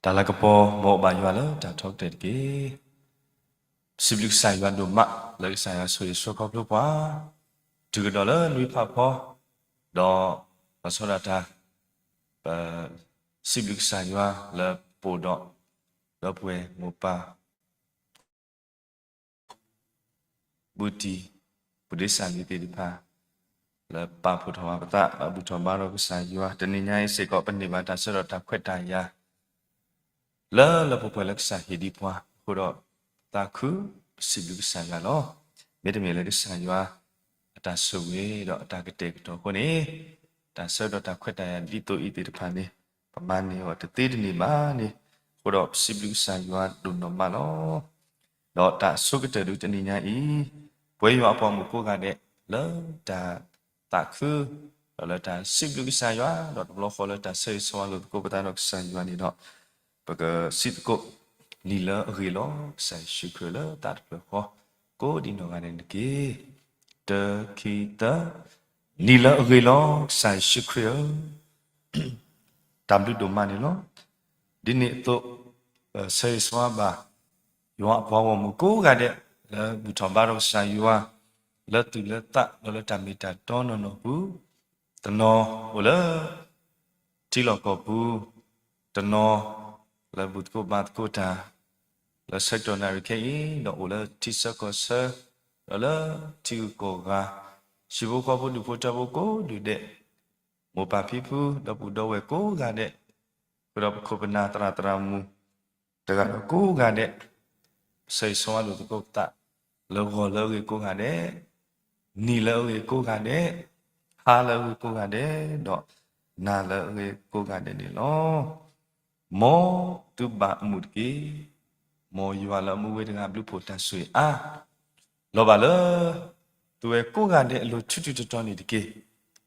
တၢ်လၤကပီၤ မ်အဘၣ်ယွၤလၢတၢ်ထီကတၢၢ်တက့ၢ်. ပစံးဘျုးကစၢ်ယွၤဒိၣ်မး လၢကစၢ်ယွၤဆိၣ်ဂ့ၤဆှၢခီဖျိပှၤ တုၤကဒီးလၢနွံဖးဖီ, ဒီးလီၤဆီဒၣ်တၢ် ပစံးဘျုးကစၢ်ယွၤလၢပအိၣ်ဒီး ဒီပုၢ်ဝဲၢ်မိၢ်ပၢ် ဘူးတံၢ် ပူၤဒ့စၢ်လံၤသ့ၣ်တဖၣ် လၢပာ်ဖှိၣ်ထီၣ်ဘၣ်ပသး ဒီးဘူၣ်ထီၣ်ဘါထီၣ်ကစၢ်ယွၤ တနံၤညါအံၤစ့ၢ်ကီး ပန့ၢ်ဘၣ်တၢ်ဆၢကတီၢ်တၢ်ခွဲးတၢ်ယာ် လၢလၢပှဲၤပှဲၤလၢကစၢ်ဟ့ၣ်ဒံးပှၤအဃိဒီး ပသးခု ပစံးဘျုးကစၢ်ယွၤလီၤ. မ့တမ့ၢ်လၢကစၢ်ယွၤ အတၢ်ဆိၣ်ဂ့ၤဒီးအတၢ်ကတဲာ်ကတီၤအဃိန့ၣ် တၢ်ဆၢကတီၢ်တၢ်ခွဲးတၢ်ယာ်ဒ်သိးအံၤသ့ၣ်တဖၣ်န့ၣ် ပမၤန့ၢ်အီၤတသ့တန့ၢ်ဘၣ်န့ၣ် အဃိဒီးပစံးဘျုးကစၢ်ယွၤဒိၣ်နီၢ်မးလီၤ. ဒီးတၢ်အဆိကတၢၢ်ဒုးတနံၤညါအံၤ ပဝဲယွၤအပှၤမုၣ်ကိးဂၤဒဲး လၢတၢ်သးခု ဒီးလၢတၢ်စံးဘျုးကစၢ်ယွၤ ဒီးတဘျီဃီလၢတၢ်ဆၢဂ့ၤဆၢဝါလိာ်သကိးပသးဒီးကစၢ်ယွၤန့ၣ်ဒီး ပကစံးသကိး နံၤလၢအဂ့ၤလီၤ ကစၢ်ယ့ၣ်ၡူးခရံာ်လၢသးတဖျၢၣ်ဃီ ကိးဒံးနီၢ်ဂၤဒဲးန့ၣ်တက့ၢ်. တၢ ခံ သၢ, နံၤလၢအဂ့ၤလီၤ ကစၢ်ယ့ၣ်ၡူးခရံာ်ဧၢ တၢ်ဘျုးဒိၣ်မးန့ၣ်လီၤ. ဒ်န့ၣ်အသိး ဆၢဂ့ၤဆၢဝါဘၣ် ယွၤအပှၤဂီၢ်မုၢ်ကိးဂၤဒဲး လၢဘူၣ်ထီၣ်ဘါထီၣ်ကစၢ်ယွၤ လၢသူၣ်လၢသး ဒီးလၢတၢ်မ့ၢ်တၢ်တီနီၢ်နီၢ်ပူၤ, တနီၤအိၣ်လၢ ထံလီၢ်ကီၢ်ပူၤ, တနီၤ လၢဘူၣ်သကိးဘါသကိးတၢ် လၢဆၢကတီၢ်နၣ်ရံၣ်ခဲအံၤ ဒီးအိၣ်လၢထံဆၢကီၢ်ဆၢ ဒီးလၢထံဂုၤကီၢ်ဂၤ, ဟံၣ်ဖိဃီဖိဒူၣ်ဖိထၢဖိကိးဒူၣ်ဒဲး, မိၢ်ပၢ်ဖံဖု ဒီပုၢ်ဒီဝဲၢ်ကိးဂၤဒဲး, ဃုာ်ဒီးပခိၣ်ပနၢ်သရၣ်သရၣ်မုၣ် တဂၤဒီးကိးဂၤဒဲး, ဆၢဂ့ၤဆၢဝါလိာ်သကိးပသး လၢဂီၤလၢအဂ့ၤကိးဂၤဒဲး, နံၤလၢအဂ့ၤကိးဂၤဒဲး, ဟါလၢအဂ့ၤကိးဂၤဒဲး, ဒီးနၤလၢအဂ့ၤကိးဂၤဒဲးန့ၣ်လီၤ. မ်သုဘၣ်အမုာ်တက့ၢ်. မ်ယွၤလၢအမူဝဲတဂၤဘျုးဖှိၣ်တၢ်ဆိၣ်ဂ့ၤအါ လီၤဘၣ်လၢ သုဝဲကိးဂၤဒဲးအလိၤထူထူတီတီန့ၣ်တက့ၢ်.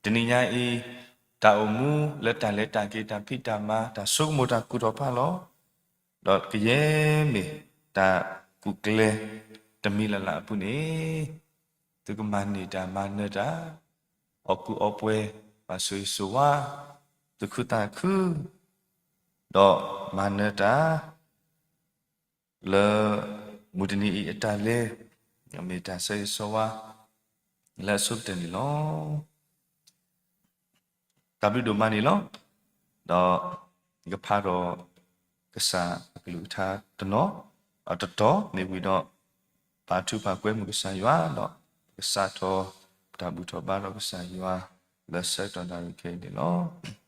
တနံၤညါအံၤ တၢ်အိၣ်မူလၢတၢ်လဲၤတၢ်က့ၤ တၢ်ဖံးတၢ်မၤ တၢ်ဆိကမိၣ်တၢ်ကူၣ်ထီၣ်ဖးလီၤ ဒီးကယဲၢ်မ့ၢ်တၢ်ကူၣ်ကျဲ တမံၤလၢ်လၢ်အပူၤန့ၣ် သုကမၤန့ၢ်တၢ်မၤနၢၤတၢ် အီၣ်ကူအီပှဲၤ ဘၣ်ဆိၣ်ဂ့ၤဆိၣ်ဝါ သုးခုသးခု ဒီးမၤနၢၤတၢ် လၢမုၢ်တနံၤအံၤအတၢ်လဲၤ မ့ၢ်တၢ်ဆၢဂ့ၤဆၢဝါ လၢအဆိကတၢၢ်န့ၣ်လီၤ. တၢ်ဘျုးဒိၣ်မးန့ၣ်လီၤ. ဒီးယကဖးဒီး ကစၢ်အကလုၢ်ကထါတနီၤ အတတီၤမ့ၢ်ဝံၤဒီး ပာ်ထူပာ်ကွဲမုၢ်ကစၢ်ယွၤ ဒီးကစးထီၣ်တၢ်ဘူၣ်ထီၣ်ဘါထီၣ်ကစၢ်ယွၤ လၢဆၢကတီၢ်နၣ်ရံၣ်ခဲအံၤန့ၣ်လီၤ.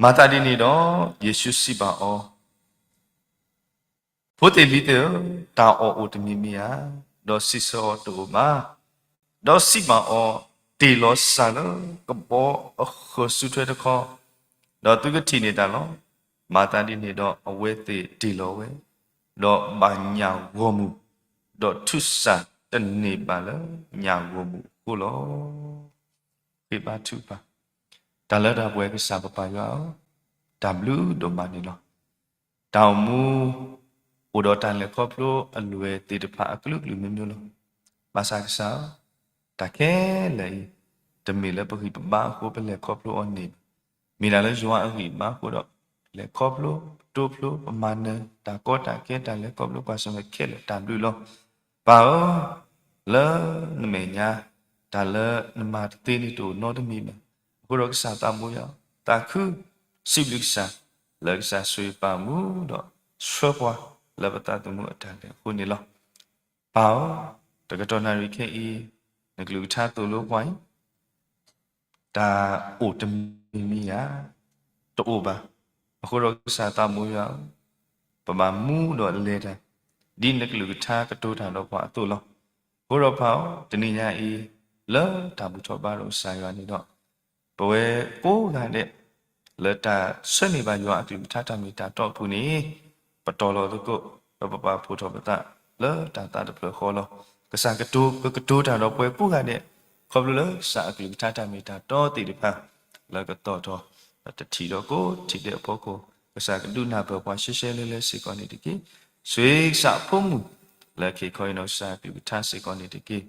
မၤသးဒ်န့ၣ်ဒီး ယ့ၣ်ၡူးစံးဘၣ်အီၤ, ဖိသ့ၣ်လံၤသ့ၣ်ဧၢ, တၢ်အီၣ်အိၣ်တမံၤမံၤဧါ, ဒီးစံးဆၢအီၤတအိၣ်ဘၣ်. ဒီးစံးဘၣ်အီၤ, တ့ၢ်လီၤစၢ်လၢကဘီအဃၢၤစုထွဲတခီ, ဒီးသုကထံၣ်န့ၢ်တၢ်လီၤ. မၤသးဒ်န့ၣ်ဒီး အဝဲသ့ၣ်တ့ၢ်လီၤဝဲ, ဒီးဘၣ်ညၣ်ဂီၢ်မုၢ်, ဒီးထူးစၢ်တန့ၢ်ဘၣ်လၢညၣ်ဂီၢ်မုၢ်အဃိလီၤ. ဃ့ဘါထုကဖၣ်, တၢ်လၢတၢ်ပှဲၤကစၢ်ပပၢ်ယွၤဧၢ, တၢ်ဘျုးဒိၣ်မးန့ၣ်လီၤ. တၢ်အိၣ်မူ အိၣ်ဒီးတၢ်လဲၤခီဖျိအလွဲၢ်သ့ၣ်တဖၣ်အကလုာ်ကလုာ်မံၤမံၤလီၤ. ဘၣ်ဆၣ်ကစၢ်ဧၢ, တၢ်ခဲလၢာ်အံၤ တမ့ၢ်လၢပဂံၢ်ပဘါအဃိပလဲၤခီဖျိအီၤန့ၣ်ဘၣ်. မ့ၢ်ဒၣ်လၢယွၤအဂံၢ်အဘါအဃိဒီး လဲၤခီဖျိ, ပတိဖျိ, ပမၤနၢၤ တၢ်ကီတၢ်ခဲ တၢ်လဲၤခီဖျိပှၤစၢၤဝဲခဲလၢာ်တၢ်ဘျုးလီၤ. ပၢ်ဧၢ, လၢနမဲာ်ညါ တၢ်လၢနမၤတသ့န့ၣ်တအိၣ်နီတမံၤဘၣ်. အဃိဒီးကစၢ်သးဘိယွၤ, သးခု, စံးဘျုးကစၢ်, လၢကစၢ်ဆိၣ်ဂ့ၤပာ်မူဒီး ဆှၢပှၤလၢပသးသမူအတၢ်လဲၤအဃိန့ၣ်လီၤ. ပၢ်ဧၢ, တကတီၢ်နၣ်ရံၣ်ခဲအံၤ နကလုၢ်ကထါသိၣ်လိပှၤအံၤ တၢ်အိၣ်တမံၤမံၤဧါ, တအိၣ်ဘၣ်. အဃိဒီးကစၢ်သးဘိယွၤဧၢ, ပဘၣ်မူဒီးလဲၤတၢ် ဒ်နကလုၢ်ကထါကတိၤတၢ်ဒီးပှၤအသိးလီၤ. အဃိဒီးပၢ်ဧၢ, တနံၤညါအံၤ လၢတၢ်ဘူၣ်ထီၣ်ဘါထီၣ်ကစၢ်ယွၤန့ၣ်ဒီး ပဝဲကိးဂၤဒဲး လၢတၢ်ဆၢန့ၢ်ဘၣ်ယွၤအကလုၢ်ကထါတၢ်မ့ၢ်တၢ်တီအပူၤန့ၣ် ပတီၢ်လီၤသကိး ဒီးပပာ်ဖှိၣ်ထီၣ်ပသးလၢတၢ်သးတဖျၢၣ်ဃီလီၤ. ကစၢ်ကတိၤ ကကတိၤတၢ်ဒီးပဝဲကိးဂၤဒဲး ခီဖျိလၢကစၢ်အကလုၢ်ကထါတၢ်မ့ၢ်တၢ်တီသ့ၣ်တဖၣ် လၢကသီၣ်ထီၣ် တထံၣ်ဒီးကိးထံၣ်ဒဲးအဖီခိၣ် ကစၢ်ကဒုးနၢ်ပၢၢ်ပှၤရှဲရှဲလဲလဲစ့ၢ်ကီးန့ၣ်တက့ၢ်. ဆိၣ်ဂ့ၤကစၢ်အဖိမုၣ် လၢအခ့ခီအံၤဒီးကစၢ်အကလုၢ်ကထါစ့ၢ်ကီးန့ၣ်တက့ၢ်.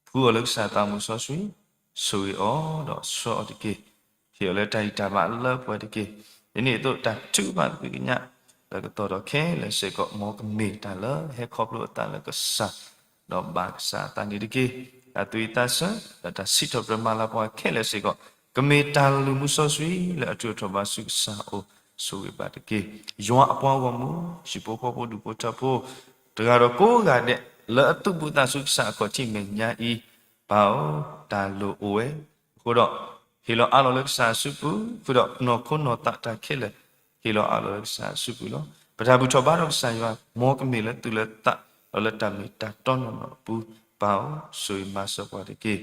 ဖှူအီၤလၢကစၢ်သးမူစီဆှံ, ဆိၣ်ဂ့ၤအီၤဒီးဆှၢအီၤတက့ၢ်. ဟ့ၣ်အီၤလၢတၢ်ဂံၢ်တၢ်ဘါလၢပှဲၤတက့ၢ်. ဒ်န့ၣ်အသိးတၢ်ထုကဖၣ်သကွံာ်ကညး လၢကတီၢ်ဒီးခဲလၢာ်စ့ၢ်ကီး မ်ကမ့ၢ်တၢ်လၢဟဲခီဖျိအသးလၢကစၢ် ဒီးဘၣ်ကစၢ်အသးန့ၣ်တက့ၢ်. တၢ်သူၣ်ဝံၣ်သးဆၢ ဒီးတၢ်စံးထီၣ်ပတြၢၤမၤလၤပှၤခဲလၢာ်စ့ၢ်ကီး ကမ့ၢ်တၢ်လုၢ်မူစီဆှံလၢအထုးထီၣ်ဘၣ်ဆူကစၢ်အအိၣ် ဆိၣ်ဂ့ၤဘၣ်တက့ၢ်. ယွၤအပှၤဂီၢ်မုၢ် ဟံၣ်ဖိဃီဖိဒူၣ်ဖိထၢဖိ တဂၤဒီးကိးဂၤဒဲး လၢအသူၣ်ဘီၣ်သးဆူကစၢ်အခီၣ်ထံးမဲာ်ညါအံၤ ပၢ်ဧၢ, တၢ်လိၣ်အိၣ်ဝဲအဃိဒီး ဟ့ၣ်လီၤအးလီၤလၢကစၢ်အစုပူၤ, ဃုာ်ဒီးနီၢ်ခိနီၢ်သးတၢ်ခဲလၢာ် ဟ့ၣ်လီၤအးလီၤလၢကစၢ်အစုပူၤလီၤ. ပတၢ်ဘူၣ်ထီၣ်ဘါထီၣ်ကစၢ်ယွၤ မ်ကမ့ၢ်လၢသူၣ်လၢသး ဒီးလၢတၢ်မ့ၢ်တၢ်တီနီၢ်နီၢ်အပူၤ ပၢ်ဧၢ, ဆိၣ်ဂ့ၤမၤစၢၤပှၤတက့ၢ်.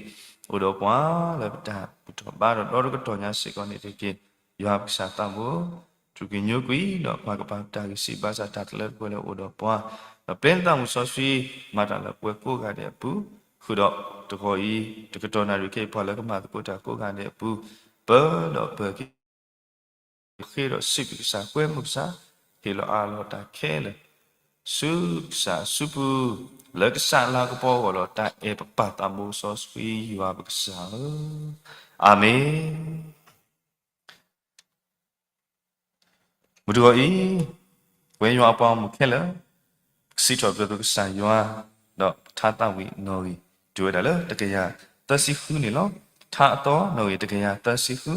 အိၣ်ဒီးပှၤလၢပတၢ်ဘူၣ်ထီၣ်ဘါထီၣ်ဒီတကတီၢ်ညါစ့ၢ်ကီးန့ၣ်တက့ၢ်. ယွၤပကစၢ်သးဘိ ထူၣ်က့ၤညိကွံာ် ဒီးပှၤကပာ်ပတၢ်ဂံၢ်စၢ်ဘါစၢ်တၢ်တလၢတပှဲၤလၢအိၣ်ဒီးပှၤ, ဒီးပျဲနသးမုၢ်စီဆှံ မၤတၢ်လၢပှၤကိးဂၤဒဲးအပူၤ, ဃုာ်ဒီးတဂီၤအံၤ တကတီၢ်နၣ်ရံၣ်ခဲအံၤ ပှၤလၢကမၤသကိးတၢ်ကိးဂၤဒဲးအပူၤ, ပၢၤဒီးပၢၤက့ၤ ဃ့ဒီးစံးဘျုးကစၢ် ကွဲမုာ်ကစၢ်, ဟ့ၣ်လီၤအးလီၤတၢ်ခဲလၢာ် ဆူကစၢ်အစုပူၤ, လၢကစၢ်လၤကပီၤအဂီၢ်ဒီး တၢ်အဲၣ်ပပၢ်သးဘိစီဆှံယွၤပကစၢ်ဧၢ, အၤမ့ၣ်. မုၢ်တဂီၤအံၤ ပဝဲယွၤအပှၤဂီၢ်မုၢ်ခဲလၢာ် ပကစံးထီၣ်ပတြၢၤကစၢ်ယွၤ ဒီးထါသးဝံၣ်နီၣ်ဂံၢ် တုၤဝဲဒၣ်လၢတကယၤသၢဆံဃုန့ၣ်လီၤ. ထါအသီနီၣ်ဂံၢ်တကယၤသၢဆံဃု,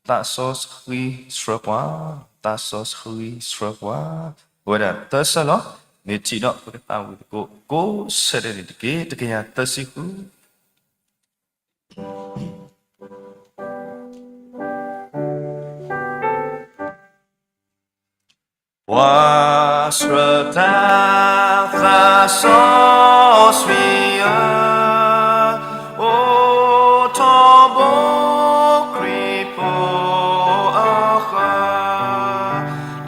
သးစီဆှံဆှၢပှၤ, သးစီဆှံဆှၢပှၤ, ပဝဲဒၣ်သၢဆၢလီၤ. မ့ၢ်ထံၣ်ဒီးပကသးဝံၣ်သကိး ကိးဆၢဒဲးန့ၣ်တက့ၢ်. တကယၤသၢဆံဃု ပှၤဆှၢတၢ်သးစီဆှံဧၢ, အိးထီၣ်ဘိခရံာ်ဖိအဃၢၤ,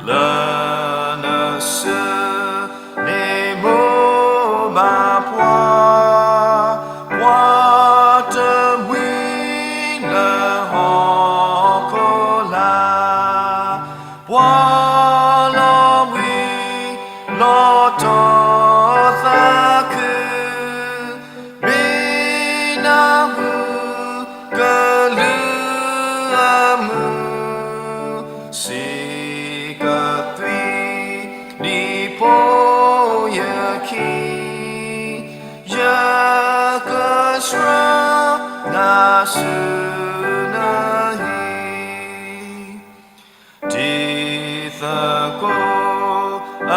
လၢနစု န့ၣ်မိၢ်ဘၣ်ပှၤ, ပှၤတမှံၤလၢဟီၣ်ခိၣ်လာ်, ပှၤလီၤဘှံးလီၤတီၤသးခု, ဘ့နၢ်မုၢ်ကလုၢ်အမုၢ်, စံးကသွံၣ်ဒ်ဖိယခံ, ယကဆှၢနၤဆူနဟံၣ် တံၤသကိးအ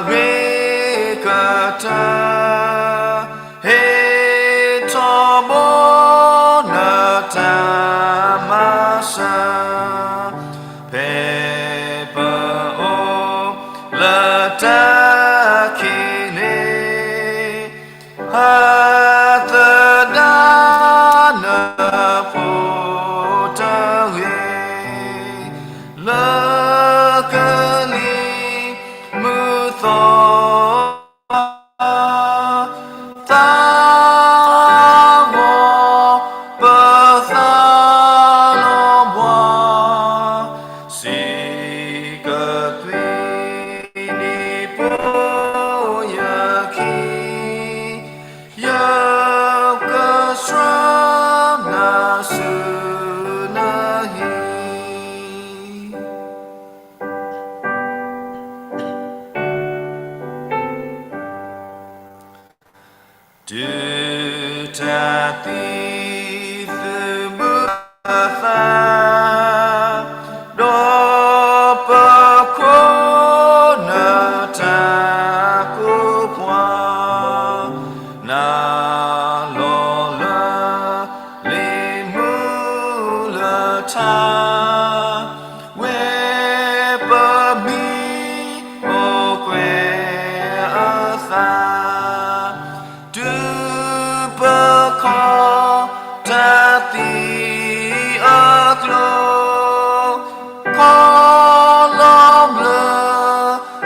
ဂ့ၤကတၢၢ်, ဟ့ၣ်ထီၣ်ဘိနတၢ်မၤစၢၤ, ဖဲပအိၣ်လၢတၢ်ခံးလ့ၤ ဟးသဒၣ်နဖိတဂ့ၤ, လၢကလံၤမုၢ်သီ သးဂီၤ ပသးလီၤဘှီ, စံးကသွံၣ်ဒ်ဖိယခံ, ယကဆှၢနၤဆူနဟံၣ် တုၤတၢ်သံသုးမုၢ်အသး, ဒီးပခိၣ်နၢ်တၢ်ကိးပှၤ, နၤလီၤလၢလံာ်မူလၢထါ ဝဲပမံၤအိၣ်ကွဲးအသး, တုၤပခီၣ်တၢ်သံအကျိၤ, ခီလီၤဘျၢ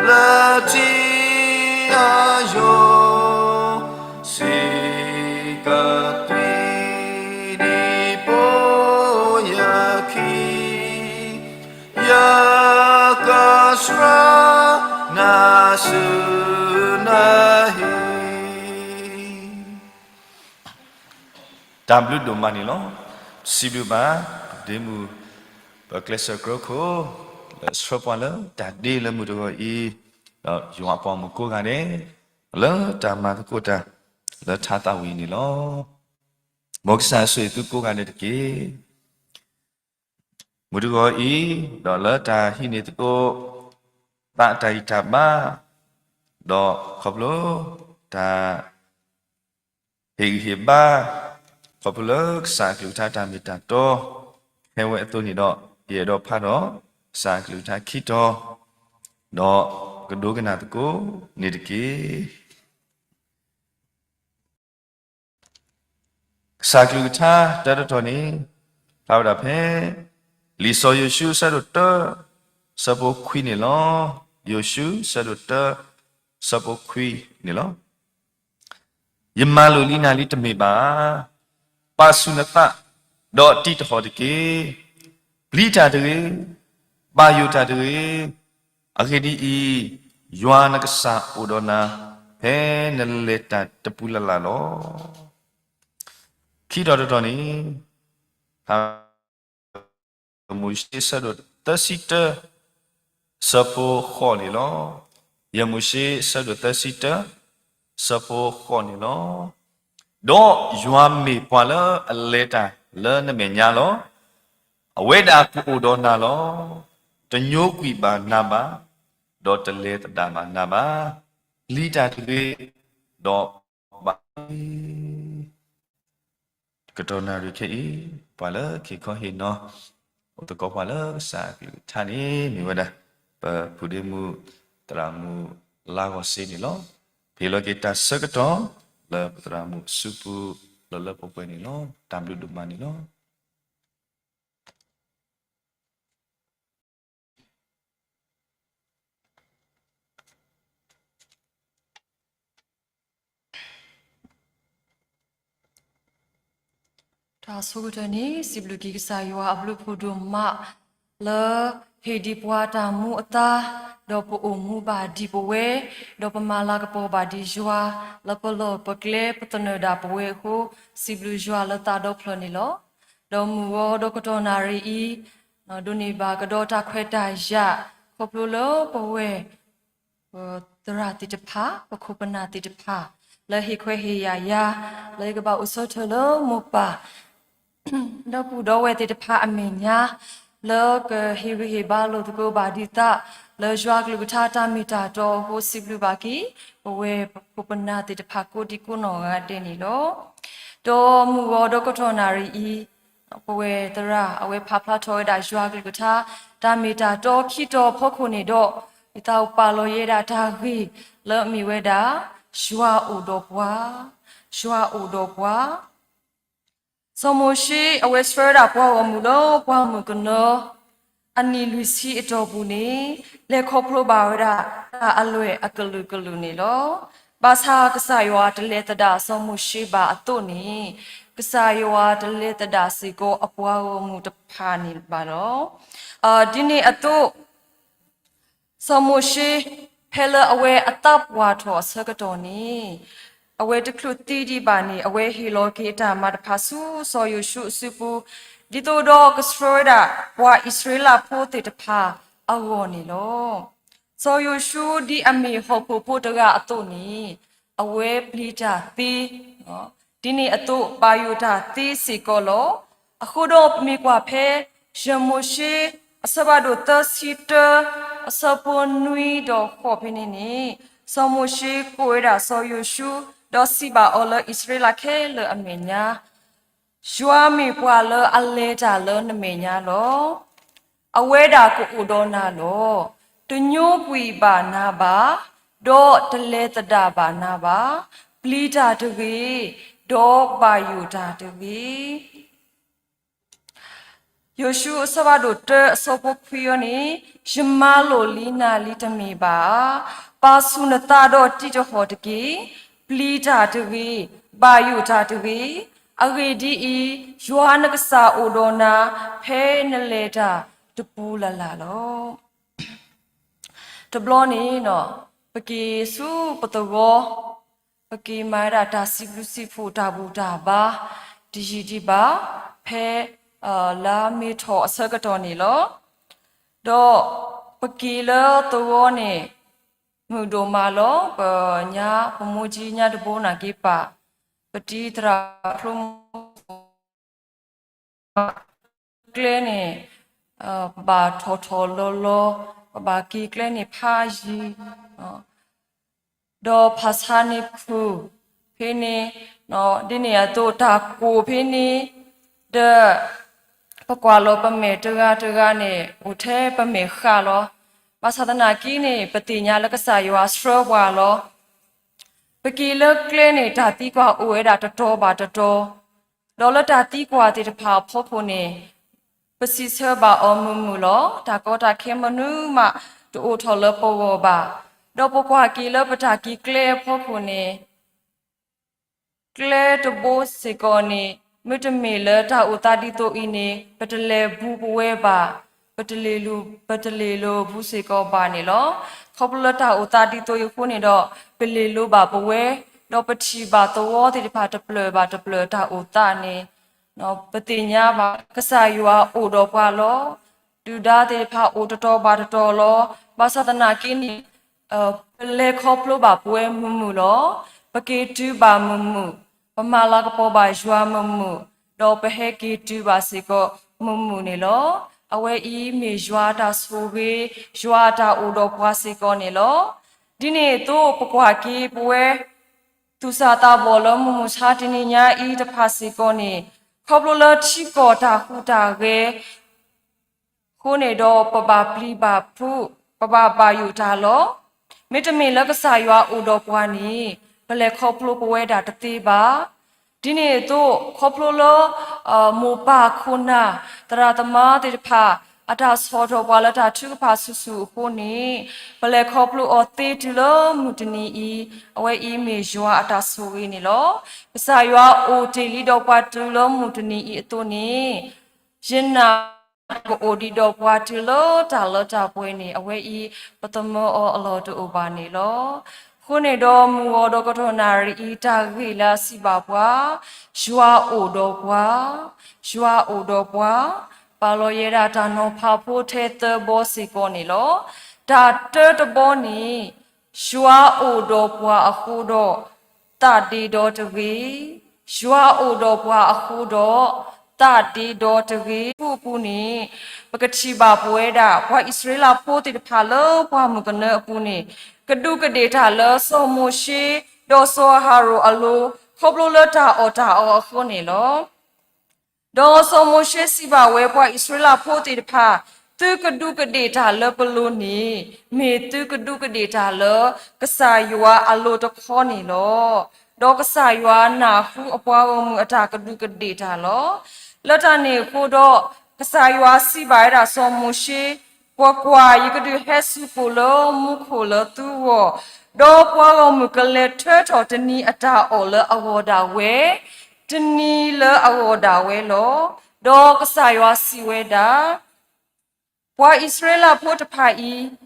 လၢထံအယိာ်, စံးကသွံၣ်ဒ်ဖိယခံ ယကဆှၢနၤဆူနဟံၣ်. တၢ်ဘျုးဒိၣ်မးန့ၣ်လီၤ. စံးဘျုးဘၣ် ဒ့မုၣ် ပကျဲးစၢးကြၢးခိၣ် လၢဆှၢပှၤလၢတၢ်ဒ့လၢမုၢ်တဂီၤအံၤ, ဒီးယွၤအပှၤမုၣ်ကိးဂၤဒဲး လၢတၢ်မၤသကိးတၢ် လၢထါသးဝံၤန့ၣ်လီၤ. မ်ကစၢ်ဆိၣ်ဂ့ၤသုကိးဂၤဒဲးတက့ၢ်. မုၢ်တဂီၤအံၤ, ဒီးလၢတၢ်ဟံးန့ၢ်သကိး သးတၢ်ဂံၢ်တၢ်ဘါ, ဒီးခီဖျိ တၢ် ဟ့ၣ်ဂံၢ်ဟ့ၣ်ဘါ, ခီဖျိလၢကစၢ်အကလုၢ်ကထါတၢ်မ့ၢ်တၢ်တီ ဟဲဝဲအသိးန့ၣ်ဒီး, ယအဲၣ်ဒိးဖးထီၣ် ကစၢ်အကလုၢ်ကထါခံတီၤ, ဒီးပကဒိကနၣ်သကိးန့ၣ်တက့ၢ်. ကစၢ်အကလုၢ်ကထါတၢတတီၤန့ၣ် ဖျါဝဲဒၣ်ဖဲ လံာ်စီၤယိၤၡူ အဆၢဒိၣ်တၢ ဆၢဖိခွံန့ၣ်လီၤ. ယိၤၡူ ဆၢဒိၣ်တၢ ဆၢဖိခွံန့ၣ်လီၤ. ယမၤလိာ်လံနၤလံတမ့ၢ်ဘၣ်. ပာ်ဆူၣ်နသး, ဒီးတံးတဟီၣ်တက့ၢ်. ပျံၤတၢ်တဂ့ၤ, ဘၣ်ယိၣ်တၢ်တဂ့ၤ. အဂ့ၢ်ဒ်အံၤ, ယွၤနကစၢ်အိၣ်ဒီးနၤ ဖဲနလဲၤတၢ်တပူၤလၢ်လၢ်လီၤ. ခံတီၤတတီၤန့ၣ် မိၤၡ့ ဆၢဒိၣ်သၢဆံတၢ ဆၢဖိဃိးန့ၣ်လီၤ. ယဲၢ်မိၤၡ့ ဆၢဒိၣ်သၢဆံတၢ ဆၢဖိဃိးန့ၣ်လီၤ. ဒီးယွၤမ့ၢ်ပှၤလၢအလဲၤတၢ်လၢနမဲာ်ညါလီၤ. အဝဲဒၣ်ကအိၣ်ဒီးနၤလီၤ. တညိကွံာ်ဘၣ်နၤဘၣ်, ဒီးတလဲၤသဒၣ်ဘၣ်နၤဘၣ်. ပျံၤတၢ်တဂ့ၤ, ဒီးဘၣ် ကတီၢ်နၣ်ရံၣ်ခဲအံၤ, ပှၤလၢက့ၤခီဟ့ၣ်နီၤ အိၣ်သကိးပှၤလၢကစၢ်အကလုၢ်ကထါန့ၣ် မ့ၢ်ဝဲဒၣ် ပဖုဒ့မုၣ် သရၣ်မုၣ်လါဂီၤစ့န့ၣ်လီၤ. ပဟ့ၣ်လီၤက့ၤတၢ်ဆၢကတီၢ် လၢပသရၣ်မုၣ်အစုပူၤ လၢလၢပှဲၤပှဲၤန့ၣ်လီၤ. တၢ်ဘျုးဒိၣ်မးန့ၣ်လီၤ. တၢ်ဆိကတၢၢ်န့ၣ် စံးဘျုးက့ၤကစၢ်ယွၤအဘျုးဖှိၣ်ဒိၣ်မး လၢဟ့ၣ်ဒံးပှၤတၢ်မူအသါ, ဒီးပအိၣ်မူဘၣ်ဒံးပဝဲ, ဒီးပမၤလၤကပီၤဘၣ်ဒံးယွၤ, လၢပလီၢ်ပကျဲပသနၢၣ်ဒၣ်ပဝဲအဃိ, စံးဘျုးယွၤလၢသးဒီဖျၢၣ်န့ၣ်လီၤ. ဒီးမုၢ်ဂီၤဒီးကတီၢ်နၣ်ရံၣ်အံၤ, ဒိးန့ၢ်ဘၣ်ကဒီးတၢ်ခွဲးတၢ်ယာ် ခီဖျိလၢပဝဲ ပသရၣ်သ့ၣ်တဖၣ်, ပခိၣ်ပနၢ်သ့ၣ်တဖၣ်, လၢဟ့ၣ်ခွဲးဟ့ၣ်ယာ်ယၤ, လၢယကဘၣ်အိၣ်ဆၢထၢၣ်လၢမိၢ်ပၢ် ဒီပုၢ်ဒီဝဲၢ်သ့ၣ်တဖၣ်အမဲာ်ညါ, လၢကဟ့ၣ်ဂံၢ်ဟ့ၣ်ဘါလိာ်သကိးဘၣ်ဒံးသး, လၢယွၤကလုၢ်ကထါတၢ်မ့ၢ်တၢ်တီအဃိ စံးဘျုးဘၣ်က့ၤ ပဝဲပခိၣ်ပနၢ်သ့ၣ်တဖၣ်ကိးဒံကိးနီၢ်ဂၤဒဲးန့ၣ်လီၤ. ဒီးမုၢ်ဂီၤဒီးကတီၢ်နၣ်ရံၣ်အံၤ, ပဝဲသရၣ် အဝဲဖးဖျါထီၣ်ဝဲဒၣ်ယွၤကလုၢ်ကထါ တၢ်မ့ၢ်တၢ်တီခံတီၤဖီခိၣ်န့ၣ်ဒီး, ယသးအိၣ်ပာ်လီၤယဲဒၣ်တၢ်ဂ့ၢ်လၢအမ့ၢ်ဝဲဒၣ် ယွၤအိၣ်ဒီးပှၤ, ယွၤအိၣ်ဒီးပှၤ စီၤမိၤၡ့အဝဲဆှၢဝဲဒၣ်ပှၤဂီၢ်မုၢ်လၢပှၢ်မုၢ်ကနၢ အနံၣ်လွံၢ်ဆံအတီၢ်ပူၤန့ၣ်, လဲၤခီဖျိဘၣ်ဝဲဒၣ် တၢ်အလွဲၢ်အကလုာ်ကလုာ်န့ၣ်လီၤ. ဘၣ်ဆၣ်ကစၢ်ယွၤတလဲၤသဒၣ်စီၤမိၤၡ့ဘၣ်အသိးန့ၣ်, ကစၢ်ယွၤတလဲၤသဒၣ်စ့ၢ်ကီးအပှၤဂီၢ်မုၢ်တဖၣ်န့ၣ်ဘၣ်လီၤ. ဒ်န့ၣ်အသိး စီၤမိၤၡ့ ဖဲလၢအဝဲအသးပှၢ်ထီၣ်အဆၢကတီၢ်န့ၣ်, အဝဲတချုးသံဒံးဘၣ်န့ၣ် အဝဲဟ့ၣ်လီၤက့ၤအတၢ်မၤတဖၣ်ဆူစီၤယိၤၡူအစုပူၤ, ဒ်သိးဒီးကဆှၢဝဲဒၣ်ပှၤအံၣ်စရ့လးဖိသ့ၣ်တဖၣ်အဂီၢ်န့ၣ်လီၤ. စီၤယိၤၡူဒ်အမ့ၢ်ဟီၣ်ခိၣ်ဖိတဂၤအသိးန့ၣ်, အဝဲပျံၤတၢ်သ့, ဒ်န့ၣ်အသိးဘၣ်ယိၣ်တၢ်သ့စ့ၢ်ကီးလီၤ. အဃိဒီးပမ့ၢ်ကွၢ်ဖဲ ယဲၢ်မိၤၡ့ အဆၢဖးဒိၣ်သၢဆံတၢ အဆၢဖိနွံဒီးဃိးဖဲန့ၣ်န့ၣ်, စီၤမိၤၡ့ကိးဝဲဒၣ်စီၤယိၤၡူ, ဒီးစံးဘၣ်အီၤလၢအံၣ်စရ့လးခဲလၢာ်အမဲာ်ညါ, ယွၤမ့ၢ်ပှၤလၢအလဲၤတၢ်လၢနမဲာ်ညါလီၤ. အဝဲဒၣ်ကအိၣ်ဒီးနၤလီၤ. တညိကွံာ်ဘၣ်နၤဘၣ်, ဒီးတလဲၤသဒၣ်ဘၣ်နၤဘၣ်. ပျံၤတၢ်တဂ့ၤ, ဒီးဘၣ်ယိၣ်တၢ်တဂ့ၤ. ယိၤၡူအဆၢဖးဒိၣ်တၢအဆၢဖိခွံအံၤန့ၣ်, ယမၤလိာ်လံနၤလံတမ့ၢ်ဘၣ်ဧါ. ပာ်ဆူၣ်နသးဒီးတံးတဟီၣ်တက့ၢ်. ပျံၤတၢ်တဂ့ၤ, ဘၣ်ယိၣ်တၢ်တဂ့ၤ. အဂ့ၢ်ဒ်အံၤ, ယွၤနကစၢ်အိၣ်ဒီးနၤ, ဖဲနလဲၤတၢ်တပူၤလၢ်လၢ်လီၤ. တဘျီန့ၣ်, ပက့ၤဆူပသဝီ, ပက့ၤမၤဝဲဒၣ်တၢ်စံးဘျုးစံးဖှိၣ်တၢ်ဘူၣ်တၢ်ဘါ တယံာ်ဒံးဘၣ်, ဖဲ လါမ့ၤထီၣ်အဆၢကတီၢ်န့ၣ်လီၤ. ဒီးပက့ၤလၢသဝီန့ၣ် မုာ်ဒိၣ်မးလီၤ. ပညါ ပမိၢ်ကၠံညါတဘိနာ်က့ၤပာ် ပတံၤသရၣ်ဖျိမိၢ် ကျဲန့ၣ် ပဘၣ်ထီၣ်ထီၣ်လီၤလီၤ, ပဘၣ်က့ၤကျဲန့ၣ်ဖးယံၤ, ဒီးဖးဆါန့ၣ်ဖုၣ်ဖဲန့ၣ်, ဒ်န့ၣ်အသိးတၢ်ကိၢ်ဖဲန့ၣ်, ဒီး ပကွၢ်လီၤပမဲာ်တဂၤတဂၤန့ၣ် အိၣ်ထဲပမဲာ်ဃာ်လီၤ. ဘၣ်ဆၣ်သနာ်က့န့ၣ် ပသ့ၣ်ညါလၢကစၢ်ယွၤဆှၢပှၤလီၤ. ပက့ၤလၢကျဲန့ၣ် တၢ်သံကွၢ်အိၣ်ဝဲဒၣ်တတီၤဘၣ်တတီၤ, ဒီးလၢတၢ်သံကွၢ်သ့ၣ်တဖၣ်အဖီခိၣ်န့ၣ် ပစံးဆၢဘၣ်အီၤမုာ်မုာ်လီၤ. တၢ်ကီတၢ်ခဲမနုၤမးတအိၣ်ထီၣ်လၢပဂီၢ်ဘၣ်. ဒီးပကွၢ်က့ၤလၢပတၢ်က့ၤကျဲအဖီခိၣ်န့ၣ် ကျဲတဘိစ့ၢ်ကီးန့ၣ် မ့တမ့ၢ်လၢတၢ်အိၣ်သးဒ်သိးအံၤန့ၣ် ပတလဲၤဘူးပဝဲဘၣ်, ပတလဲၤလိာ်ဘူးစ့ၢ်ကီးဘၣ်န့ၣ်လီၤ. ခီဖျိလၢတၢ်အိၣ်သးဒ်သိးအံၤအဃိန့ၣ်ဒီး ပလဲၤလိာ်ဘၣ်ပဝဲ, ဒီးပထံၣ်ဘၣ်သဝီသ့ၣ်တဖၣ်တဖျၢၣ်ဘၣ်တဖျၢၣ်တၢ်အိၣ်သးန့ၣ် ပသ့ၣ်ညါဘၣ်ကစၢ်ယွၤအိၣ်ဒီးပှၤလီၤ. ဒုၣ်ဒါသ့ၣ်တဖၣ်အိၣ်တတီၤဘၣ်တတီၤလီၤ. ဘၣ်ဆၣ်သနာ်က့န့ၣ် ပလဲၤခီဖျိဘၣ်ပဝဲမုာ်မုာ်လီၤ. ပက့ၤတုၤဘၣ်မုာ်မုာ်, ပမၤလၤကပီၤဘၣ်ယွၤမုာ်မုာ်, ဒီးပဟဲက့ၤတုၤဘၣ်စ့ၢ်ကီးမုာ်မုာ်န့ၣ်လီၤ. အဝဲအံၤမ့ၢ်ယွၤအတၢ်ဆိၣ်ဂ့ၤ, ယွၤအတၢ်အိၣ်ဒီးပှၤစ့ၢ်ကီးန့ၣ်လီၤ. ဒ်န့ၣ်အသိးပကွၢ်က့ၤပဝဲ သူၣ်စၢ်သးဘီၣ်လၢမုၢ်မဆါတနံၤညါအံၤတဖၣ်စ့ၢ်ကီးန့ၣ် ခီဖျိလၢထံကီၢ်တၢ်ဟူးတၢ်ဂဲၤ အဃိန့ၣ်ဒီးပဘၣ်ပျံၤဘၣ်ဖုး, ပဘၣ်ဘၣ်ယိၣ်တၢ်လီၤ. မ့တမ့ၢ်လၢကစၢ်ယွၤအိၣ်ဒီးပှၤန့ၣ် ပလဲၤခီဖျိပဝဲဒၣ်တသ့ဘၣ်. ဒ်န့ၣ်အသိး ခီဖျိလၢ မိၢ်ပၢ်ခိၣ်နၢ် သရၣ်သမါသ့ၣ်တဖၣ် အတၢ်ဆီၣ်ထီၣ်ပှၤလၢတၢ်ထုကဖၣ်ဆူၣ်ဆူၣ်အဃိန့ၣ် ပလဲၤခီဖျိအီၤသ့တုၤလၢမုၢ်တနံၤအံၤ အဝဲအံၤမ့ၢ်ယွၤအတၢ်ဆိၣ်ဂ့ၤန့ၣ်လီၤ. ကစၢ်ယွၤအိၣ်တ့ၢ်လံဒီးပှၤတုၤလၢမုၢ်တနံၤအံၤအသိးန့ၣ် ယနာ်ကအိၣ်ဒံးဒီးပှၤတုၤလၢတၢ်လၢတၢ်ပှဲၤန့ၣ် အဝဲအံၤ ပသမၢအီၤအလီၢ်တအိၣ်ဘၣ်န့ၣ်လီၤ. အဃိန့ၣ်ဒီးမုၢ်ဂီၤဒီးကတီၢ်နၣ်ရံၣ်အံၤ တၢ်ဂ့ၢ်လၢအစံးဘၣ်ပှၤ, ယွၤအိၣ်ဒီးပှၤ, ယွၤအိၣ်ဒီးပှၤ, ပာ်လီၤယဲဒၣ်တၢ်နီၤဖးဖိထဲသၢဘီစ့ၢ်ကီးန့ၣ်လီၤ. တၢ်တၢတဘီန့ၣ် ယွၤအိၣ်ဒီးပှၤအဃိဒီး သးဒ့ဒီတဂ့ၤ, ယွၤအိၣ်ဒီးပှၤအဃိဒီး သးဒ့ဒီတဂ့ၤ. အပူၤန့ၣ် ပကထံၣ်ဘၣ်ပဝဲဒၣ် ပှၤအံၣ်စရ့လးဖိသ့ၣ်တဖၣ်လၢပှၢ်မုၢ်ကနၢအပူၤန့ၣ် ကဒူးကဒ့ၣ်တၢ်လၢစီၤမိၤၡ့ ဒီးစီၤအၤဟရိၣ်အလိၤ ခီဖျိလၢတၢ်အီၣ်တၢ်အီအဃိန့ၣ်လီၤ. ဒီးစီၤမိၤၡ့စံးဘၣ်ဝဲပှၤအံၣ်စရ့လးဖိသ့ၣ်တဖၣ်, သုကဒူးကဒ့ၣ်တၢ်လၢပလိၤန့ၣ် မ့ၢ်သုကဒူးကဒ့ၣ်တၢ်လၢကစၢ်ယွၤအလိၤတခီန့ၣ်လီၤ. ဒီးကစၢ်ယွၤနၢ်ဟူအပှၤဂီၢ်မုၢ်အတၢ်ကဒူးကဒ့ၣ်တၢ်လီၤ. လၢတၢ်န့ၣ်အဃိဒီး ကစၢ်ယွၤစံးဘၣ်ဝဲဒၣ်စီၤမိၤၡ့, ကွၢ်ကွၢ်, ယကဒုးဟဲစူးကိၣ်လၢမူခိၣ်လၢသုဂီၢ်, ဒီးပှၤဂီၢ်မုၢ်ကလဲၤထၢထီၣ်တနံၤအတၢ်အီၣ်လၢအဂီၢ်ဒၣ်ဝဲ တနံၤလၢအဂီၢ်ဒၣ်ဝဲလီၤ. ဒီးကစၢ်ယွၤစံးဝဲဒၣ်, ပှၤအံၣ်စရ့လးဖိတဖၣ်အံၤ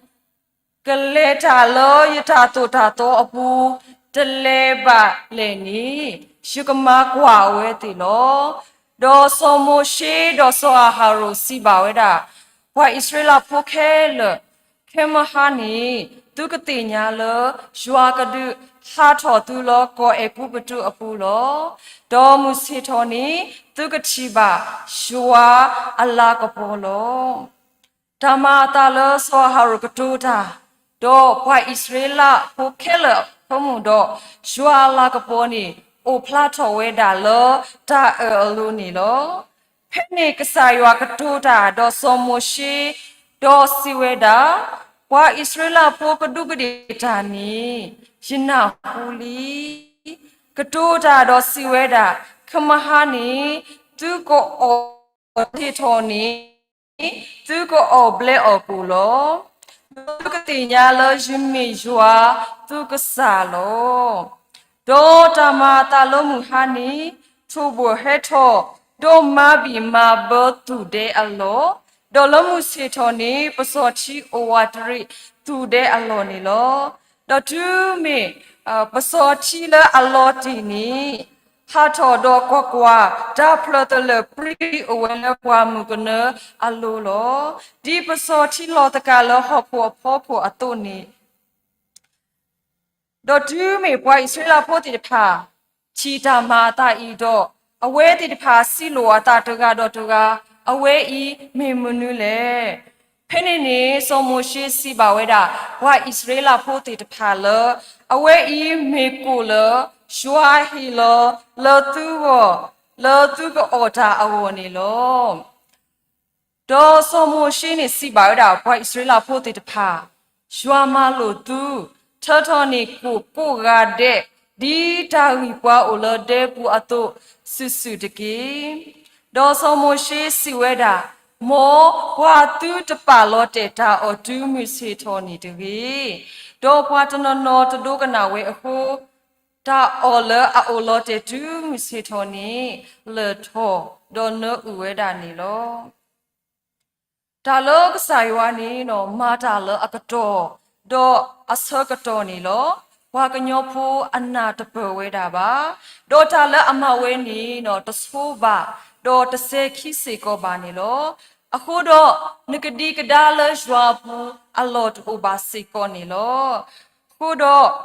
ကလဲၤတၢ်လၢယတၢ်သိၣ်တၢ်သီအပူၤ တလဲၤဘၣ်လဲၣ်န့ၣ် ယကမၤကွၢ်အဝဲသ့ၣ်လီၤ. ဒီးစီၤမိၤၡ့ဒီးစီၤအၤဟရိၣ်စံးဘၣ်ဝဲဒၣ်, ပှၤအံၣ်စရ့လးဖိခဲလၢာ်, ခဲမုၢ်ဟါန့ၣ် သုကသ့ၣ်ညါလၢ ယွၤကဒုးဟးထီၣ်သုလၢကီၢ်အဲၤကူပတူးအပူၤလီၤ. ဒီးမုၢ်ဆ့ၣ်ထီၣ်န့ၣ် သုကထံၣ်ဘၣ်ယွၤအလၤကပီၤလီၤ. တၢ်မၤအသးလၢစီၤအၤဟရိၣ်ကတိၤတၢ်, ဒီးပှၤအံၣ်စရ့လးဖိခဲလၢာ်အဖိမုၣ်ဒီး ယွၤအလၤကပီၤန့ၣ် အိၣ်ဖျါထီၣ်ဝဲဒၣ်လၢတၢ်အၢၣ်အလိၤန့ၣ်လီၤ. ဖဲန့ၣ်ကစၢ်ယွၤကတိၤတၢ်ဒီးစီၤမိၤၡ့, ဒီးစံးဝဲဒၣ်, ပှၤအံၣ်စရ့လးဖိကဒူးကဒ့ၣ်တၢ်န့ၣ် ယနၢ်ဟူလံ. ကတိၤတၢ်ဒီးစံးဝဲဒၣ်, ခဲမုၢ်ဟါန့ၣ် သုကအီၣ်ဆ့ၣ်ထီၣ်န့ၣ် သုကအီၣ်ဘျဲအီၣ်ကိၣ်လီၤ. ဒီးသုကသ့ၣ်ညါလၢယမ့ၢ်ယွၤသုကစၢ်လီၤ. ဒီးတၢ်မၤအသးလၢမုၢ်ဟါန့ၣ် ထိၣ်ဘိၣ်ဟဲထီၣ်, ဒီးမၤဘံၣ်မၤဘၢသုးဒဲအလီၢ်, ဒီးလၢမုၢ်ဆ့ၣ်ထီၣ်န့ၣ် ပစီၤထံအိၣ်ဝးတရံးသုးဒဲအလီၢ်န့ၣ်လီၤ. ဒီးတုၤမ့ၢ် ပစီၤထံလၢအလီၤတံၢ်န့ၣ် ဟးထီၣ်ဒီးကွၢ်ကွၢ်, တၢ်ဖျၢၣ်သလၢၣ်ပြံအိၣ်ဝဲလၢပှၢ်မုၢ်ကနၢအလိၤလီၤ. ဒ်ပစီၤထံလီၤသကၤလၢဟီၣ်ခိၣ်အဖီခိၣ်အသိးန့ၣ်, ဒီးတုၤမ့ၢ်ပှၤအံၣ်စရ့လးဖိသ့ၣ်တဖၣ် ထံၣ်တၢ်မၤအသးအံၤဒီး, အဝဲသ့ၣ်တဖၣ်စံးလိာ်အသးတဂၤဒီးတဂၤ, အဝဲအံၤမ့ၢ်မနုၤလဲၣ်. ဖဲန့ၣ်န့ၣ် စီၤမိၤၡ့စံးဘၣ်ဝဲဒၣ် ပှၤအံၣ်စရ့လးဖိသ့ၣ်တဖၣ်လၢ, အဝဲအံၤမ့ၢ်ကိၣ်လၢ ယွၤဟ့ၣ်လီၤ လၢသုဂီၢ်, လၢသုကအီၣ်တၢ်အဂီၢ်န့ၣ်လီၤ. ဒီးစီၤမိၤၡ့န့ၣ်စံးဘၣ်ဝဲဒၣ် ပှၤအံၣ်စရ့လးဖိသ့ၣ်တဖၣ်, ယွၤမၤလိာ်သု, ထၢထီၣ်န့ၢ်ကိၣ်ကိးဂၤဒဲး, ဒ်တၢ်ဂံၢ်ပှၤအိၣ်လၢဒဲပူၤအသိး စုာ်စုာ်တက့ၢ်. ဒီးစီၤမိၤၡ့စံးဝဲဒၣ်, မ်ပှၤသုတပာ်လီၤတဲာ်တၢ်အီၣ်တုၤမုၢ်ဆ့ၣ်ထီၣ်န့ၣ်တဂ့ၤ. ဒီးပှၤတနီၤနီၤတဒိကနၣ်ဝဲအဃိ, တၢ်အီၣ်လၢအအိၣ်လီၤတဲာ်တုၤမုၢ်ဆ့ၣ်ထီၣ်န့ၣ် လၢၢ်ထီၣ်, ဒီးနၢအုၣ်ဝဲဒၣ်န့ၣ်လီၤ. တၢ်လၢကစၢ်ယွၤန့ၣ် မၤတၢ်လၢအကတီၢ်, ဒီးအဆၢကတီၢ်န့ၣ်လီၤ. ပှၤကညီဖိအနၢ်တပၢၢ်ဝဲဒၣ်ဘၣ်. ဒီးတၢ်လၢအမၤဝဲန့ၣ် တဆိဘၣ်, ဒီးတစဲၤခံစ့ၢ်ကီးဘၣ်န့ၣ်လီၤ. အဃိဒီး, နကဒံကဒါလၢယွၤအပူၤ အလီၢ်တအိၣ်ဘၣ်စ့ၢ်ကီးန့ၣ်လီၤ. အဃိဒီး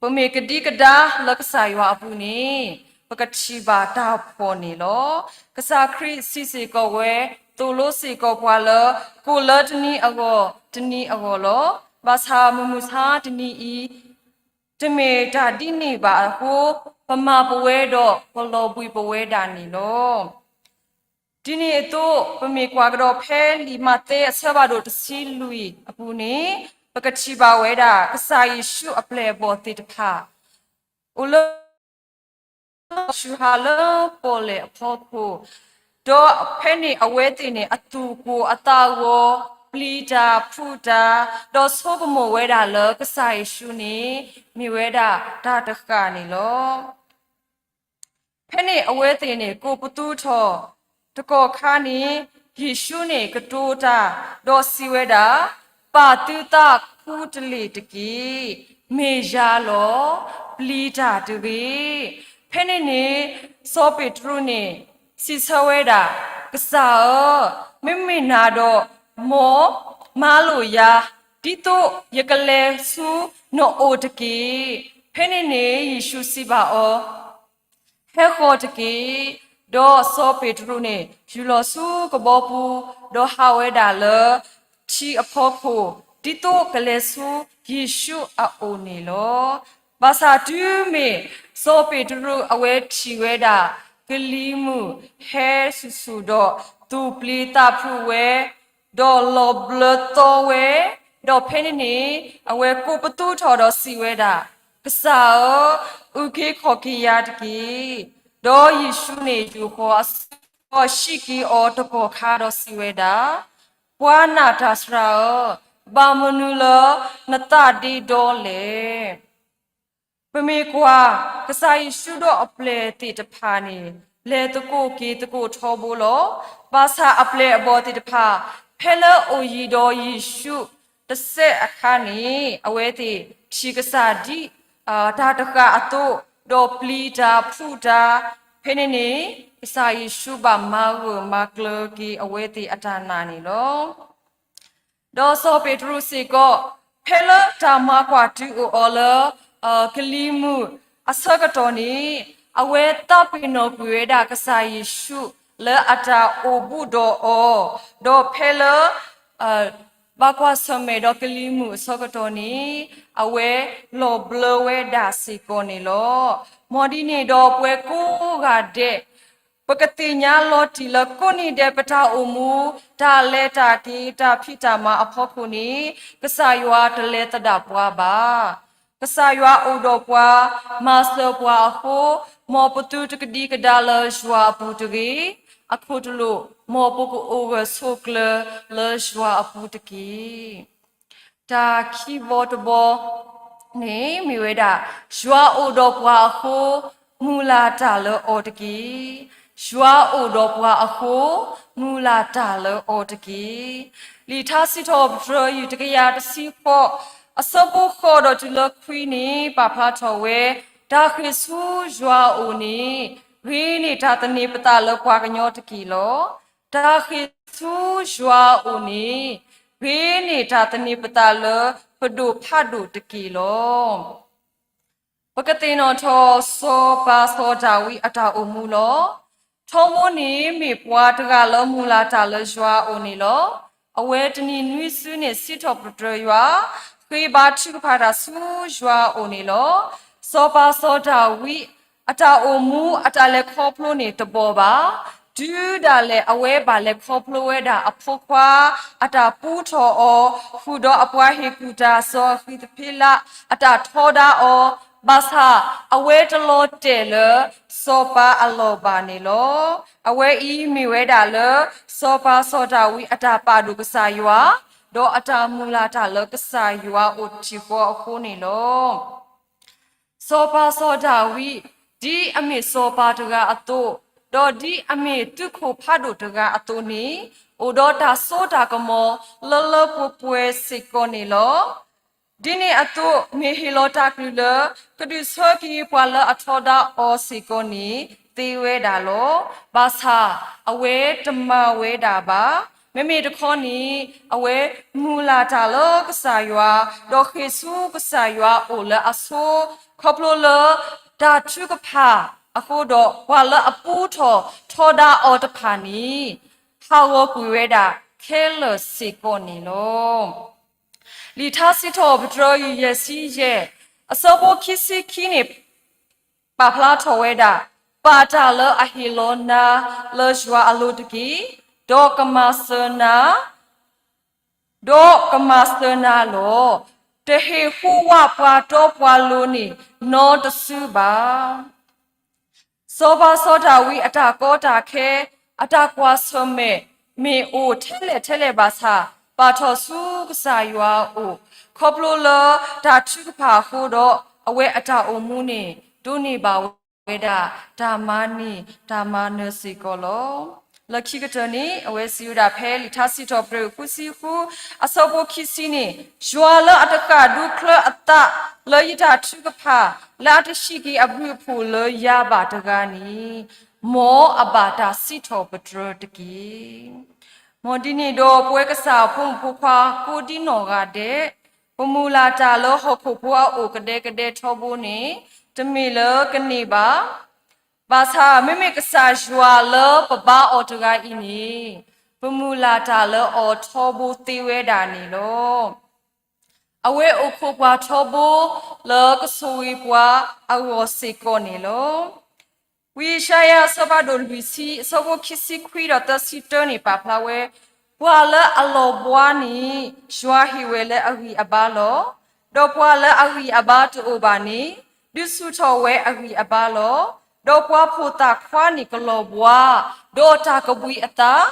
ပမ့ၢ်ကဒံကဒါလၢကစၢ်ယွၤအပူၤန့ၣ်, ပကထံၣ်ဘၣ်တၢ်ဖှီၣ်န့ၣ်လီၤ. ကစၢ်ခရံာ်စံးစ့ၢ်ကီးဝဲ, သိၣ်လိစ့ၢ်ကီးပှၤလၢ ကိၣ်လၢတနံၤအဂီၢ်တနံၤအဂီၢ်လီၤ. ဘၣ်ဆၣ်မုၢ်မဆါတနံၤအံၤ, တမ့ၢ်တၢ်ဒ်န့ၣ်ဘၣ်အဃိ, ပမၤပဝဲဒီးပလီၤဘှံးပဝဲဒၣ်န့ၣ်လီၤ. ဒ်န့ၣ်အသိး ပမ့ၢ်ကွၢ်ကဒီးဖဲလံာ်မးသဲအဆၢဖးဒိၣ်တဆံလွံၢ်အပူၤန့ၣ်, ပကထံၣ်ဘၣ်ဝဲဒၣ် ကစၢ်ယ့ၣ်ၡူးအပျဲၢ်အဘီၣ်သ့ၣ်တဖၣ် အိၣ်လၢ ဃုာ်ဟးလၢပီၣ်လဲၣ်အဖီခိၣ်, ဒီးဖဲန့ၣ်အဝဲသ့ၣ်န့ၣ် အသူၣ်ကိၢ်အသးဂီၤ, ပျံၤတၢ်ဖုးတၢ်, ဒီးဆိကမိၣ်ဝဲဒၣ်လၢကစၢ်ယ့ၣ်ၡူးန့ၣ် မ့ၢ်ဝဲဒၣ်တၢ်တဃၣ်န့ၣ်လီၤ. ဖဲန့ၣ်အဝဲသ့ၣ်န့ၣ် ကိးပသူထီၣ်တကီၢ်ခါန့ၣ်, ယ့ၣ်ၡူးန့ၣ်ကတိၤတၢ်, ဒီးစံးဝဲဒၣ်, ပာ်သုသးခူတလ့ၢ်တက့ၢ်. မ့ၢ်ယၤလီၤ. ပျံၤတၢ်တဂ့ၤ. ဖဲန့ၣ်န့ၣ် စီၤပ့းတရူးန့ၣ် စံးဆၢဝဲဒၣ်, ကစၢ်ဧၢ, မ့မ့ၢ်နၤဒီး, မ်မၤလိာ်ယၤ, ဒ်သိးယကလဲၤဆူနအိၣ်တက့ၢ်. ဖဲန့ၣ်န့ၣ် ယ့ၣ်ၡူးစံးဘၣ်အီၤ, ဟဲဃီၤတက့ၢ်. ဒီးစီၤပ့းတရူးန့ၣ် ယူၤလီၤဆူကဘီပူၤ, ဒီးဟးဝဲဒၣ်လၢထံအဖီခိၣ်, ဒ်သိးကလဲၤဆူယ့ၣ်ၡူးအအိၣ်န့ၣ်လီၤ. ဘၣ်ဆၣ်တုၤမ့ၢ်စီၤပ့းတရူးအဝဲထံၣ်ဝဲဒၣ် ကလံၤမုၢ်ဟဲဆူၣ်ဆူၣ်ဒီး သူၣ်ပျံၤသးဖုးဝဲ, ဒီးလီၤဘျၢသီဝဲ, ဒီးဖဲန့ၣ်န့ၣ် အဝဲကိးပသူထီၣ်ဒီးစံးဝဲဒၣ်, ကစၢ်ဧၢ, အုၣ်က့ၤခီၣ်က့ၤယၤတက့ၢ်. ဒီးယ့ၣ်ၡူးန့ၣ် ယူာ်ဃီၤအစု, ဒီးစံးက့ၤအီၤတကီၢ်ခါဒီးစံးဝဲဒၣ်, ပှၤနာ်တၢ်စှၤဧၢ, ဘၣ်မနုၤလၢနသးဒ့ဒီလဲၣ်. ပမ့ၢ်ကွၢ်, ကစၢ်ယ့ၣ်ၡူးဒီးအပျဲၢ်သ့ၣ်တဖၣ်န့ၣ် လဲၤသကိးက့ၤသကိးထီဘိလီၤ. ဘၣ်ဆၣ်အပျဲၢ်အဘီၣ်သ့ၣ်တဖၣ် ဖဲလၢအိၣ်ယံၤဒီးယ့ၣ်ၡူးတစဲးအခါန့ၣ် အဝဲသ့ၣ်ထံၣ်ကစၢ်ဒ်တၢ်တဃၣ်အသိး, ဒီးပျံၤတၢ်ဖုးတၢ်, ဖဲန့ၣ်န့ၣ် ကစၢ်ယ့ၣ်ၡူးဘၣ်မၤဂၢၢ်မၤကျၢၤက့ၤအဝဲသ့ၣ်အတၢ်နာ်န့ၣ်လီၤ. ဒီးစီၤပ့းတရူးစ့ၢ်ကီး, ဖဲလၢတၢ်မၤကွၢ်တုၤအိၣ်အီၤလၢ ကလံၤမုၢ်အဆၢကတီၢ်န့ၣ်, အဝဲသးပ့ၤနီၣ်ကွံာ်ဝဲဒၣ်ကစၢ်ယ့ၣ်ၡူးလၢအတၢ်အိၣ်ဘူးဒီးအီၤ, ဒီးဖဲလၢ ဘၣ်ကွၢ်ဆၢၣ်မဲာ်ဒီးကလံၤမုၢ်အဆၢကတီၢ်န့ၣ်, အဝဲလီၤဘျၢဝဲဒၣ်စ့ၢ်ကီးန့ၣ်လီၤ. မ်ဒ်န့ၣ်ဒီးပဝဲကိးဂၤဒဲး ပကသ့ၣ်ညါလီၤတံၢ်လၢကိးနံၤဒဲးပတၢ်အိၣ်မူ, တၢ်လဲၤတၢ်က့ၤ, တၢ်ဖံးတၢ်မၤအဖီခိၣ်န့ၣ်, ကစၢ်ယွၤတလဲၤသဒၣ်ပှၤဘၣ်. ကစၢ်ယွၤအိၣ်ဒီးပှၤ, မၤစၢၤပှၤအဃိ, မ်ပသုတကဒံကဒါလၢယွၤအပူၤတဂ့ၤ. အခိၣ်တလိာ်, မ်ပကအိၣ်ဂၢၢ်ဆိးကျၢၤလၢယွၤအပူၤတက့ၢ်. တၢ်ခံဘီတဘီန့ၣ်မ့ၢ်ဝဲဒၣ်, ယွၤအိၣ်ဒီးပှၤအဃိ, မုၢ်လၢ်တၢ်လၢအီၤတက့ၢ်. ယွၤအိၣ်ဒီးပှၤအဃိ, မုၢ်လၢ်တၢ်လၢအီၤတက့ၢ်. လံာ်ထါစံးထီၣ်ပတြၢၤ ယူၢ်တကယၤတဆံဃိး, အဆၢဖိဃိးဒီးတုၤလၢခွံန့ၣ် ပာ်ဖျါထီၣ်ဝဲ တၢ်ဃ့ၢ်ဆူယွၤအအိၣ်န့ၣ် ဂ့ၤန့ၢ်တၢ်သန့ၤပသးလၢပှၤကညီတက့ၢ်လီၤ. တၢ်ဃ့ၢ်ဆူယွၤအအိၣ်န့ၣ် ဂ့ၤန့ၢ်တၢ်သန့ၤပသးလၢပဒိၣ်ဖးဒိၣ်တက့ၢ်လီၤ. ပကသ့ၣ်နီၣ်ထီၣ်စီၤပၤစီၤဒၤဝံးအတၢ်အိၣ်မူလီၤ. ထီဘိန့ၣ်မ့ၢ်ပှၤတဂၤလၢမုၢ်လၢ်တၢ်လၢယွၤအအိၣ်န့ၣ်လီၤ. အဝဲတနံၤနွံစုန့ၣ်စံးထီၣ်ပတြၢၤယွၤ, ဃ့ဘါထုကဖၣ်တၢ်ဆူယွၤအအိၣ်န့ၣ်လီၤ. စီၤပၤစီၤဒၤဝံးအတၢ်အိၣ်မူအတၢ်လဲၤခီဖျိန့ၣ်တဘီဘၣ်. တုၤဒၣ်လဲာ်အဝဲဘၣ်လဲၤခီဖျိဝဲဒၣ်အဖိခွါ အတၢ်ပူထီၣ်အီၤ, ဃုာ်ဒီးအပှၤဟ့ၣ်ကူၣ်တၢ်စီၤအဃံးသဖ့လး အတၢ်ထီဒါအီၤ, ဘၣ်ဆၣ်အဝဲတလီၤတဲာ်လၢစီၤပၤအလီၢ်ဘၣ်န့ၣ်လီၤ. အဝဲအံၤမ့ၢ်ဝဲဒၣ်လၢ စီၤပၤစီၤဒၤဝံးအတၢ်ပာ်ဒိၣ်ကစၢ်ယွၤ, ဒီးအတၢ်မုၢ်လၢ်တၢ်လၢကစၢ်ယွၤအိၣ်တထံၣ်ဃီအဃိန့ၣ်လီၤ. စီၤပၤစီၤဒၤဝံး ဒ်အမ့ၢ်စီၤပၤတဂၤအသိး, ဒီးဒ်အမ့ၢ်သုးခိၣ်ဖးဒိၣ်တဂၤအသိးန့ၣ်, အိၣ်ဒီးတၢ်စိတၢ်ကမီၤလၢလၢပှဲၤပှဲၤစ့ၢ်ကီးန့ၣ်လီၤ. ဒ်န့ၣ်အသိး မ့ၢ်ဟ့ၣ်လီၤတၢ်ကလုၢ်လၢ ကဒုးဆၢက့ၤပှၤလၢအထီဒါအီၤစ့ၢ်ကီးန့ၣ် သ့ဝဲဒၣ်လီၤ. ဘၣ်ဆၣ်အဝဲတမၤဝဲဒၣ်ဘၣ်. မ့မ့ၢ်တခီန့ၣ် အဝဲမုၢ်လၢ်တၢ်လၢကစၢ်ယွၤ, ဒီးဃ့ၢ်ဆူကစၢ်ယွၤအအိၣ်လၢအဆိ, ခီဖျိလၢတၢ်ထုကဖၣ်အဃိဒီး ပှၤလၢအပူထီၣ်ထီဒါအီၤတဖၣ်န့ၣ် ဟးဂီၤကွံာ်ဝဲဒၣ်ခဲလၢာ်စ့ၢ်ကီးန့ၣ်လီၤ. လံာ်ထါစံးထီၣ်ပတြၢၤ ယဲၢ်ဆံယဲၢ် အဆၢဖိခံဆံခံန့ၣ် ပာ်ဖျါထီၣ်ဝဲဒၣ် ပာ်တၢ်လၢအဟ့ၣ်လီၤနၤလၢယွၤအလိၤတက့ၢ်. ဒီးကမၤစၢၤနၤ, ဒီးကမၤစၢၤနၤလီၤ. တဟ့ၣ်ဟူးဝးပှၤတီပှၤလိၤန့ၣ်နီတစုဘၣ်. စီၤပၤစီၤဒၤဝံးအတၢ်ကီတၢ်ခဲ, အတၢ်ကွၢ်ဆၢၣ်မဲာ် မ့ၢ်အိၣ်ထဲလဲၣ်ထဲလဲၣ်ဘၣ်ဆၣ်, ပာ်ထီၣ်ဆူကစၢ်ယွၤအအိၣ်, ခီဖျိလၢတၢ်ထုကဖၣ်အဃိဒီး အဝဲအတၢ်အိၣ်မူန့ၣ် ဒိးန့ၢ်ဘၣ်ဝဲဒၣ် တၢ်မၤန့ၢ်တၢ်မၤနၢၤစ့ၢ်ကီးလီၤ. လၢခံကတၢၢ်န့ၣ် အဝဲစံးဝဲဒၣ်ဖဲလံာ်ထါစံးထီၣ်ပတြၢၤ ဃုဆံဃု အဆၢဖိခံဆံန့ၣ်, ယွၤလၢအတဃၣ်ဒူချၢအသးလၢယတၢ်ထုကဖၣ်, လၢအတဟံးက့ၤအဘျုးအဖှိၣ်လၢယၤဘၣ်တဂၤန့ၣ်, မ်အဘၣ်တၢ်စံးထီၣ်ပတြၢၤတက့ၢ်. မ်ဒ်န့ၣ်ဒီး ပဝဲကစၢ်အဖိမုၣ်ဖိခွါကိးဒံနီၢ်ဂၤဒဲး, ပမုၢ်လၢ်တၢ်လၢဟီၣ်ခိၣ်ဖိအအိၣ်ကဒဲကဒဲထီဘိန့ၣ် တမ့ၢ်လၢကန့ၢ်ဘၣ်. ဘၣ်ဆၣ် မ့မ့ၢ်ကစၢ်ယွၤလၢပဘါအီၤတဂၤအံၤန့ၣ်, ပမုၢ်လၢ်တၢ်လၢအီၤထီဘိသ့ဝဲဒၣ်န့ၣ်လီၤ. အဝဲအိၣ်ခိးပှၤထီဘိလၢကဆိၣ်ဂ့ၤပှၤအဂီၢ်စ့ၢ်ကီးန့ၣ်လီၤ. ဝံယၡါယၤအဆၢဖးဒိၣ်လွံၢ်ဆံ အဆၢဖိခံဆံခွံဒီးသၢဆံတၢန့ၣ် ပာ်ဖျါဝဲ, ပှၤလၢအလီၤဘှါန့ၣ် ယွၤဟ့ၣ်ဝဲလၢအဂံၢ်အဘါလီၤ. ဒီးပှၤလၢအဂံၢ်အဘါတအိၣ်ဘၣ်န့ၣ် ဒုးဆူၣ်ထီၣ်ဝဲအဂံၢ်အဘါလီၤ. ဒီးပှၤဖိသၣ်ခွါန့ၣ်ကလီၤဘှါ, ဒီးတၢ်ကဘှံးအသး,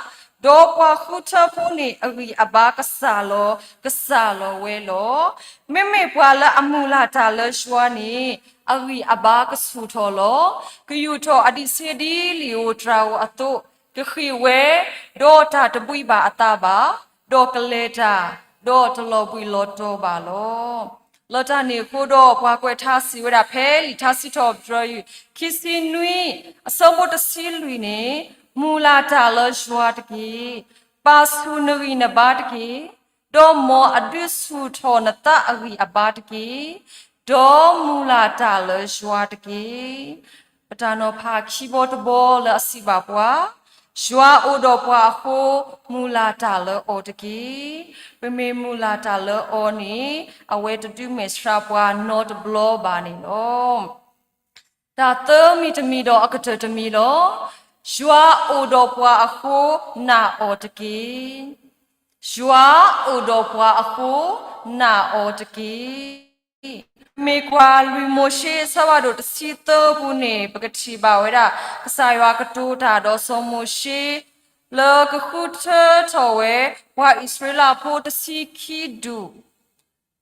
ဒီးပှၤဃုထၢဖိန့ၣ်အဂံၢ်အဘါကစၢ်လီၤ, ကစၢ်လီၤဝဲလီၤ. မ့မ့ၢ်ပှၤလၢအမုၢ်လၢ်တၢ်လၢယွၤန့ၣ် အဂံၢ်အဘါကဆူၣ်ထီၣ်လီၤ. ကယူာ်ထီၣ်အဒံးဆ့ဒံးလံာ်ဧိၤတြၤဧိၤအသိး, ကဃ့ၢ်ဝဲ, ဒီးတၢ်တဘှံးဘၣ်အသးဘၣ်, ဒီးကလဲၤတၢ်, ဒီးတလီၤဘှံးလီၤတီၤဘၣ်လီၤ. လၢတၢ်န့ၣ်အဃိဒီး ပှၤကွဲးထါစံးဝဲဒၣ်ဖဲလံာ်ထါစံးထီၣ်ပတြၢၤ ခံဆံနွံ အဆၢဖိတဆံလွံၢ်န့ၣ်, မုၢ်လၢ်တၢ်လၢယွၤတက့ၢ်. ပာ်ဆူၣ်နဂံၢ်နဘါတက့ၢ်. ဒီးမ်အဒုးဆူၣ်ထီၣ်နသးအဂံၢ်အဘါတက့ၢ်. ဒီးမုၢ်လၢ်တၢ်လၢယွၤတက့ၢ်. ပတၢ်နီၤဖးခံဘီတဘီလၢအစံးဘၣ်ပှၤ, ယွၤအိၣ်ဒီးပှၤအဃိ, မုၢ်လၢ်တၢ်လၢအီၤတက့ၢ်. ပမ့ၢ်မုၢ်လၢ်တၢ်လၢအီၤန့ၣ်, အဝဲတဒုးမဲာ်ဆှးပှၤနီတဘျီဘၣ်န့ၣ်လီၤ. တၢ်သၢမံၤတမံၤဒီးအကတၢၢ်တမံၤလီၤ. ယွၤအိၣ်ဒီးပှၤအဃိ, နာ်အီၤတက့ၢ်. ယွၤအိၣ်ဒီးပှၤအဃိ, နာ်အီၤတက့ၢ်. မ့ၢ်ကွၢ်လွံၢ်မိၤၡ့အဆၢဖးဒိၣ်တဆံသၢပူၤန့ၣ် ပကထံၣ်ဘၣ်ဝဲဒၣ် ကစၢ်ယွၤကတိၤတၢ်ဒီးစီၤမိၤၡ့ လၢကဃုထၢထီၣ်ဝဲ ပှၤအံၣ်စရ့လးဖိတဆံခံဒူၣ်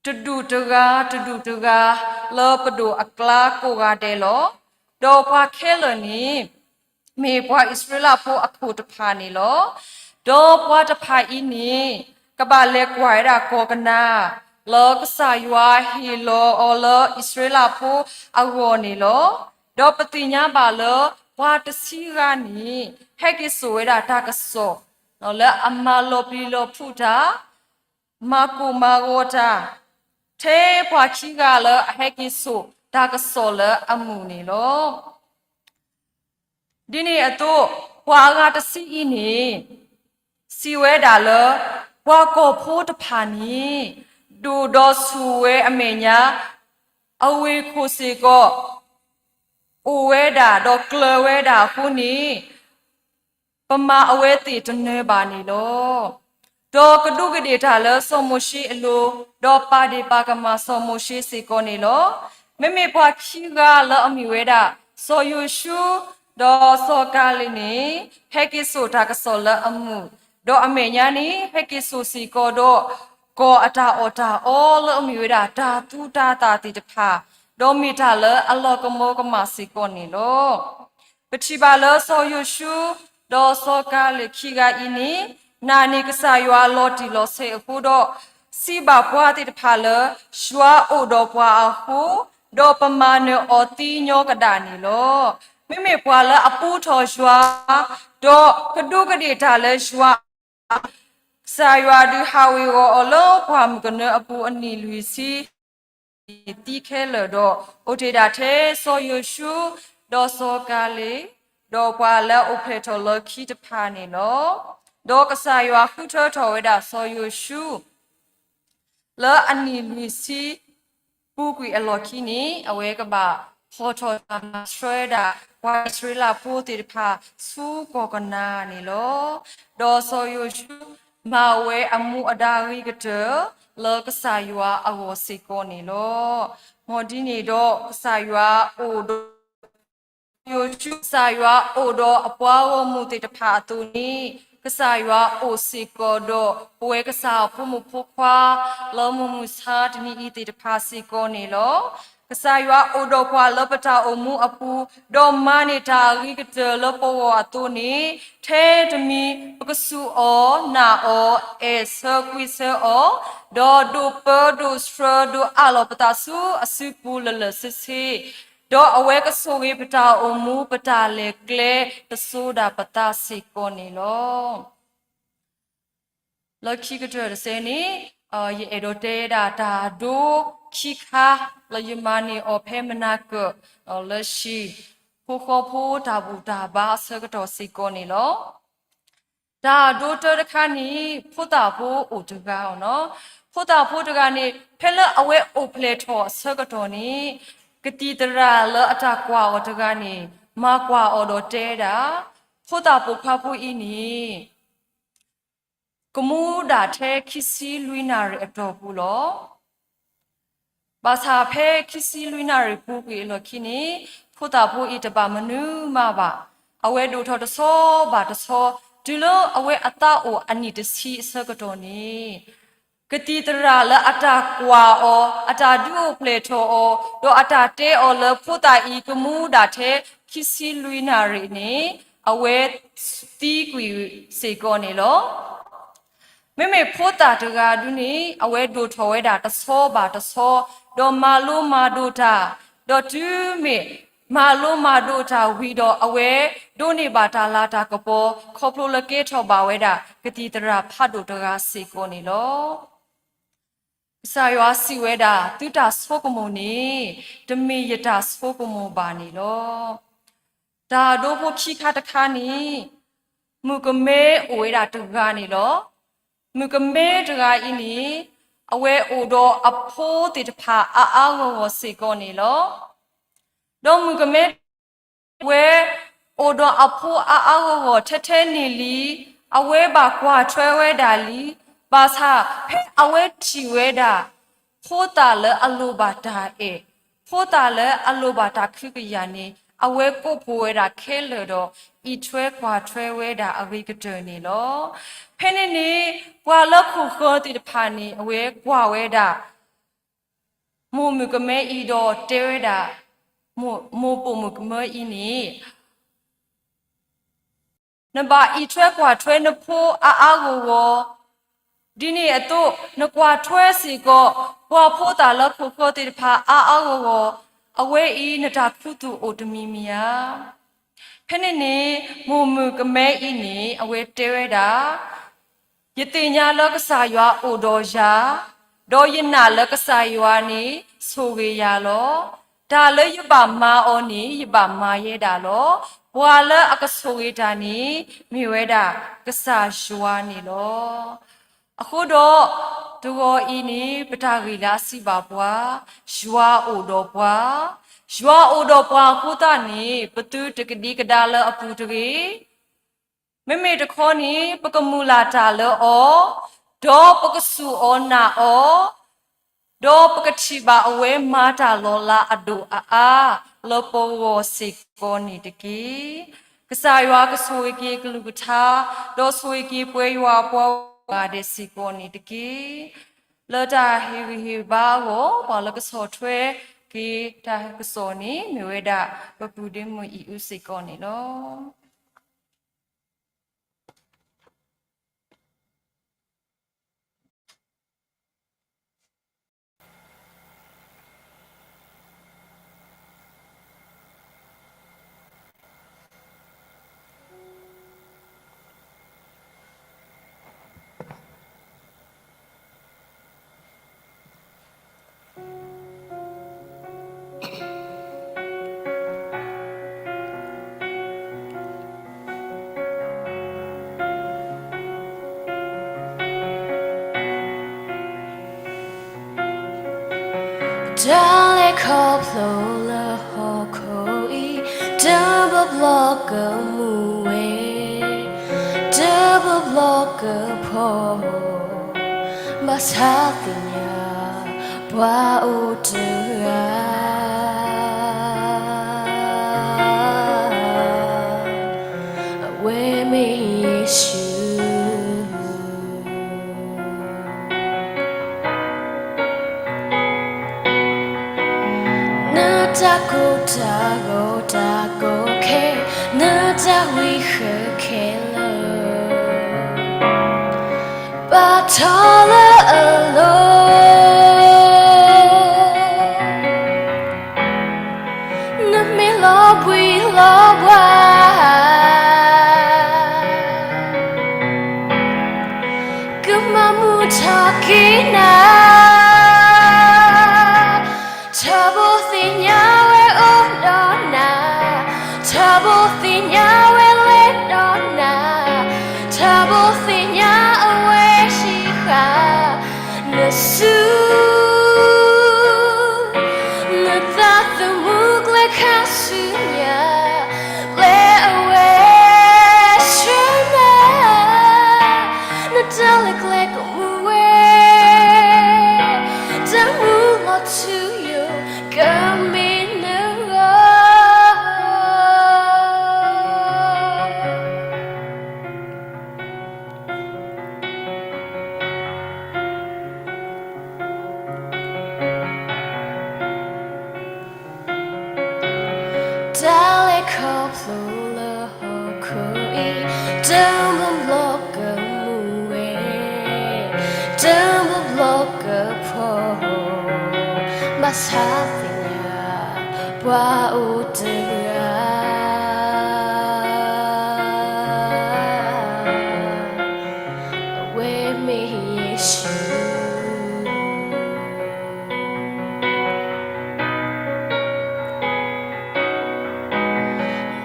တဒူၣ်တဂၤ, တဒူၣ်တဂၤ, လၢပဒိၣ်အကျါကိးဂၤဒဲးလီၤ. ဒီးပှၤခဲလၢာ်န့ၣ် မ့ၢ်ပှၤအံၣ်စရ့လးဖိအခိၣ်တဖၣ်န့ၣ်လီၤ. ဒီးပှၤတဖၣ်အံၤန့ၣ် ကဘၣ်လဲၤကွၢ်ဝဲဒၣ်ကီၢ်ကနၤအၣ် လၢကစၢ်ယွၤဟ့ၣ်လီၤအီၤလၢအံၣ်စရ့လးဖိအဂီၢ်န့ၣ်လီၤ. ဒီးပသ့ၣ်ညါဘၣ်လၢ ပှၤတဆံဂၤန့ၣ် ဟဲက့ၤစိာ်ဝဲဒၣ်တၢ်ကစီၣ် လၢအမၤလီၤပျံၤလီၤဖုးတၢ်, မၤကိၢ်မၤဂီၤတၢ်, ထဲပှၤခံဂၤလၢအဟဲက့ၤစိာ်တၢ်ကစီၣ်လၢအမုာ်န့ၣ်လီၤ. ဒ်န့ၣ်အသိး ပှၤအဂၤတဆံအံၤန့ၣ် စံးဝဲဒၣ်လၢ ပှၤကီၢ်ဖိတဖၣ်န့ၣ် ဒိၣ်ဒီးဆူၣ်ဝဲအမဲာ်ညါ အဝ့ၢ်ခိၣ်စ့ၢ်ကီး အိၣ်ဝဲဒၣ်ဒီးကျၢၤဝဲဒၣ်အဃိန့ၣ် ပမၤအဝဲသ့ၣ်တနၢၤဘၣ်န့ၣ်လီၤ. ဒီးကဒူးကဒ့ၣ်တၢ်လၢစီၤမိၤၡ့အလိၤ, ဒီးပာ်ဒ့ၣ်ပာ်ကမၣ်စီၤမိၤၡ့စ့ၢ်ကီးန့ၣ်လီၤ. မ့မ့ၢ်ပှၤခံဂၤလၢအမ့ၢ်ဝဲဒၣ် စီၤယိၤၡူ ဒီးစီၤကၤလ့းန့ၣ် ဟဲက့ၤစိာ်တၢ်ကစီၣ်လၢအမုာ်, ဒီးအမဲာ်ညါန့ၣ် ဟဲက့ၤစိာ်စ့ၢ်ကီးဒီး ကီၢ်အတၢ်အီၣ်တၢ်အီလၢအမ့ၢ်ဝဲဒၣ်တၢ်သူတၢ်သၣ်သ့ၣ်တဖၣ်, ဒီးမ့ၢ်တၢ်လၢအလီၤကမၢကမၣ်စ့ၢ်ကီးန့ၣ်လီၤ. ပထံၣ်ဘၣ်လၢစီၤယိၤၡူ ဒီးစီၤကၤလ့းခံဂၤအံၤန့ၣ် နာ်န့ၢ်ကစၢ်ယွၤလီၤတံၢ်လီၤဆဲးအဃိဒီး စံးဘၣ်ပှၤသ့ၣ်တဖၣ်လၢ ယွၤအိၣ်ဒီးပှၤအဃိ, ဒီးပမၤနၢၤအီၤသ့ညီကဒၣ်န့ၣ်လီၤ. မ့မ့ၢ်ပှၤလၢအပူထီၣ်ယွၤ, ဒီးကဒူးကဒ့ၣ်တၢ်လၢယွၤ ကစၢ်ယွၤဒုးဟးဝ့ၤဝီၤအီၤလၢပှၢ်မုၢ်ကနၢအပူၤအနံၣ်လွံၢ်ဆံ သံခဲလၢာ်ဒီး အိၣ်တ့ၢ်ဒၣ်ထဲစီၤယိၤၡူ ဒီးစီၤကၤလ့း, ဒီးပှၤလၢအအိၣ်ဖျဲၣ်ထီၣ်လၢခံတဖၣ်န့ၣ်လီၤ. ဒီးကစၢ်ယွၤဃုထၢထီၣ်ဝဲဒၣ်စီၤယိၤၡူ လၢအနံၣ်လွံၢ်ဆံ ပူၤကွံာ်အလီၢ်ခံန့ၣ် အဝဲကဘၣ်ဖီၣ်ထီၣ်တၢ်မၤဆှၢဝဲဒၣ် ပှၤအံၣ်စရ့လးဖိသ့ၣ်တဖၣ်ဆူကီၢ်ကနၤအၣ်န့ၣ်လီၤ. ဒီးစီၤယိၤၡူ မၤဝဲအမူအဒါအဂ့ၤကတၢၢ် လၢကစၢ်ယွၤအဂီၢ်စ့ၢ်ကီးန့ၣ်လီၤ. မ်ဒ်န့ၣ်ဒီးကစၢ်ယွၤအိၣ်ဒီး ယိၤၡူကစၢ်ယွၤအိၣ်ဒီးအပှၤဂီၢ်မုၢ်သ့ၣ်တဖၣ်အသိးန့ၣ် ကစၢ်ယွၤအိၣ်စ့ၢ်ကီးဒီးပဝဲကစၢ်အဖိမုၣ်ဖိခွါ လၢမုၢ်မဆါတနံၤအံၤသ့ၣ်တဖၣ်စ့ၢ်ကီးန့ၣ်လီၤ. ကစၢ်ယွၤအိၣ်ဒီးပှၤလၢပတၢ်အိၣ်မူအပူၤ, ဒီးမၤန့ၢ်တၢ်အဂ့ၤကတၢၢ်လၢပဂီၢ်အသိးန့ၣ် ထဲတမံၤပကစူၢ်အီၤနာ်အီၤ အဲၣ်ဆၢကွံဆၢအီၤ, ဒီးဒိးပၢဒိးဆှၢဒိးအးလီၤပသးဆူအစုပူၤလၢာ်လၢာ်ဆ့ဆ့, ဒီးအဝဲကဆိၣ်ဂ့ၤပတၢ်အိၣ်မူ ပတၢ်လဲၤကျဲ တစိၤဒၣ်ပသးစ့ၢ်ကီးန့ၣ်လီၤ. လၢခံကတၢၢ်တစဲးန့ၣ် ယအဲၣ်ဒိးတဲဒၣ်တၢ်ဒိခံခါ လၢယမၤန့ၢ်အီၤဖဲမနၤကၢၣ် လၢၡံၣ် ဖိဃီဖိတၢ်ဘူၣ်တၢ်ဘါအဆၢကတီၢ်စ့ၢ်ကီးန့ၣ်လီၤ. တၢ်ဒိတၢတခါန့ၣ် ဖိသၣ်ဖိအိၣ်တဂၤအီၤနီၤ. ဖိသၣ်ဖိတဂၤန့ၣ် ဖဲလၢအဝဲအိၣ်ဖျဲၣ်ထီၣ်အဆၢကတီၢ်န့ၣ် ကသံၣ်သရၣ်လၢအတၢ်ကွၢ်အီၤတဂၤန့ၣ် မၤကွၢ်အီၤဒီးတဲဒၣ် ဖိသၣ်ပိာ်ခွါဖိအံၤန့ၣ် ကမူဒၣ်ထဲခံဆံလွံၢ်နၣ်ရံၣ်အတီၢ်ပူၤလီၤ. ဘၣ်ဆၣ်ဖဲခံဆံလွံၢ်နၣ်ရံၣ်ပူၤကွံာ်အလီၢ်ခံန့ၣ် ဖိသၣ်ဖိအံၤတဘၣ်မနုၤမးဘၣ်. အဝဲဒိၣ်ထီၣ်တဆီဘၣ်တဆီ တုၤလၢအဝဲအသးအိၣ်အနံၣ်တဆံအဆၢကတီၢ်န့ၣ် ကသံၣ်သရၣ်လၢအတၢ်ကွၢ်အီၤ, အတၢ်ဒုးအိၣ်ဖျဲၣ်ထီၣ်အီၤ, ဒီးအတၢ်တဲအီၤလၢဖိသၣ်အံၤကမူဒၣ်ထဲခံဆံလွံၢ်နၣ်ရံၣ်န့ၣ် အဝဲသံကွံာ်စ့ၢ်ကီးန့ၣ်လီၤ. မ့မ့ၢ်ဖိသၣ်တဂၤဒုန့ၣ် အဝဲဒိၣ်ထီၣ်ဝဲဒၣ်တဆီဘၣ်တဆီ, ဒီးမၤလိမၤဒိးတၢ်, ဒီးတုၤမ့ၢ်မၤလိမၤဒိးတၢ်ဝံၤဒီး အဝဲဒိးန့ၢ်ဘၣ်တၢ်လၤတၢ်ကပီၤ ခီဖျိလၢကဲထီၣ်ဘၣ်ဝဲဒၣ် ကသံၣ်သရၣ်ဖးဒိၣ်တဂၤစ့ၢ်ကီးန့ၣ်လီၤ. ကစၢ်ယွၤစံးဝဲဒၣ် သုတၢ်ဆိကမိၣ်န့ၣ် တမ့ၢ်ယတၢ်ဆိကမိၣ်ဘၣ်န့ၣ်လီၤ. တၢ်ဒိဖိခံခါတခါန့ၣ် မုၣ်ကမဲအိၣ်ဝဲဒၣ်တဂၤန့ၣ်လီၤ. မုၣ်ကမဲတဂၤအံၤန့ၣ် အဝဲအိၣ်ဒီးအဖိသ့ၣ်တဖၣ်အါအါဂီၢ်ဂီၢ်စ့ၢ်ကီးန့ၣ်လီၤ. ဒီးမုၣ်ကမဲ အဝဲအိၣ်ဒီးအဖိအါအါဂီၢ်ဂီၢ်ထဲထဲန့ၣ်လံ, အဝဲဘၣ်ကွၢ်ထွဲဝဲဒၣ်လံ, ဘၣ်ဆၣ်ဖဲအဝဲထံၣ်ဝဲဒၣ် ဖိသၣ်လၢအလိၣ်ဘၣ်တၢ်အဲၣ်, ဖိသၣ်လၢအလိၣ်ဘၣ်တၢ်ကဟုကယာ်န့ၣ် အဝဲကိးဖှိၣ်ဝဲဒၣ်ခဲလၢာ်ဒီး အံးထွဲကွၢ်ထွဲဝဲဒၣ်အဂ့ၤကတၢၢ်န့ၣ်လီၤ. ဖဲန့ၣ်န့ၣ် ပှၤလၢခိၣ်ဃၢၤသ့ၣ်တဖၣ်န့ၣ် အဝဲကွၢ်ဝဲဒၣ် မိၢ်မုၣ်ကမဲအံၤဒီးတဲဝဲဒၣ် မိၢ်ပိာ်မုၣ်ကမဲအံၤန့ၣ် နဘၣ်အံးထွဲကွၢ်ထွဲနဖိအါအါဂီၢ်ဂီၢ်, ဒ်န့ၣ်အသိး နကွၢ်ထွဲစ့ၢ်ကီး ပှၤဖိသၣ်လၢခိၣ်ဃၢၤသ့ၣ်တဖၣ်အါအါဂီၢ်ဂီၢ်, အဝဲအံၤနတၢ်ခူသူၣ်အိၣ်တမံၤမံၤဧါ. ဖဲန့ၣ်န့ၣ် မိၢ်မုၣ်ကမဲအံၤန့ၣ် အဝဲတဲဝဲဒၣ်, ယသ့ၣ်ညါလၢကစၢ်ယွၤအိၣ်ဒီးယၤ, ဒီးယနာ်လၢကစၢ်ယွၤန့ၣ်ဆိၣ်ဂ့ၤယၤလီၤ. တၢ်လၢယဘၣ်မၤအီၤန့ၣ် ယဘၣ်မၤယဲဒၣ်လီၤ. ပှၤလၢအကဆိၣ်ဂ့ၤတၢ်န့ၣ် မ့ၢ်ဝဲဒၣ်ကစၢ်ယွၤန့ၣ်လီၤ. အဃိဒီး တဂီၤအံၤန့ၣ် ပတၢ်ဂ့ၢ်လၢအစံးဘၣ်ပှၤ, ယွၤအိၣ်ဒီးပှၤ, ယွၤအိၣ်ဒီးပှၤအဃိသတးန့ၣ် ပသုတကဒံကဒါလၢအပူၤတဂ့ၤ. မ့မ့ၢ်တခီန့ၣ် ပကမုၢ်လၢ်တၢ်လၢအီၤ, ဒီးပကစူၢ်အီၤနာ်အီၤ, ဒီးပကထံၣ်ဘၣ်အဝဲမၤတၢ်လီၤလးအဒိၣ်အအါ လၢပဂီၢ်စ့ၢ်ကီးန့ၣ်တက့ၢ်. ကစၢ်ယွၤကဆိၣ်ဂ့ၤက့ၤကလုၢ်ကထါ, ဒီးဆိၣ်ဂ့ၤက့ၤပှၤယွၤအပှၤဂၤဒဲးစ့ၢ်ကီးန့ၣ်တက့ၢ်. လၢတၢ်ဟ့ၣ်ဂံၢ်ဟ့ၣ်ဘါအဂီၢ် ပှၤလၢကဆီၣ်ထွဲက့ၤတၢ်ကစီၣ်န့ၣ် မ့ၢ်ဝဲဒၣ် ပပုၢ်ဒ့မုၣ်အံၣ်အူစ့ၢ်ကီးန့ၣ်လီၤ. တၢ်လဲၤခီဖျိလၢဟီၣ်ခိၣ်အံၤ တဘျီဘျီကမူဝဲ, တဘျီဘျီကဖှီၣ်, ဘၣ်ဆၣ်သ့ၣ်ညါ ပှၤအိၣ်တဂၤ အဝဲမ့ၢ်ယ့ၣ်ၡူး. နတၢ်ကိၢ်တၢ်ဂီၤတၢ်ကီခဲ, နတၢ်ဝံဃၢခဲလၢာ် ဘၣ်ထီလၢအလိၤ, နမ့ၢ်လီၤဘှံးလီၤဘှါ, ကမၤမုာ်ထီၣ်က့ၤနၤ, ထီဘိသ့ၣ်ညါဝဲအိၣ်ဒီးနၤ, ထီဘိသ့ၣ်ညါဝဲလဲၤဒီးနၤ, ထီဘိသ့ၣ်ညါအဝဲဟံးဃာ် နစု, နသးသမူကျဲခါဆူညါ, ပျဲအဝဲဆှၢနၤ, နတၢ်လဲၤကျဲကမူဝဲ, တၢ်မူလီၤထူယိာ် ကမ့ၢ်နဂီၢ်. တၢ်လဲၤခီဖျိလၢဟီၣ်ခိၣ်အံၤ တဘျီဘျီကမူဝဲ, တဘျီဘျီကဖှီၣ်, ဘၣ်ဆၣ်သ့ၣ်ညါ ပှၤအိၣ်တဂၤ အဝဲမ့ၢ်ယ့ၣ်ၡူး.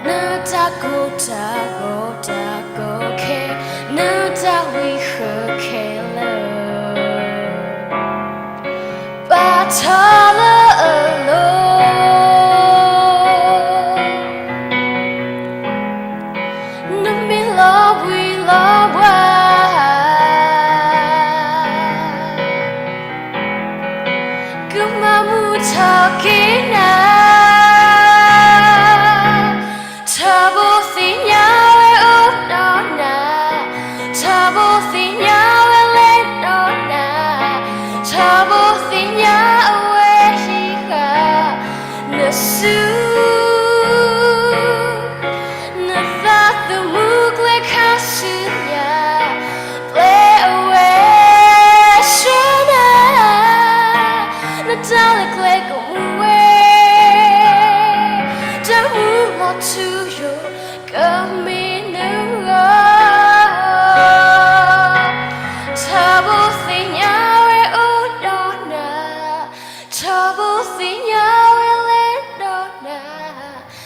နတၢ်ကိၢ်တၢ်ဂီၤတၢ်ကီခဲ, နတၢ်ဝံဃၢခဲလၢာ် ဘၣ်ထီလၢအလိၤ, နမ့ၢ်လီၤဘှံးလီၤဘှါ, ကမၤမုာ်ထီၣ်က့ၤနၤ, ထီဘိသ့ၣ်ညါဝဲအိၣ်ဒီးနၤ, ထီဘိသ့ၣ်ညါဝဲလဲၤဒီးနၤ, ထီဘိသ့ၣ်ညါအဝဲဟံးဃာ် နစု, နသးသမူကျဲခါဆူညါ, ပျဲအဝဲ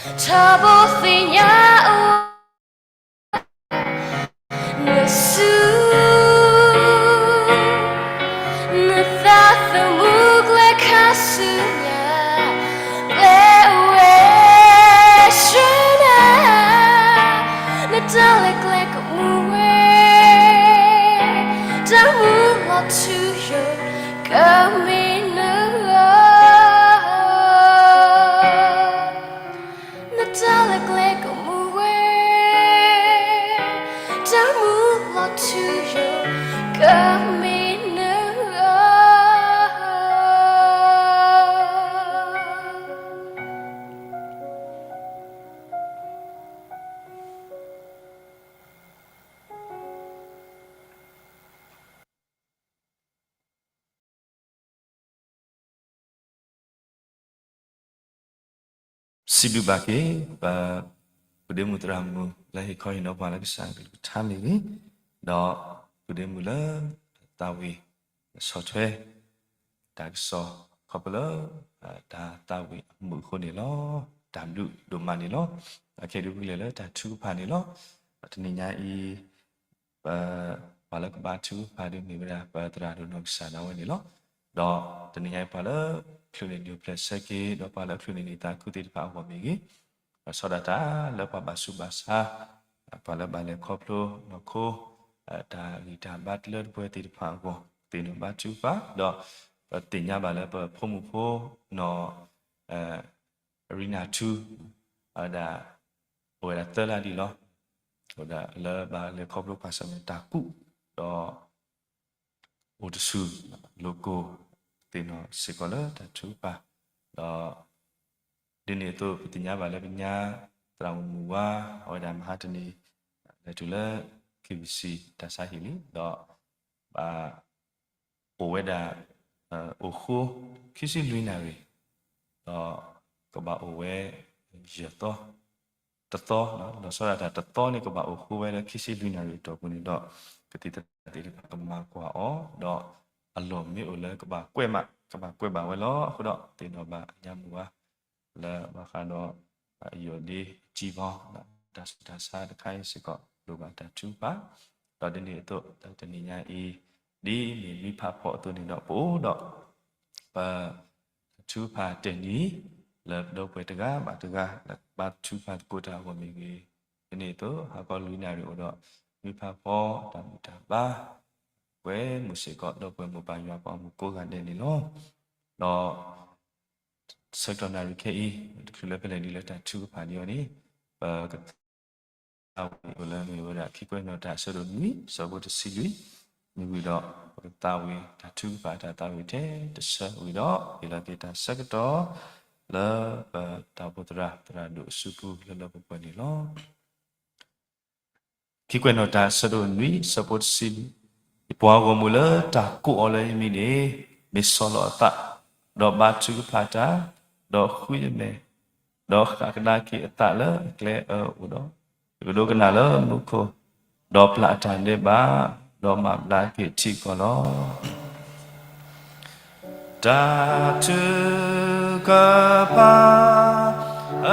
ထီဘိသ့ၣ်ညါအိၣ် နစု နသးသမူကျဲခါဆူညါ ကျဲအိၣ်ဝဲဆှၢနၤ နတၢ်လဲၤကျဲကမူဝဲ တၢ်မူလီၤထူယိာ် ကမ့ၢ်နဂီၢ် နတၢ်လဲၤကျဲကမူဝဲ တၢ်မူလီၤထူယိာ် ကမ့ၢ်နဂီၢ် စံးဘျုးဘၣ်က့ၤ ပ ပုၢ်ဒ့မုၣ်သရၣ်မုၣ်လၢဟ့ၣ်ခီဟ့ၣ်နီၤပှၤလၢကစၢ်အကလုၢ်ကထါမ့ၢ်ဂ့ၤ, ဒီးပုၢ်ဒ့မုၣ်လၢ သးဝံၣ် ဆီၣ်ထွဲ တၢ်ကစီၣ် ခီဖျိလၢ တၢ်သးဝံၣ်အမုာ်အဃိန့ၣ်လီၤ. တၢ်ဘျုးဒိၣ်မးန့ၣ်လီၤ. အခဲအံၤဒုးပကလဲၤလၢတၢ်ထုကဖၣ်န့ၣ်လီၤ. တနံၤညါအံၤ ပ ပှၤလၢကဘါထုကဖၣ်ဒုးမ့ၢ်ဝဲဒၣ် ပသရၣ်ဒိၣ်နီၢ်ကစၢ်ဒၣ်ဝဲန့ၣ်လီၤ. ဒီးတနံၤညါအံၤပှၤလၢ ချုးန့ၢ်ဒုးဖျဲးဆၢက့ၤ ဒီးပှၤလၢချုးန့ၢ်န့ၢ်သးခုသ့ၣ်တဖၣ်အဂီၢ်မ့ၢ်ဂ့ၤ, ဒီးဆီဒၣ်တၢ်လၢပှၤဘၣ်ဆူးဘၣ်ဆါ ပှၤလၢဘၣ်လဲၤခီဖျိနီၢ်ခိ တၢ်ဂံၢ်တၢ်ဘါတလၢတပှဲၤသ့ၣ်တဖၣ်အဂီၢ် သ့ၣ်နီၣ်ဘါထုကဖၣ် ဒီးပသ့ၣ်ညါဘၣ်လၢပဖိမုၣ်ဖိနီၢ် အရံနၢ်ထူ အဝဲဒၣ် အိၣ်ဝဲဒၣ်သၢလါဒံးလီၤ. အဝဲဒၣ်လၢဘၣ်လဲၤခီဖျိပှၤစၢၤမဲာ်တၢ်ကူး ဒီး အိၣ်တဆူၣ် လိၤကိၢ် သ့ၣ်နီၣ်စ့ၢ်ကီးလၢတၢ်ထုကဖၣ် ဒီး ဒ်န့ၣ်အသိး ပသ့ၣ်ညါဘၣ်လၢကညါ သရၣ်မုၣ်မုၢ်ဝါ အဝဲဒၣ်မဟါတနံၤ လဲၤတုၤလၢ KBC တၢ်ဆါဟံၣ်လံ ဒီး ဘၣ် အိၣ်ဝဲဒၣ် အိၣ်ဃိ ခံဆံလွံၢ်နၣ်ရံၣ် ဒီး ကဘၣ်အိၣ်ဝဲ ယဲၢ်သီ တသီ လီၤဆီဒၣ်တၢ်တသီန့ၣ် ကဘၣ်အိၣ်ဃိဝဲလၢခံဆံလွံၢ်နၣ်ရံၣ်အတီၢ်ပူၤန့ၣ်ဒီး ကသံၣ်သရၣ်သ့ၣ်တဖၣ်ကမၤကွၢ်အီၤ ဒီးအလီၢ်မ့ၢ်အိၣ်လၢကဘၣ်ကွဲးမး ကဘၣ်ကွဲးဘၣ်ဝဲလီၤ. အဃိဒီးသ့ၣ်နီၣ်ဘၣ်အညါမုၢ်ဝါ လၢဘၣ်ဃးဒီး ယိၤဒ့ကၠံဘီ တၢ်ဆူးတၢ်ဆါတခါအံၤစ့ၢ်ကီး လိၣ်ဘၣ်တၢ်ထုကဖၣ် ဒီးဒ်န့ၣ်အသိး တနံၤညါအံၤ ဒ်မ့ၢ်နွံဖးဖီအသိးန့ၣ်ဒီး ပအိၣ်ဒီး ပ ထုကဖၣ်တနံၤ လၢပဒီပုၢ်ဝဲၢ်တဂၤဘၣ်တဂၤ လၢဘါထုကဖၣ်သကိးတၢ်အဂီၢ်မ့ၢ်ဂ့ၤ, ဒ်န့ၣ်အသိး ဟါခီလွံၢ်နၣ်ရံၣ်အိၣ်ဒီး နွံဖးဖီတၢ်ဘူၣ်တၢ်ဘါ ပှဲၤမုာ်စ့ၢ်ကီး ဒီပုၢ်ဝဲၢ်မိၢ်ပၢ်ယွၤပှၤမုၣ်ကိးဂၤဒဲးန့ၣ်လီၤ. ဒီး ဆၢကတီၢ်နၣ်ရံၣ်ခဲအံၤ တချုးလၢပလဲၤဒ်လၢတၢ်ထုကဖၣ်ဒံးအီၤန့ၣ် ပက သးဝံၣ်အိၣ်လၢမ့ၢ်ဝဲဒၣ် ခံကွဲးနီၣ်တၢ်အဆၢဒိၣ်နွံ ဆၢဖိတဆံလွံၢ် မ့ၢ်ဝံၤဒီး ပကသးဝံၣ်တၢ်ထုကဖၣ်တၢ်သးဝံၣ်ထဲတဆၢဝံၤဒီး ဟ့ၣ်လီၤက့ၤတၢ်ဆၢကတီၢ် လၢပတၢ်အိၣ်ဖှိၣ်သရၣ် သရၣ်ဒိၣ်အစုပူၤလၢလၢပှဲၤပှဲၤန့ၣ်လီၤ. ခံကွဲးနီၣ်တၢ်အဆၢဒိၣ်နွံ ဆၢဖိတဆံလွံၢ်, ယပှၤဂီၢ်မုၢ်လၢတၢ်ကိးအီၤလၢယမံၤန့ၣ် မ့ၢ်ဆီၣ်လီၤအသး, ဒီးဘါထုကဖၣ်တၢ်, ဒီးဃုယမဲာ်, ဒီးဃးကဒါက့ၤအသးလၢအကျဲအၢအအိၣ်ဒီး, ယကဒိကနၣ်လၢမူခိၣ်, ဒီးပျၢ်အတၢ်ဒဲးဘး, ဒီးမၤဘျါက့ၤထံကီၢ်လီၤ. တၢ်ထုကဖၣ်အ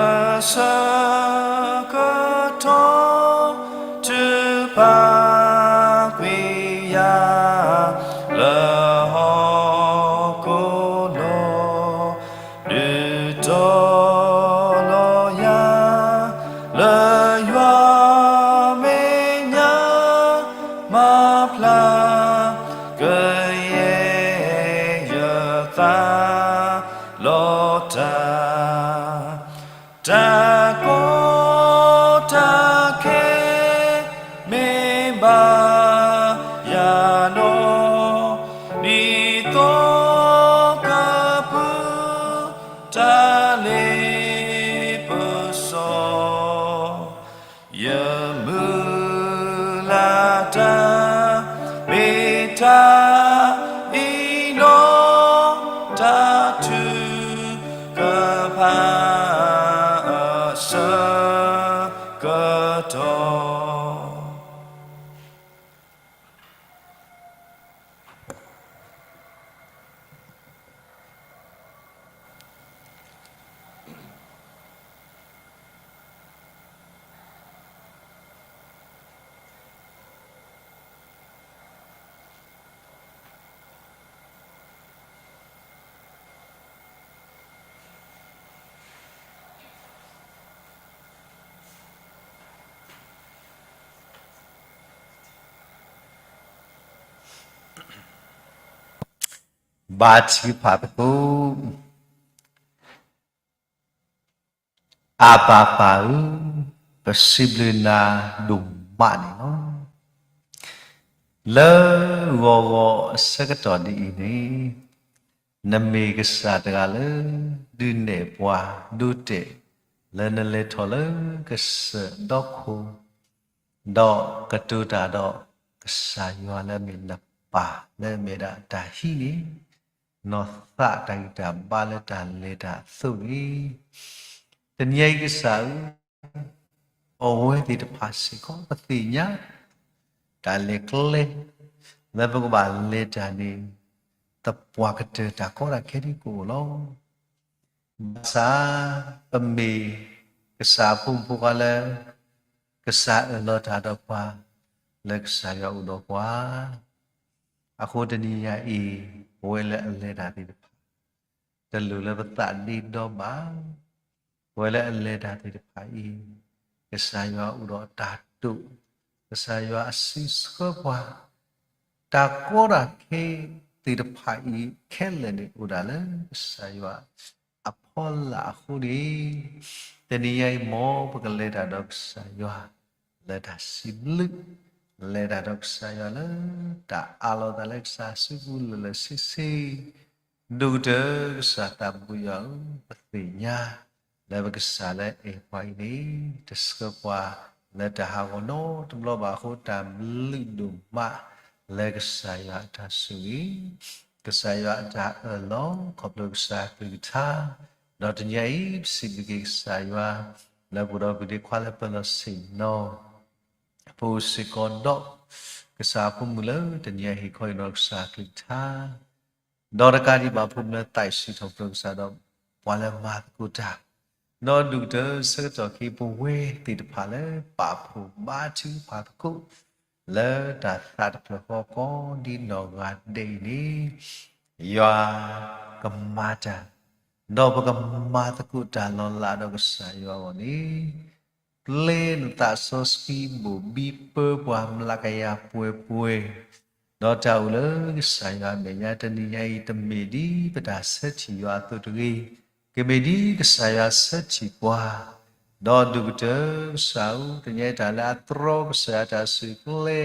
ဆၢကတီၢ် ထုကဖၣ်ကွံာ်ယၤ လၢဟီၣ်ခိၣ်လိၤ ဒုးတီၤလီၤယၤ လၢယွၤမဲာ်ညါ မၤဖျါ ကယဲၢ်ယသးလီၤတၢ် တၢ်ကီတၢ်ခဲ မ့ၢ်ဘၣ်ယၤဒီး ဒ်သိးကပုၢ် တၢ်လ့ပစီ ယမုၢ်လၢ်တၢ် မ့ၢ်တၢ်အံၤနီၤ တၢ်ထုကဖၣ်အဆၢကတီၢ် ဘါထုကဖၣ်သကိး. အၤဘၤပၢ်ဧၢ, ပစံးဘျုးနၤဒိၣ်မးန့ၣ်လီၤ. လၢဂီၤဂီၤအဆၢကတီၢ်ဒ်အံၤန့ၣ်, နမ့ၢ်ကစၢ်တဂၤလၢ ဒုးနဲၣ်ပှၤဒိတဲာ် လၢနလဲၤထီၣ်လၢကစၢၢ်ဒီခိၣ်, ဒီးကတိၤတၢ်ဒီးကစၢ်ယွၤလၢအမ့ၢ်နပၢ်လၢအမ့ၢ်ဒၣ်တၢ်ဟံးန့ၣ် နီၢ်သးတၢ်ဂံၢ်တၢ်ဘါလၢတၢ်လဲၤတၢ်အသိးန့ၣ်, တနံၤအံၤကစၢ်ဧၢ, အဝဲသ့ၣ်တဖၣ်စ့ၢ်ကီး ပသ့ၣ်ညါ တၢ်လဲၤကျဲ လၢပကဘၣ်လဲၤတၢ်န့ၣ် သပှၢ်ကတၢၢ်တၢ်ကီတၢ်ခဲဒ်ကအိၣ်လီၤ. ဘၣ်ဆၣ် ပမ့ၢ်ကစၢ်အဖိမုၣ်ဖိခွါလၢ ကစၢ်အၢၣ်လီၤတၢ်ဒီးပှၤ လၢကစၢ်ယွၤအိၣ်ဒီးပှၤ အဃိတနံၤညါအံၤ ပဝဲလၢအလဲၤတၢ်သ့ၣ်တဖၣ် တလိၣ်လၢပသးဒ့ဒီဘၣ်. ပဝဲလၢအလဲၤတၢ်သ့ၣ်တဖၣ်အံၤ ကစၢ်ယွၤအိၣ်ဒီးအတၢ်တိာ်, ကစၢ်ယွၤအစံးဆှၢပှၤ, တၢ်ကီတၢ်ခဲသ့ၣ်တဖၣ်အံၤခဲလၢာ်န့ၣ် အိၣ်ဒၣ်လၢကစၢ်ယွၤအဖီလာ်အဃိန့ၣ်, တနံၤညါအံၤ မ်ပကလဲၤတၢ်ဒီးကစၢ်ယွၤ လၢတၢ်စံးဘျုး, လဲၤတၢ်ဒီးကစၢ်ယွၤလၢ တၢ်အးလီၤသးလၢကစၢ်အစုပူၤလၢာ်လၢာ်ဆ့ဆ့, ဒိၣ်ကတၢၢ်ကစၢ်သးဘိယွၤဧၢ, ပသ့ၣ်ညါ လၢပကစၢ်လၢအဲၣ်ပှၤအံၤန့ၣ် တဆှၢပှၤလၢတၢ်ဟးဂီၤနီတဘျီဘၣ်အဃိ တၢ်ဘျုးဒိၣ်မး လၢကစၢ်ယွၤအတၢ်ဆိၣ်ဂ့ၤ, ကစၢ်ယွၤအတၢ်အၢၣ်လီၤ ခီဖျိကစၢ်ကလုၢ်ကထါ, ဒီးတနံၤအံၤ ပစံးဘျုးက့ၤကစၢ်ယွၤ လၢပအိၣ်ဒီးပဒ့ခွါလၢပလီၢ်ဆ့ၣ်နီၤ ပအိၣ်စ့ၢ်ကီးဒီး ကစၢ်အဖိမုၣ်လၢတနံၤအံၤဟ့ၣ်ခီဟ့ၣ်နီၤကစၢ်ကလုၢ်ကထါ, ဒီးတကးဒံးဘၣ်ဖိမုၣ်လၢသးစံးထီၣ်ပတြၢၤကစၢ်ဒီး ပှၤလၢမၤသကိးတၢ်, ဒီးဒိၣ်ကတၢၢ်ဆၢကတီၢ်ခဲအံၤ ပဝဲသ့ၣ်တဖၣ်လၢပာ်ဖှိၣ်ဘါထုကဖၣ်သကိး လၢတၢ်သးတဖျၢၣ်ဃီကိးဒ်နီၢ်ဂၤဒဲးအံၤန့ၣ်, ယွၤကမၤတၢ်, ဒီးပကမၤသကိးတၢ်လီၤလးဒီးကစၢ်ယွၤအဂီၢ်န့ၣ်, ပျဲနသးစီဆှံဘိၣ်ဘံပၢပှၤမျးကယၤပှဲၤပှဲၤ, ဒီးတၢ်အိၣ်လၢကစၢ်ယွၤအမဲာ်ညါတနံၤညါအံၤ တမ့ၢ်ဒ်ပတၢ်ဆၢထံၣ်ယွၤအသိးတဂ့ၤ, ကမ့ၢ်ဒ်ကစၢ်ယွၤဆၢထံၣ်ပှၤ, ဒီးဒိၣ်ကတၢၢ်ကစၢ်ဧၢ, တနံၤညါအံၤတၢ်လၢအတြီကစၢ်ယွၤတၢ်စူၢ်ကျဲ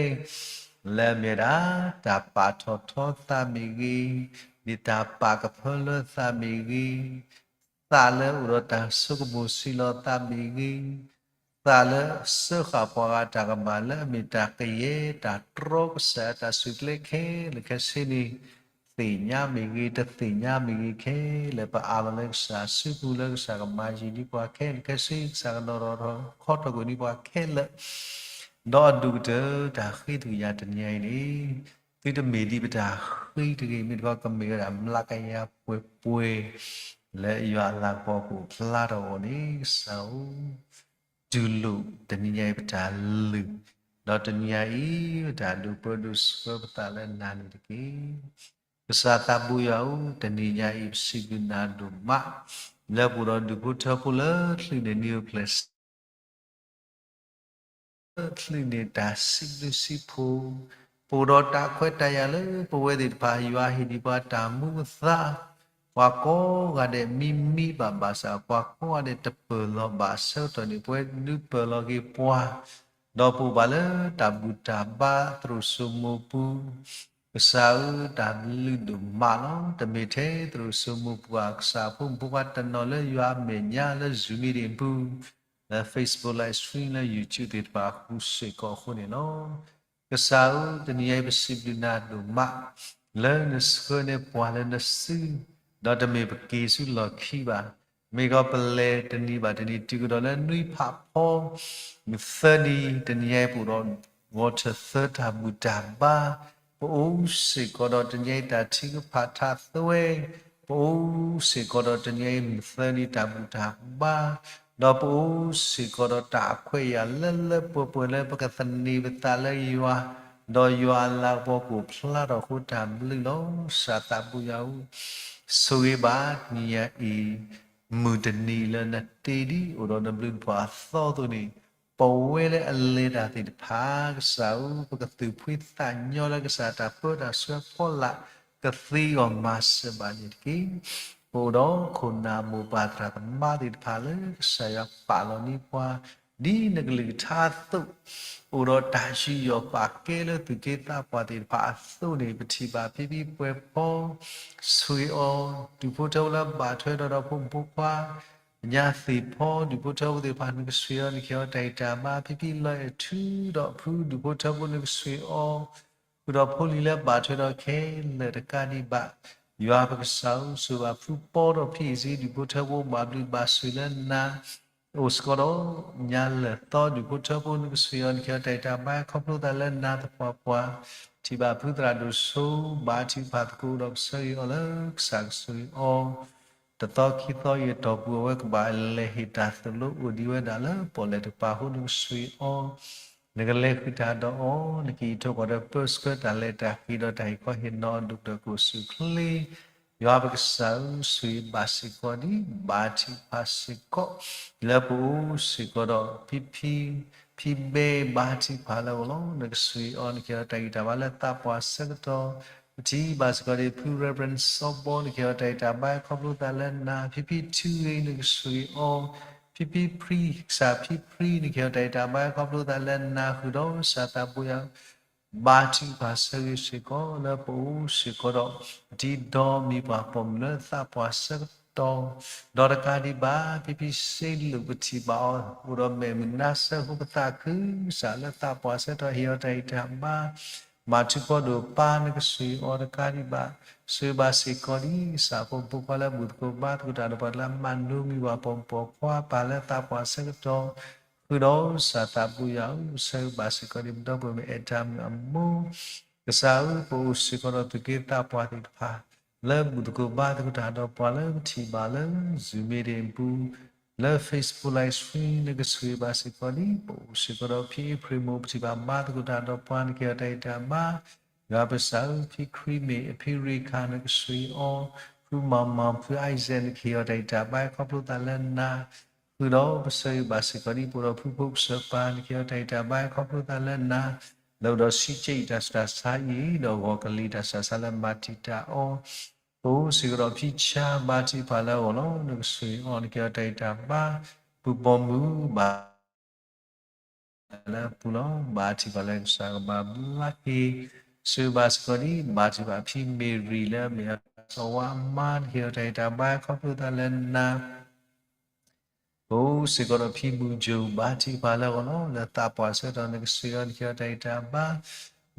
လၢအမ့ၢ်ဒၣ် တၢ်ပာ်ထီၣ်ထီသးမ့ၢ်ဂ့ၤ, ဒ်တၢ်ပာ်ကဖၢလၢသးမ့ၢ်ဂ့ၤ, သးလၢအိၣ်ဒီးတၢ်ဆိကမိၣ်ဆံးလီၤသးမ့ၢ်ဂ့ၤ, သးလၢစၢဃာ်ပှၤဂၤတၢ်ကမၣ်လၢအမ့ၢ်တၢ်ကယဲၢ်တၢ်တြီကစၢ်ယွၤတၢ်စူၢ်ကျဲခဲလၢာ်ခဲဆ့န့ၣ်, သ့ၣ်ညါမ့ၢ်ဂ့ၤ တသ့ၣ်ညါမ့ၢ်ဂ့ၤခဲလၢာ် ပအးလီၤလၢကစၢ်စုပူၤလၢကစၢ်ကမၤယံၤဒံးပှၤခဲလၢာ်ခဲဆ့ ကစၢ်ကနီၤထီၣ်ခီထီၣ်ကွံာ်ဒံးပှၤခဲလၢာ် ဒီးအဒိၣ်ကတၢၢ်တၢ်ဃ့တဂ့ၤညါတနံၤအံၤန့ၣ်, သုတမ့ၢ်ဒ်ပတၢ်ဃ့တဂ့ၤ မ့ၢ်တခီကမ့ၢ်ဝဲဒၣ်မျးကယၤပှဲၤပှဲၤ လၢယွၤအလၤကပီၤကအိၣ်ဖျါထီၣ်အဂီၢ်န့ၣ် ကစၢ်ဧၢ, တူၢ်လိာ်တနံၤညါအံၤပတၢ်လုၢ်, ဒီးတနံၤညါအံၤ ပတၢ်ဒိးပၢဒိးဆှၢပသးလၢနၤန့ၣ်တက့ၢ်. ကစၢ်သးဘိယွၤဧၢ, တနံၤညါအံၤ ပစံးဘျုးနၤဒိၣ်မး, လၢပအိၣ်ဒီးဒူၣ်ဖိထၢဖိလၢချုးန့ၢ်နံၣ်အိၣ်ဖျဲၣ် ချုးန့ၢ်တၢ်စံးဘျုးစံးဖှိၣ်, ပအိၣ်ဒီးတၢ်ခွဲးတၢ်ယာ်လၢပဝဲသ့ၣ်တဖၣ် ယွၤဟ့ၣ်ဒံးပှၤတၢ်မူအသး, ပှၤကိးဂၤဒဲးမံမံဘၣ်ဘၣ်ဆၣ် ပှၤကိးဂၤဒဲးတပၢၢ်လီၤဘၣ်အဆၢကတီၢ်န့ၣ် ပဝဲဒုးပၢၢ်လီၤက့ၤပှၤ, ဒီးပအိၣ်ဘၣ်လၢတၢ်ဘူၣ်တၢ်ဘါသရိာ်စိမိပူၤ, ကစၢ်ဧၢ, တၢ်လုၢ်ဒိၣ်မးလီၤ. တမ့ၢ်ထဲသရိာ်စိမိပူၤဘၣ် ကစၢ်ဖိမုၣ်ဖိခွါတနီၤလၢယွၤအမဲာ်ညါလၢ Zoom meeting ပူၤ လၢ Facebook live stream လၢ YouTube သ့ၣ်တဖၣ်အဃိစ့ၢ်ကီးအဃိန့ၣ်လီၤ. ကစၢ်ဧၢ, တနံၤအံၤပစံးဘျုးနၤဒိၣ်မး, လၢနဆှၢန့ၢ်ပှၤလၢနစု, ဒီးတမ့ၢ်ပက့ၤဆူလီၢ်ခံဘၣ်, မ့ၢ်ကီးပလဲၤတနံၤဘၣ်တနံၤတုၤကဒီးလၢနွံဖးဖီ မုၢ်သၢနံၤ, တနံၤအံၤပအိၣ်ဒီး ဂီၤထၢၣ်သၢတၢ်ဘူၣ်တၢ်ဘါ, ပအိၣ်စ့ၢ်ကီးဒီးတနံၤအံၤတၢ်ထုကဖၣ်ထးသွဲ, ပအိၣ်စ့ၢ်ကီးဒီးတနံၤအံၤမုၢ်သၢနံၤတၢ်ဘူၣ်တၢ်ဘါ, ဒီးပအိၣ်စ့ၢ်ကီးဒီးတၢ်အခွဲးအယာ်လၢလၢပှဲၤပှဲၤလၢပကသန့ၤပသးလၢယွၤ, ဒီးယွၤအလၤကပီၤကအိၣ်ဖျါထီၣ်အဃိတၢ်ဘျုးလီၤ. ကစၢ်သးဘိယွၤဧၢ, ဆိၣ်ဂ့ၤဘၣ်တနံၤအံၤ မုၢ်တနံၤလၢနတ့ဒံးအိၣ်ဒီးနဘျုးနဖှိၣ်အသီအသိးန့ၣ်, ပဝဲလၢအလဲၤတၢ်သ့ၣ်တဖၣ် ကစၢ်ဧၢ, ပကသူၣ်ဖှံသးညီလၢကစၢ်တၢ်ပၢတၢ်ဆှၢဖီလာ်, က ကသ့အီၤမၤစၢၤဘၣ်န့ၣ်တက့ၢ်. ပအိၣ်ဒီးခိၣ်နၢ်မိၢ်ပၢ်သရၣ်သမါသ့ၣ်တဖၣ်လၢကစၢ်ယွၤပာ်လီၤန့ၢ်ပှၤ ဒ်နကလုၢ်ကထါအသိး, အိၣ်ဒီးတၢ်ယူးယီၣ်ပာ်ကဲလၢသူၣ်က့သးပှၢ်သ့ၣ်တဖၣ်အသိးန့ၣ် ပထံၣ်ဘၣ်ဖံဖံပှဲၤဖီ ဆှ့အီၤ ဒူၣ်ဖိထၢဖိလၢဘၣ်ထွဲဒီးဒီဖိမုၣ်ဖိခွါ ညါသ့ၣ်ဖီ ဒူၣ်ဖိထၢဖိသ့ၣ်တဖၣ် နကဆှ့အီၤ နကဟ့ၣ်အီၤတၢ်ဂံၢ်တၢ်ဘါ ဖံဖံလီၤအဲၣ်ထူဒီးဖု ဒူၣ်ဖိထၢဖိ နကဆှ့အီၤ ဃုာ်ဒီးဖိလံၤလၢဘၣ်ထွဲဒီးခဲလၢာ်တကးဒံးဘၣ်. ယွၤပကစၢ်ဧၢ, ဆိၣ်ဂ့ၤဘၣ်ဖုပီဒီးဖံအံၤစ့ ဒူၣ်ဖိထၢဖိ ဘၣ်ဘျုးဘၣ်ဆိၣ်လၢနၤ အိၣ်စ့ၢ်ကီးဒီး ညါလၢာ်သီ ဒူၣ်ဖိထၢဖိ နကဆှ့အီၤ နကဟ့ၣ်အီၤတၢ်ဂံၢ်တၢ်ဘါ ခီဖျိသးလၢနၤသပှၢ်ပှၢ်, ထံၣ်ဘၣ်ဖုသရၣ်ဒိၣ်စိ ဘါထုကဖၣ်သကိးဒီးပဆၢဂ့ၤအီၤလၢကစၢ်ကဆိၣ်ဂ့ၤအီၤ တသီခံသီအံၤအတီၢ်ပူၤ အဝဲကဘၣ်လဲၤဟ့ၣ်တၢ်သိၣ်လိအိၣ်ဒံးဝဲဒၣ်လၢပီၣ်လဲၣ်တကပၤအဃိ နကဆှ့အီၤ နကလဲၤဃုာ်တၢ်ဒီးအီၤ နကအံးထိၣ်ကီၢ်ဒီးပၢဆှၢတၢ်လဲၤတၢ်က့ၤဒီးတၢ်ဟ့ၣ်ခီဟ့ၣ်နီၤ ဒိၣ်ကတၢၢ်ကအိၣ်ဆူၣ်အိၣ်ချ့ ယွၤပကစၢ်ဧၢ, ဆိၣ်ဂ့ၤဘၣ်စ့ၢ်ကီးဒံး ဘါထုကဖၣ်စ့ၢ်ကီး လၢပအိၣ်စ့ၢ်ကီးဒီးဖံဖံ ဖံဘဲ ဘါထုကဖၣ်လၢအဂီၢ်လီၤ. နကဆှ့အီၤ နကဟ့ၣ်အီၤတၢ်ဂံၢ်တၢ်ဘါလၢသးပှၢ်ဆၢကတီၢ် ပထံၣ်ဘၣ်စ့ၢ်ကီးဒံးဖု Reverend စီၤဘီ နကဟ့ၣ်အီၤတၢ်ဂံၢ်တၢ်ဘါ ခီဖျိသးလၢနၤ ဖံဖံထူဂ့ၤ နကဆှ့အီၤ ဖံဖံဖံ ကစၢ်ဖံဖံ နကဟ့ၣ်အီၤတၢ်ဂံၢ်တၢ်ဘါ ခီဖျိသးလၢနၤ ဃုာ်ဒီးကစၢ်သးဘိယွၤ ဘါထုကဖၣ်ဆၢဂ့ၤစ့ၢ်ကီး လၢပအိၣ်စ့ၢ်ကီးဒီး ပထံၣ်ဒီးမံၤပှၢ်ပိာ်မုၣ်လၢသးပှၢ်ဆၢကတီၢ် ဒီးတကးဒံးဘၣ် ဖံဖံစ့လူး ပထံၣ်ဘၣ်အီၤ အိၣ်ဒီးမဲာ်မုာ်နါစၢၤ ဃိကသးခုကစၢ်လၢသးပှၢ်ဆၢကတီၢ် ဟ့ၣ်အီၤတၢ်ဂံၢ်တၢ်ဘါ မၤထူၣ်ဖီဒိၣ်ပၢ် နကဆှ့အီၤတကးဒံးဘၣ် ဆိၣ်ဂ့ၤဘၣ်စ့ၢ်ကီးဒံး ကစၢ်ဖိမုၣ်ဖိခွါလၢဘူၣ်သကိးဘါသကိးတၢ်ဒီးပှၤ လၢမၤလိမံၤပှၢ်ပိာ်မုၣ်ပိာ်ခွါ ပၢ်လၢသးပှၢ်ဆၢကတီၢ် ဃုာ်ဒီးကစၢ်သးဘိယွၤဧၢ, ဆိၣ်ဂ့ၤဘၣ်စ့ၢ်ကီးဒံး ပဒီပုၢ်ဝဲၢ်မုၣ်အဲၣ်တၢ်မုၣ်အမိၢ် ကစၢ်ဧၢ, ပအိၣ်စ့ၢ်ကီးဒီးသူၣ်က့သးပှၢ်သ့ၣ်တဖၣ် လၢဘူၣ်သကိးဘါသကိးတၢ်ဒီးပှၤလၢပထံၣ်ဘၣ်လၢ Zoom meeting အပူၤ လၢ Facebook live stream နကဆိၣ်ဂ့ၤဘၣ်စ့ၢ်ကီးဒံး ပအိၣ်စ့ၢ်ကီးဒီးဖံအ့ဖြ့ၣ်မိၢ် ပထံၣ်ဘၣ်ဘါသကိးတၢ်ဒီးပှၤ နကဟ့ၣ်အီၤတၢ်ဂံၢ်တၢ်ဘါ ယွၤပကစၢ်ဧၢ, ဖံခရံမ့ၢ် ဖံရ့ခၣ် နကဆိၣ်ဂ့ၤအီၤ, ဖုမၤမၤ ဖု Isaac နကဟ့ၣ်အီၤတၢ်ဂံၢ်တၢ်ဘါ ခီဖျိသးလၢနၤ ဃုာ်ဒီးပဆၢဂ့ၤဘၣ်စ့ၢ်ကီးဒံး ပအိၣ်ဒီးဖုဖိကစၢၢ်ပၢ် နကဟ့ၣ်အီၤတၢ်ဂံၢ်တၢ်ဘါ ခီဖျိသးလၢနၤ လၢအိၣ်ဒီးဆံးကဲအံၤတၢ်ဆူးတၢ်ဆါအံၤ ဒီးဂီၤကလံၤတၢ်ဆူးတၢ်ဆါလၢမၤတံာ်တာ်အီၤ ပအိၣ်စ့ၢ်ကီးဒီးဖံဆါ ဘါထုကဖၣ်လၢအဂီၢ်လီၤ. နကဆိၣ်ဂ့ၤအီၤ နကဟ့ၣ်အီၤတၢ်ဂံၢ်တၢ်ဘါ ဖုပိာ်မုၣ်ဘၣ် လၢအပူၤလီၤ. ဘါထုကဖၣ်လၢကစၢ်ကဘၣ်ဘျါက့ၤ ဆိၣ်ဂ့ၤဘၣ်စ့ၢ်ကီးဒံး ဘါထုကဖၣ်ဖံမ့ၤရံၤလၢအမ့ၢ်အစီၤဝါအမါ နကဟ့ၣ်အီၤတၢ်ဂံၢ်တၢ်ဘါ ခီဖျိသးလၢနၤ ပအိၣ်စ့ၢ်ကီးဒီးဖံမူကၠိ ဘါထုကဖၣ်လၢအဂီၢ်လီၤ. လၢသးပှၢ်ဆၢကတီၢ် နကဆိၣ်ဂ့ၤအီၤ နကဟ့ၣ်အီၤတၢ်ဂံၢ်တၢ်ဘါ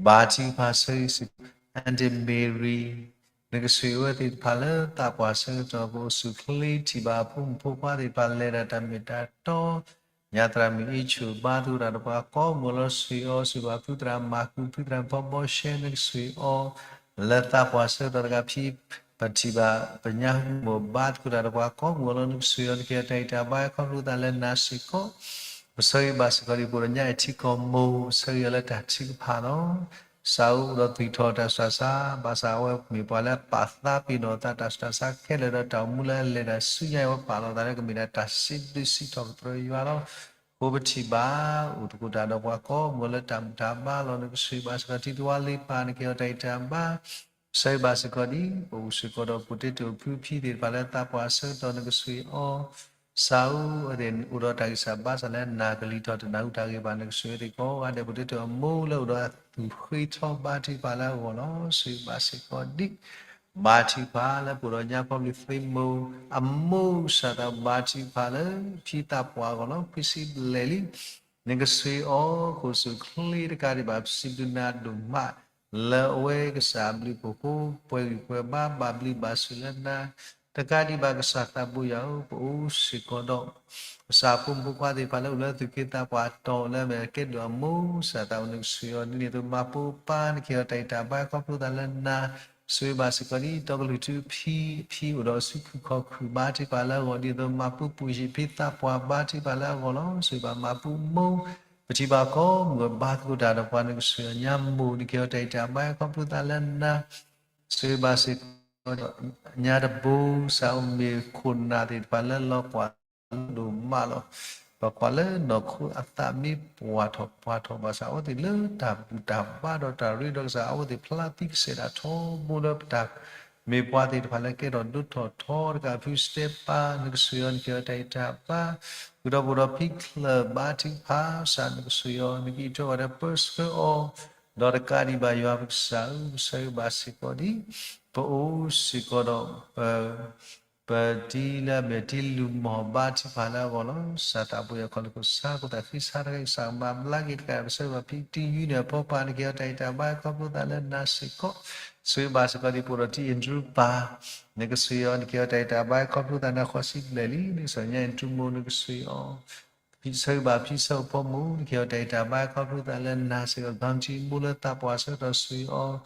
ဘါထုကဖၣ်ဆၢဂ့ၤစ့ၢ်ကီး Aunty Mary နကဆိၣ်ဂ့ၤဝဲသ့ၣ်တဖၣ်လၢသးပှၢ်ဆၢကတီၢ် ပအိၣ်ဆူၣ်ချ့ထံၣ်ဘၣ်အဖိမုၣ်ဖိခွါသ့ၣ်တဖၣ် လဲၤဒၣ်တၢ်မ့ၢ်တၢ်တီ ညါသရၣ်မုၣ်အ့ၣ်ဆူၣ် ဘါသကိးတၢ်ဒီးပှၤကိးမုၢ်လီၤ. ဆိၣ်ဂ့ၤအီၤ ဆိၣ်ဂ့ၤဘၣ်ဖုသရၣ်မၤကူ ဖုသရၣ်ဖီဘီရှဲ နကဆိၣ်ဂ့ၤအီၤ လၢသးပှၢ်ဆၢကတီၢ်တဂၤဖံ ပထံၣ်ဘၣ်ပညါဟူမုၢ်ဘါသကိးတၢ်ဒီးပှၤကိးမုၢ်လီၤ. နကဆိၣ်ဂ့ၤအီၤ နကဟ့ၣ်အီၤတၢ်ဂံၢ်တၢ်ဘါ ခီဖျိသးလၢနၤစ့ၢ်ကီး ပဆၢဂ့ၤဘၣ်စ့ၢ်ကီးဒံး ပအိၣ်ဒီးညါအဲၣ်ထံကီၢ်မိၢ် ပဆၢဂ့ၤအီၤလၢတၢ်ထုကဖၣ်လီၤ. ကစၢ်ဧၢ အိၣ်ဒီးသူၣ်ထီၣ်တၢ်ဆူးတၢ်ဆါ ဘၣ်ဆၣ်အဝဲမ့ၢ်ပှၤလၢပာ်သးပ့ၤနီၣ်သးတၢ်ဆူးတၢ်ဆါခဲလၢာ်ဒီးတၢ်အိၣ်မူလၢအလဲၤတၢ်ဆူညါ အဝဲပာ်လီၤသးလၢကမ့ၢ်ဒၣ်တၢ်စံးဘျုးစံးထီၣ်ပတြၢၤယွၤလီၤ. အဃိပထံၣ်ဘၣ် အိၣ်သကိးတၢ်ဒီးပှၤကိးမုၢ်လၢတၢ်ဘူၣ်တၢ်ဘါလီၤ. နကဆိၣ်ဂ့ၤဘၣ်စ့ၢ်ကီး ထံသဝါလ့ပၢ် နကဟ့ၣ်အီၤတၢ်ဂံၢ်တၢ်ဘါ ပဆၢဂ့ၤဘၣ်စ့ၢ်ကီးဒံး ပအိၣ်စ့ၢ်ကီးဒီး ပတဲတိာ်ဖုဖံသ့ၣ်တဖၣ်လၢသးပှၢ်ဆၢကတီၢ် နကဆိၣ်ဂ့ၤအီၤ ကစၢ်ဧၢ, အိၣ်ဒီးတၢ်ဂံၢ်စၢ်ဘါစၢ်လၢနၤ ကလံၤထီၣ်တနၢ်ဟူတၢ်ဂ့ၢ်ဘၣ် နကဆိၣ်ဂ့ၤသ့ၣ်ကိးဂၤဒဲး ပတဲတိာ်အမိၢ်လၢအိၣ်ဒီးသူၣ်ဃ့ထီဘါထုကဖၣ်လၢအဂီၢ်လီၤ. ဆိၣ်ဂ့ၤဘၣ်စ့ၢ်ကီးဒံး ဘါထုကဖၣ်လၢပအိၣ်ဒီးညါဖီဘျုးသ့မိၢ် အမိၢ်ကစၢ်သးဘါထုကဖၣ်လၢဖံသးပှၢ်အဂီၢ်လီၤ. ခွံဆံဘျဲၣ်လံ နကဆိၣ်ဂ့ၤအီၤ ကအိၣ်ဆူၣ်ချ့တကးဒံးဘၣ် ပစံးဘျုးနၤဒိၣ်မး လၢအဝဲကစၢ်ဘျုးဖှိၣ်ဖိ ပှဲၤဂံၢ်ပှဲၤဘါ ဘၣ်ဘျုးဘၣ်ဆိၣ်လၢနၤ တကးဒံးဘၣ် ကစၢ်သးဘိယွၤဧၢ, ပအိၣ်စ့ၢ်ကီးဒီး ကစၢ်ဖိမုၣ်ဖိခွါသ့ၣ်တဖၣ်လၢအိၣ်လၢသူၣ်က့သးပှၢ်တီၤလၢအမ့ၢ်ကဲဒိၣ်အမိၢ် ကစၢ်သးဘိ နကဆိၣ်ဂ့ၤအီၤဒ်န့ၣ်အသိး မၤပိာ်ပၢ် နကဟ့ၣ်အီၤတၢ်ဂံၢ်တၢ်ဘါ ခီဖျိသးလၢနၤ ဆိၣ်ဂ့ၤဘၣ်စ့ၢ်ကီးဒ် တီကလုၢ်ထူဖံ ဖံအိၣ်ဒီးစုဖုခီၣ်ခုၣ်ဘါထုကဖၣ်လၢအဂီၢ် ဒ်သိးမၤပူၤပူၤယံာ်ဖံသးပှၢ်ဘါထုကဖၣ်လၢအဂီၢ်လီၤ. ဆိၣ်ဂ့ၤဘၣ်မၤပူၤမိၢ် ပထံၣ်ဘၣ်ကိးမုၢ်ဘါသကိးတၢ်ဒီးပှၤ နကဆိၣ်ဂ့ၤအီၤညါမိၢ် နကဟ့ၣ်အီၤတၢ်ဂံၢ်တၢ်ဘါ ခီဖျိသးလၢနၤ ဆိၣ်ဂ့ၤဘၣ်စ့ၢ်ကီး ညါတဘိ ကစၢ်အိၣ်မ့ၢ်ခိၣ်နၢ်သ့ၣ်တဖၣ်လၢလီၤကွၢ်ဒိၣ်မးလီၤ. ပကွၢ်လၢနီၢ်ခိအသးမ့ၢ်ပှၢ်ထီၣ်ပှၢ်ထီၣ်ဘၣ်ဆၣ် အဝဲသ့ၣ်လၢတၢ်ဘူၣ်တၢ်ဘါဒီးတၢ်ရ့ဒီးကစၢ် အဝဲသ့ၣ်ဖျါသံကစဲးဒၣ်ထီဘိလၢပတၢ်မ့ၢ်ပှၤသ့ၣ်တဖၣ်လၢကဲထီၣ်ဒိၣ်ထီၣ်ထီတကးဖုစတဲပၤ နကစၢ်ယွၤ နကဲထီၣ်တၢ်အံၤတၢ်ဘါ ဃုာ်ဒီးပအိၣ်ဒီးဖံချၢၣ်ဘါထုကဖၣ် ကစၢ်နကစၢ်ယွၤ နကအံးထွဲဝဲဒီးပၢဆှၢအီၤ ဒီးတကးဒံးဘၣ်ယွၤပကစၢ်ဧၢ ပဆၢဂ့ၤဘၣ်စ့ၢ်ကီးဒ် ပအိၣ်စ့ၢ်ကီးဒီး ပတံၤလၢအမဲာ်တံၤလုၢ်မီၢ်ဘါထုကဖၣ်လၢအဂီၢ်လီၤ. စၢ်သးဘိယွၤခီၣ်လ့ၢ်ခိၣ်ဆါ ခိၣ်သးဃံဆါတဂၤ ကစၢ်ကမၤဘျါက့ၤတကး ပဆၢဂ့ၤဘၣ်ဖံတံၤယုၢ်န့ၢ်အဖီပၢ် နကဲထီၣ်တၢ်အံၤတၢ်ဘါခီဖျိသးလၢနၤစ့ၢ်ကီး ဆၢဂ့ၤဘၣ်စ့ၢ်ကီးဒ်ပအိၣ်ဒီးတံၤအ့ဒြူပၢ် နကစၢ်ယွၤ နကဲထီၣ်တၢ်အံၤတၢ်ဘါခီဖျိသးနၤဃိးဆံဘျဲၣ်လံ နကစၢ်ညါအ့ဒြူမိၢ် နကစၢ်ယွၤ ဖံဆၢဂ့ၤဘၣ်ဖံဆၢအိၣ်ဖိမုၣ် နကဲထီၣ်တၢ်အံၤတၢ်ဘါခီဖျိသးလၢနၤစ့ၢ်ကီး ဘၣ်မုၢ်ထံမိၢ်လၢသးပှၢ်ဆၢကတီၢ် စူၢ်အီၤ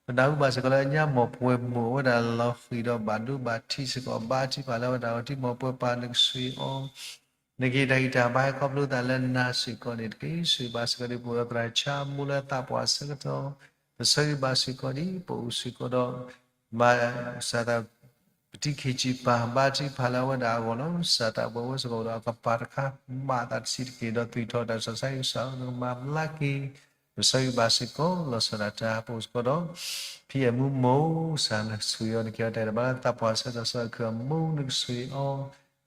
ပနၢ်ဟူဘၣ်စ့ၢ်ကီးလၢညါ မိၢ်ပှဲၤမိၢ်ဝဲဒၣ်လီၤဃံၤဒီးဘၣ်ဒိဘၣ်ထံးစ့ၢ်ကီး ဘါထုကဖၣ်လၢဝဲဒၣ်အီၤ တံၤမိၢ်ပှဲၤပၢ် နကစၢ်ယွၤ နကဲထီၣ်တၢ်အံၤတၢ်ဘါခီဖျိသးလၢနၤစ့ၢ်ကီးန့ၣ်တက့ၢ်. ဆၢဂ့ၤဘၣ်စ့ၢ်ကီးဒ်ပအိၣ်ဒီးသရၣ်ဆါမိၢ်လၢသးပှၢ်ဆၢကတီၢ် ပဆၢဂ့ၤဘၣ်စ့ၢ်ကီးဒ် ပအိၣ်စ့ၢ်ကီးဒီး မၤစၢၤသး ပတံၤခ့ၣ်စံၣ်ပၢ် ဘါထုကဖၣ်လၢအဝဲဒၣ်အဂီၢ်လီၤ. စၢ်သးဘိဝဲစ့ၢ်ကီးဒီးအကပၤတခါ မၤသးတဆံးတက့ၢ် ဒီးသွံၣ်ထီၣ်တၢ်ဆၢစါ ကစၢ်ဧၢ နကမၤဘျါက့ၤ ပဆၢဂ့ၤဘၣ်စ့ၢ်ကီး လီၤဆီဒၣ်တၢ် ပအိၣ်စ့ၢ်ကီးဒီး ဖံအဲၣ်မူမိၢ် ကစၢ်နကစၢ်ယွၤ နကဲထီၣ်တၢ်အံၤတၢ်ဘါလၢသးပှၢ်ဆၢကတီၢ် စၢ်အီၤခုၣ်အမိၢ် နကစၢ်ယွၤ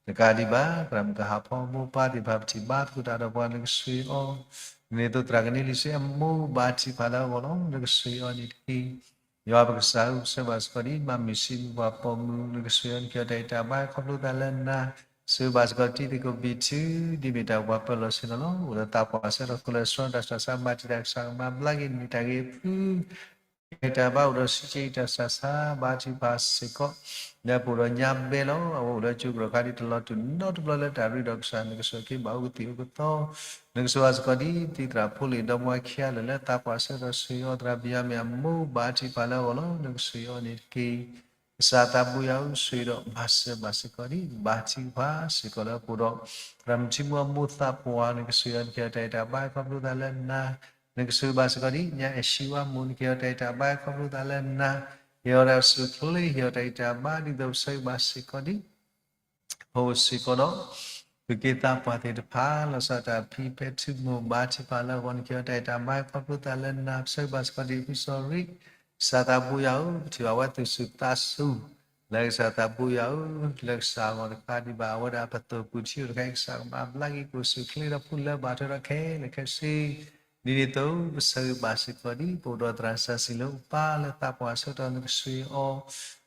တကးဒံးဘၣ် သရၣ်မုၣ်ကဟးဖီမိၢ်ပၢ်သ့ၣ်တဖၣ် ပထံၣ်ဘါသကိးတၢ်ဒီးပှၤ နကစၢ်ယွၤ ဒ်န့ၣ်အသိးသရၣ်ကန့လံၤစ့အမိၢ် ဘါထုကဖၣ်လၢအဂီၢ်လီၤ. နကစၢ်ယွၤန့ၣ်တက့ၢ်. ယွၤပကစၢ်ဧၢ ပဆၢဂ့ၤဘၣ်စ့ၢ်ကီးဒ် မၤမုၢ်ဆံးမုၢ်ပှၢ်ပိာ်မုၣ် နကစၢ်ယွၤ နကဲထီၣ်တၢ်အံၤတၢ်ဘါခီဖျိသးလၢနၤ ဆၢဂ့ၤဘၣ်စ့ၢ်ကီးတံၤသကိးဘံၣ်ထု ဒ်မ့ၢ်တၢ်ပှၤပၢၤလီၢ်ဆ့ၣ်နီၤလီၤ. အိၣ်ဒီးသးပှၢ်ဆၢကတီၢ် ခိၣ်လၢအဆှီ တၢ်ဆှီဆါ မၤတံာ်တာ် ကစၢ်ကမၤဘျါက့ၤ မ့ၢ်တၢ်ဂ့ၤဖု တၢ်အံၤတၢ်ဘါအိၣ်ဒီး စံးကဲအံၤတၢ်ဆှီဆါ ဘါထုကဖၣ်စ့ၢ်ကီး လၢပအိၣ်ဒီးညါဘဲလီၤ. အဝဲအိၣ်လၢကၠိကရၢၢ်ခါဒ်တလီၤတူာ်နီတဘျီလၢတၢ်ရ့ဒီးကစၢ် နကစၢ်ခ့ဘၣ်အိၣ်ကသံၣ်အိၣ်ကသီ နကစၢ်ယွၤစ့ၢ်ကီးဒ် တံၤသရၣ်ဖိလ့ၣ်ဒီမါဝၤခံဂၤလၢာ်လၢသးပှၢ်ဆၢကတီၢ် စူၢ်အီၤ သရၣ်ဘံၣ်ယၤမံၣ်အမိၢ် ဘါထုကဖၣ်လၢအဂီၢ်လီၤ. နကစၢ်ယွၤန့ၣ်တက့ၢ်. ကစၢ်သးဘိယွၤဧၢ စူၢ်ဒီးမၤစၢၤဘၣ်စ့ၢ်ကီးဒ် ဘါထုကဖၣ်စ့ၢ်ကီးလၢပအိၣ်ဒီး သရၣ်မုၣ်ထံမူအမိၢ်သးပှၢ် နကစၢ်ယွၤ နကဲထီၣ်တၢ်အံၤတၢ်ဘါခီဖျိသးလၢနၤ နကစၢ်ဘၣ်စ့ၢ်ကီးဒ် ညါအဲၣ်စံဝါမိၢ် နကဲထီၣ်တၢ်အံၤတၢ်ဘါခီဖျိသးလၢနၤ ဟ့ၣ်အီၤတၢ်အိၣ်ဆူၣ်အိၣ်ချ့ ဟ့ၣ်အီၤတၢ်အံၤတၢ်ဘါ ဒ်သိးပဆၢဂ့ၤဘၣ်စ့ၢ်ကီးဒ် ပအိၣ်စ့ၢ်ကီးဒီး သုးက့သးပှၢ်သ့ၣ်တဖၣ် လီၤဆီဒၣ်တၢ် ဖံပဲထူမိၢ် ဘါထုကဖၣ်လၢအဂီၢ် နကဲထီၣ်တၢ်အံၤတၢ်ဘါခီဖျိသးလၢနၤ ပဆၢဂ့ၤဘၣ်စ့ၢ်ကီးဒ် ဖုစီၤရံ ကစၢ်သးဘိယွၤဧၢ ပထံၣ်ဘၣ်ဝဲသူၣ်စူၤသးစူၤ လၢကစၢ်သးဘိယွၤဧၢ လၢကစၢ်အဂီၢ်တကးဒံးဘၣ် အဝဲဒၣ်ပသိၣ်ပူၤထံအိၣ်တခါအံၤ ကစၢ်ကမၤဘျါက့ၤ ကအိၣ်ဆူၣ်အိၣ်ချ့ဒီး ဖူလၢဘၣ်ထွဲဒီးခဲလၢာ်ခဲဆ့ ဒ်န့ၣ်အသိး ပဆၢဂ့ၤဘၣ်စ့ၢ်ကီးဒ် ပအိၣ်ဒီးသရၣ်စီဆှံလၢအပၢ်လၢသးပှၢ်ဆၢကတီၢ် နကစၢ်အီၤ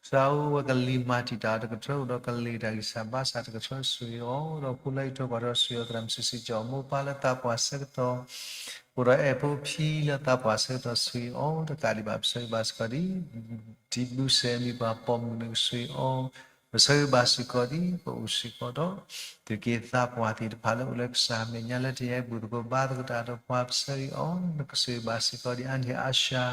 ကစၢ်ဧၢ အဝဲကလံၤမၤတံာ်တာ်တကထၢ အိၣ်ဒီးကလံၤတၢ်ဂံၢ်စၢ်ဘါစၢ်တကထၢ စူၢ်အီၤ ဒီးဖိလၢအံးထွဲကွၢ်ထွဲ စူၢ်အီၤ သရၣ်မုၣ်စံးစံးကၠီၤ အမိၢ်ပၢ်လၢသးပှၢ်ဆၢကတီၢ် အိၣ်ဒီးအဲၣ်ဖိဖံလၢသးပှၢ်ဆၢကတီၢ် စူၢ်အီၤ တကးဒံးဘၣ် ပဆၢဂ့ၤဘၣ်စ့ၢ်ကီးဒ် ဒံးဘုစဲမံၤပှၢ်ပိာ်မုၣ် နကစၢ်အီၤ ပဆၢဂ့ၤဘၣ်စ့ၢ်ကီးဒ် ပအိၣ်စ့ၢ်ကီးဒီး သုးက့သးပှၢ်သ့ၣ်တဖၣ်လၢအိၣ်လၢကစၢ်မဲာ်ညါလၢတယါအံၤ ဘူၣ်သကိးဘါသကိးတၢ်ဒီးပှၤ ပဆၢဂ့ၤအီၤ နကစၢ်ဂ့ၤဘၣ်စ့ၢ်ကီးဒ် အါန့ၢ်အါရှါ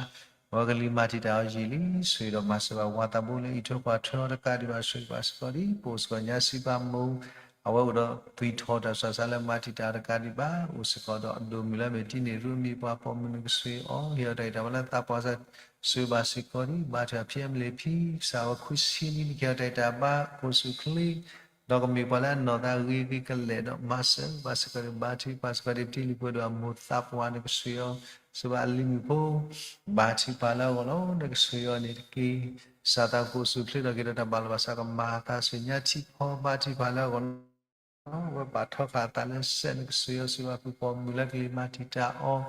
အဝဲကလံၤမၤတံာ်တာ်အီၤယံာ်လံ စူၢ်ဒီးမၤစၢၤဘၣ်ဝၤသးဘိလၢအံးထွဲကွၢ်ထွဲအီၤ တကးဒံးဘၣ် စူၢ်ဂ့ၤဘၣ်စ့ၢ်ကီးဒ် ပအိၣ်စ့ၢ်ကီးညါစံးပာ်မိၢ် အဝဲအိၣ်ဒီးသွံၣ်ထီၣ်တၢ်ဆှီဆါလၢမၤတံာ်တာ်တကးဒံးဘၣ် အိၣ်စ့ၢ်ကီးဒီးအဒိၣ်မုၢ်လၢအမ့ၢ်တံၤန့ၣ် ရူမံၤပှၢ်ပိာ်မုၣ် နကစၢ်အီၤ ဟ့ၣ်အီၤတၢ်ဂံၢ်တၢ်ဘါလၢသးပှၢ်ဆၢ စူၢ်ဂ့ၤဘၣ်စ့ၢ်ကီးဒ် ဘါထုကဖၣ်ဖံအမလ့ၤဖံ ကစၢ်အဝဲခွံဆံနံၣ် နကဟ့ၣ်အီၤတၢ်ဂံၢ်တၢ်ဘါ အိၣ်ဆူၣ်အိၣ်ချ့ ဒီးကမ့ၢ်ပှၤလၢအနီၢ်သးဂ့ၤဂ့ၤကလဲာ်ဒီး မၤစၢၤဘၣ်စ့ၢ်ကီးဒ် ဘါထုကဖၣ်စ့ၢ်ကီးဒ် ပတံၤလုၢ်ပှ့ၤဒိၣ်အမိၢ်သးပှၢ် နကစၢ်အီၤ စူၢ်ဘၣ်အလံၤမုၣ်ဖိ ဘါထုကဖၣ်လၢအဂီၢ်လီၤ နကစၢ်အီၤန့ၣ်တက့ၢ်. ကစၢ်သးအိၣ်ဆူၣ်အိၣ်ချ့ဒီးက့ၤဒီးတၢ်ဘၣ်လီၤဘၣ်စးကမၤအသးဆူညါထံဖီ ဘါထုကဖၣ်လၢအဂီၢ်လီၤ အဝဲဘၣ်ထီဃာ်အသးလၢစဲး နကစၢ်အီၤ စူၢ်ဘၣ်ဖုၣ်ပိာ်မုၣ်လၢကလံၤမၤတံာ်တာ်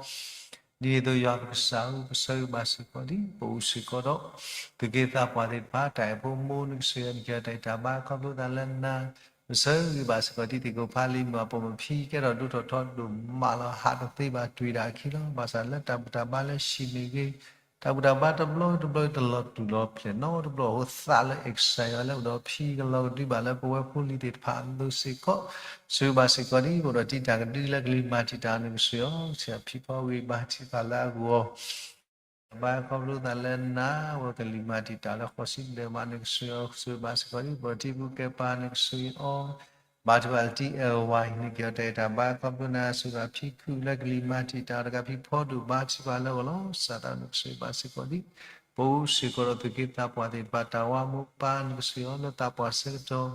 အီၤ ဒ်န့ၣ်အသိးယွၤပကစၢ်ဧၢ ပဆၢဂ့ၤဘၣ်စ့ၢ်ကီးဒ် ပအိၣ်စ့ၢ်ကီးဒီး သုးက့သးပှၢ်သ့ၣ်တဖၣ် တၢ်အဲၣ်ဖိမိၢ် နကစၢ်အီၤ နကဟ့ၣ်အီၤတၢ်ဂံၢ်တၢ်ဘါ ခီဖျိသးလၢနၤ ပဆၢဂ့ၤဘၣ်စ့ၢ်ကီးဒ် သ့ၣ်ကိးဖးလံာ်မုၢ်အပိာ်မုၣ်ဖံ ကဲထီၣ်ဒိၣ်ထီၣ်ထီဒိၣ်မးလီၤ ဟးတသ့ဘၣ် တွံၢ်ဒၣ်အခံလီၤ ဘၣ်ဆၣ်လၢတၢ်ဘူၣ်တၢ်ဘါလၢဟံးန့ၢ်ဂ့ၤ တၢ်ဘူၣ်တၢ်ဘါတဘျီတဘျီတလီၤတူာ်လီၤဖျဲၣ်နီတဘျီ အဃိသးလၢအဲၣ်ကစၢ်ယွၤလၢအိၣ်ဒီးဖံကလီၤကဒုဘၣ်လၢပဝဲဖိလံၤသ့ၣ်တဖၣ်အသိးစ့ၢ်ကီး စူၢ်ဘၣ်စ့ၢ်ကီးဒ် ပအိၣ်ဒီးတံၤတၢ်ကဒုလၢကလံၤမၤတံာ်တာ် နကစၢ်အီၤ ဆံးဖံဖီဂ့ၤ ဘါထုကဖၣ်လၢအဂီၢ် ဘါခီဖျိသးလၢနၤ အဝဲကလံၤမၤတံာ်တာ်လၢဃိးဆံဘျဲၣ်မး နကစၢ်အီၤ စူၢ်ဘၣ်စ့ၢ်ကီးဒ် ပထံပူၤကဲပၤ နကစၢ်အီၤ ဘါထုကဖၣ်လၢတံၤအဲၣ်ဝါအံၤ နကဟ့ၣ်အီၤတၢ်ဂံၢ်တၢ်ဘါ ခီဖျိနၤ စူၢ်ဘၣ်ဖံခုၣ်လၢကလံၤမၤတံာ်တာ်တဂၤ ဖံဖီဒိၣ် ဘါထုကဖၣ်လၢအဂီၢ်လီၤ ကစၢ်သးနကစၢ်ဘၣ်စ့ၢ်ကီးဒ် ပအိၣ်စ့ၢ်ကီးဒီးသုးက့သးပှၢ်သ့ၣ်တဖၣ် တၢ်ဝါမိၢ်ပၢ် နကစၢ်အီၤ လၢသးပှၢ်ဆၢကတီၢ်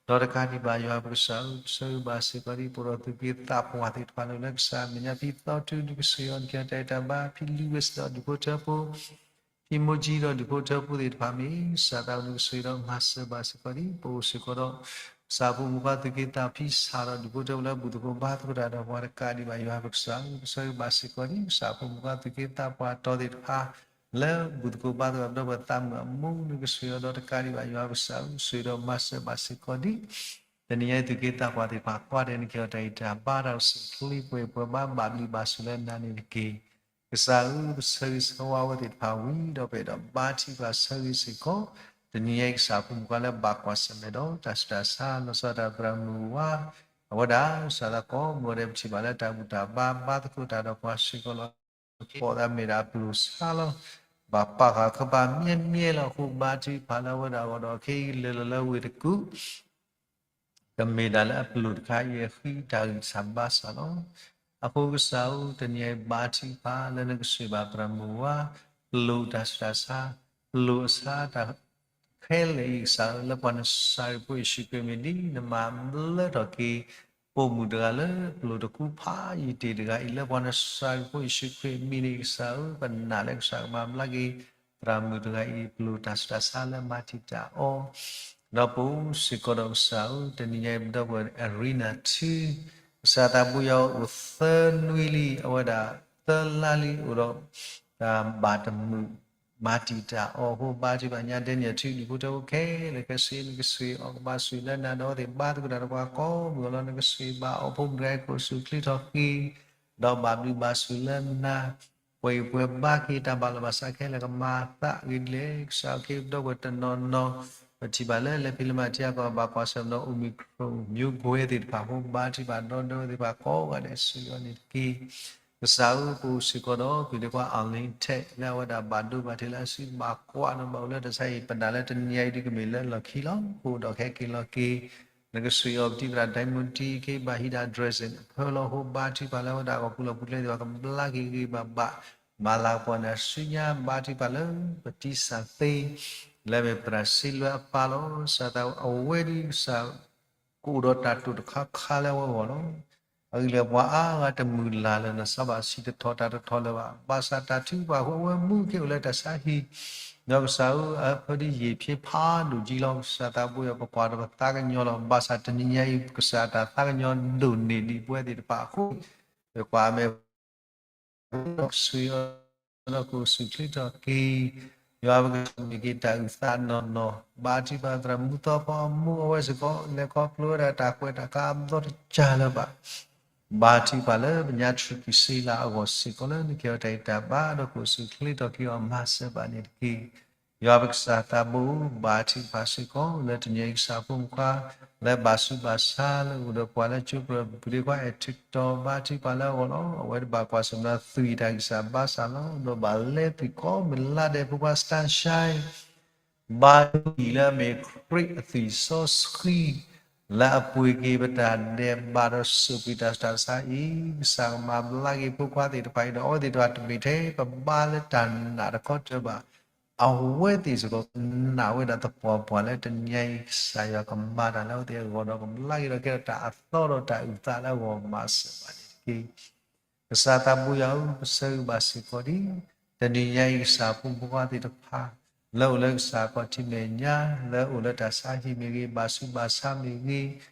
ဒီးတကးဒံးဘၣ် ယွၤပကစၢ်ဧၢ, ပဆၢဂ့ၤဘၣ်စ့ၢ်ကီးဒ် ပအိၣ်ဒီးသူၣ်က့သးပှၢ်သ့ၣ်တဖၣ်လၢ လၢကစၢ်အမဲာ်ညါ ဖဲသီတုၤ နကဆှၢအီၤ နကဲတၢ်အဲၣ်တၢ်ဘါ ဖဲလံာ်ဝ့စ့ဒီးဒူၣ်ဖိထၢဖိ ဖဲမိၢ်ကၠံဒီးဒူၣ်ဖိထၢဖိသ့ၣ်တဖၣ်မ့ၢ် ကစၢ်သးအိၣ် နကဆှၢဒီးမၤစၢၤဘၣ်စ့ၢ်ကီးဒ် ပအိၣ်စ့ၢ်ကီးဒီး ကစၢ်ဖိမုၣ်ခွါ သူၣ်က့သးပှၢ် ဖဲစးဒီးဒူၣ်ဖိထၢဖိလၢ ဘူၣ်သကိးဘါသကိးတၢ်ဒီးပှၤတကးဒံးဘၣ် ယွၤပကစၢ်ဧၢ, ပဆၢဂ့ၤဘၣ်စ့ၢ်ကီးဒ် ကစၢ်ဖိမုၣ်ခွါ သူၣ်က့သးပှၢ်တီၤသ့ၣ်တဖၣ် လၢဘူၣ်သကိးဘါသကိးဒီးပသးမုာ်အမူ နကဆှၢအီၤ ဒီးတကးဒံးဘၣ် ယွၤပကစၢ်ဧၢ, ဆှၢဒီးမၤစၢၤဘၣ်စ့ၢ်ကီးဒ် တနံၤညါအံၤ သူၣ်က့သးပှၢ်သ့ၣ်တဖၣ် ကွၢ်ဒဲး နကဲအီၤတၢ်အံၤတၢ်ဘါ တၢ်အိၣ်ဆူၣ်အိၣ်ချ့ ပှဲၤပှဲၤဘါ ဘၣ်ဘျုးဘၣ်ဆိၣ်လၢနၤန့ၣ်တက့ၢ်. ကစၢ်ဧၢ, ပဆၢဂ့ၤဆၢဝါအဝဲသ့ၣ်တဖၣ်ဝံၤ ဒီးပအဲၣ်ဒိးဘါထုကဖၣ်ဆၢဂ့ၤစ့ၢ်ကီး တနံၤညါအံၤ ကစၢ်ဖိမုၣ်ခွါလၢဘၣ်ကွၢ်ဆၢၣ်မဲာ်ဒီး တၢ်ဆူးတၢ်ဆါ လီၤဆီဒၣ်တၢ်သရၣ်မုၣ်ဝါ အဝဲဒၣ် ကစၢ်သးကိးမုၢ်ဂီၤဒဲး ပထံၣ်ဘၣ်လၢတၢ်ဘူၣ်တၢ်ဘါ ဘါသကိးတၢ်ဒီးပှၤစ့ၢ်ကီးလီၤ. ကီၢ်သးမ့ၢ်ဒၣ်အပျိၢ်ဆါလီၤ. ဘၣ်ပာ်ဃာ်ခီပၤမ့ၢ်မ့ၢ်လီၤအဃိ ဘါထုကဖၣ်လၢအဝဲဒၣ်အဂီၢ်ဒီး ခဲအံၤလဲၤလီၤလၢဝ့ၢ်တကူၣ် ကမ့ၢ်ဒၣ်လၢအပျိၢ်တခါအံၤအဃံ တၢ်ဂံၢ်စၢ်ဘါစၢ်လီၤ. အဃိကစၢ်ဧၢ, တနံၤအံၤဘါထုကဖၣ်လၢနကဆှၢဘၣ်သရၣ်မုၣ်ဝါ ပျိၢ်တၢ်ဆူးတၢ်ဆါ ပျိၢ်အဆါတၢ်ခဲလၢာ်အံၤ ကစၢ်ဧၢ, လၢပှၤနစၤရ့းဖိယ့ၣ်ၡူးခရံာ်မံၤ ဒ်နမၤဘျၢထီၣ်က့ၤ ပိာ်မုၣ်တဂၤလၢပျိၢ်တကူဖးယံၤတ့ၢ်တဂၤအံၤ လၢပှၤနစၤရ့းဖိယ့ၣ်ၡူးခရံာ်မံၤန့ၣ် ကစၢ်ဧၢ, ပနာ်လၢကစၢ်ကမၤဘျါက့ၤ သရၣ်မုၣ်တဂၤအံၤ ပျိၢ်တၢ်ဆူးတၢ်ဆါလၢမၤတံာ်တာ်အီၤ ဒီးပအိၣ်စ့ၢ်ကီးဒီးကစၢ်ဧၢ, တနံၤညါအံၤ ပဒီပုၢ်ဝဲၢ် Arena ထူ ကစၢ်သးဘိယွၤအိၣ်သၢနွံလံ, အဝဲဒၣ်သၢလါလံ အိၣ်ဒီးတၢ်ဘၣ်တမုာ် မၤတံာ်တာ်အီၤအဃိ ဘါထုကဖၣ်ညါ ဒဲနံၣ်အထူ ဒူၣ်ဖိထၢဖိခဲလၢာ်ခဲဆ့ နကဆှၢအီၤ ကဘၣ်ဆိၣ်ဂ့ၤလၢနၤ ဒီးအဝဲသ့ၣ်ဘါသကိးတၢ်ဒီးပှၤကိးမုၢ်အလီၢ် နကဆှၢဘၣ်အီၤ ဖိမုၣ်တဂၤအံၤ ကအိၣ်ဆူၣ်ချ့ထီၣ်က့ၤ ဒီးဘၣ်ဘျုးဘၣ်ဆိၣ်လၢနၤ ပှဲၤဂံၢ်ပှဲၤဘါက့ၤ တၢ်ဘၣ်လီၤဘၣ်စးခဲလၢာ် ကမၤသးဂ့ၤဒ်လဲၣ် ကစၢ်ဧၢ, က့ၤပဒီပုၢ်ဝဲၢ်တနီၤနီၤ ပထံၣ်ဘၣ်လၢလဲၤဖံးလၢမၤထံအကီၢ် ဘၣ်ကွၢ်ဆၢၣ်မဲာ်ဒီး Omicron မျိုးကွဲသ့ၣ်တဖၣ်အဃိ ဘါထုကဖၣ်ဒီပုၢ်ဝဲၢ်သ့ၣ်တဖၣ်ကိးဂၤဒဲး ဆှၢအီၤန့ၣ်တက့ၢ်. ကစၢ်ဧၢ, ပအိၣ်စ့ၢ်ကီးဒီး ဖံးဒ့ခွါ Arlene Tate လၢအဝဲဒၣ်ဘၣ်ဒိဘၣ်ထံးလၢအစုဘၣ်ကွၢ်ဒီးဘၣ်အိၣ်လၢတၢ်ဆါအံၤ ပနာ်လၢတနံၤညါအံၤဒုးကမ့ၢ်လၢလီၢ်ခံလီၤ. ပအိၣ်ဒီးခဲက့ၤလီၤက့ၤ နကဆှၢအီၤ ပတံၤသရၣ် ဒဲမူတံ က့ၤဘၣ်ဟံးဒၣ် dressing အဖၢလီၤအဃိ ဘါထုကဖၣ်လၢအဝဲဒၣ် ဂီၤပူၤလီၢ်ပူၤကျဲသ့ၣ်တဖၣ် ကဘျါက့ၤဂ့ၤဂ့ၤဘၣ်ဘၣ် မၤလၤကပီၤနၤဆူညါ ဘါထုကဖၣ်လၢ ပတံၢ်စၢ်သ့ လၢအမ့ၢ်သရၣ်စ့လွဲအပၢ်လီၤ. ကစၢ်သး အဝဲဒၣ်ကစၢ် ကအိၣ်ဒီးတၢ်တိာ်တခါခါလၢအဝဲအဂီၢ်လီၤ. အဂ့ၢ်လၢပှၤအါဂၤတမုၢ်လၢ်လၢနစီၤဘၣ်စံးတထီၣ်တၢ်တထီၣ်လၢၤဘၣ်. ဘၣ်ဆၣ်တၢ်ထုကဖၣ်အဃိ အဝဲမူက့ၤအိၣ်လၢတၢ်ဆါဟံၣ် ဒီးကစၢ်ဧၢ, အဖၢဒ်ယံာ်ဖးဒိၣ်ကံလီၤ. ကစၢ်သးဘိယွၤ ပကွၢ်ဒီးပသးကညီၤလီၤ. ဘၣ်ဆၣ်တနံၤညါအံၤ ကစၢ်တၢ်သးကညီၤဒိၣ်န့ၢ်ဒံးပဝဲသ့ၣ်တဖၣ်အဃိ ပကွၢ်အမဲာ် ဒီးကဆှၢအီၤ ဒီးကအိၣ်ဆူၣ်ချ့ထီၣ်က့ၤ ယွၤပကစၢ်မ့ၢ်က့ၤတၢ်အုၣ်သးနီၢ်နီၢ် ဘါထုကဖၣ်သရၣ်မုၣ်သီဖီအမူ အဝဲစ့ၢ်ကီး လဲၤခီဖျိဝဲဒၣ်တၢ်ကွဲးတၢ်ခးအဘျီတကၢ်လၢၤဘၣ်. ဘါထုကဖၣ်လၢပညါ ထြူးကံၢ်စ့လးအဂီၢ်စ့ၢ်ကီး လၢနကဲအီၤတၢ်အံၤတၢ်ဘါ ဒီးကအိၣ်ဆူၣ်ချ့ထီၣ်က့ၤအီၤ မၤစၢၤဘၣ်န့ၣ်တက့ၢ်. ယွၤပကစၢ်သးဘိ ဘါထုကဖၣ်စ့ၢ်ကီး လၢတနံၤအံၤကစၢ်ဖိမုၣ်ခွါ လၢဘၣ်ဆူးဘၣ်ဆါလၢအိၣ်ဒီးပှၤလၢကၠိပြၢ ပဒ့ခွါအဲၣ်ထုးတီၤ ဘါထုကဖၣ်လၢအဂီၢ်လီၤ. အဝဲတဘၣ်ကွၢ်ဆၢၣ်မဲာ်ဒီးသွံၣ်တၢ်ဂံၢ်စၢ်ဘါစၢ်လီၤ. ဒီးဘၣ်လဲၤသွံၣ်ကိးမုၢ်လါဒဲး ဖိခွါ Sunshine ဘါထုကဖၣ်လၢအမ့ၢ်ခရံာ်အသွံၣ်စီဆှံ လၢအပှ့ၤက့ၤပတၢ်ဒဲးဘးဒီးစိာ်ကွံာ်တၢ်ဆူးတၢ်ဆါအံၤ ကစၢ်ကမၤဘျါက့ၤဖိခွါသ့ၣ်တဖၣ်အံၤဒီး အဝဲသ့ၣ်တဖၣ်တမ့ၢ်ထဲပဘါလၢတၢ်နာ်တခီတၢၤဘၣ် အဝဲသ့ၣ်စ့ၢ်ကီးကနာ်ဝဲဒၣ်သပှၢ်ပှၢ်လၢတနံၤအံၤ ကစၢ်ယွၤကမၤတၢ်လၢအဝဲသ့ၣ်အဂီၢ်ဒီး ကဘျါက့ၤဒီးကဲထီၣ်တၢ်အသီဒီးတၢ်အုၣ်သးလၢအဂီၢ် မၤစၢၤဘၣ်န့ၣ်တက့ၢ်. ကစၢ်သးဘိယွၤဧၢ, ပဆၢဂ့ၤဘၣ်စ့ၢ်ကီးဒ် တနံၤညါအံၤ ကစၢ်ဖိမုၣ်ဖိခွါသ့ၣ်တဖၣ် လၢအိၣ်လၢကစၢ်ခီၣ်ထံးမဲာ်ညါ လၢအိၣ်လၢတၢ်ဆါဟံၣ်မ့ၢ်ဂ့ၤ, ဘၣ်ဆူးဘၣ်ဆါမ့ၢ်ဂ့ၤ,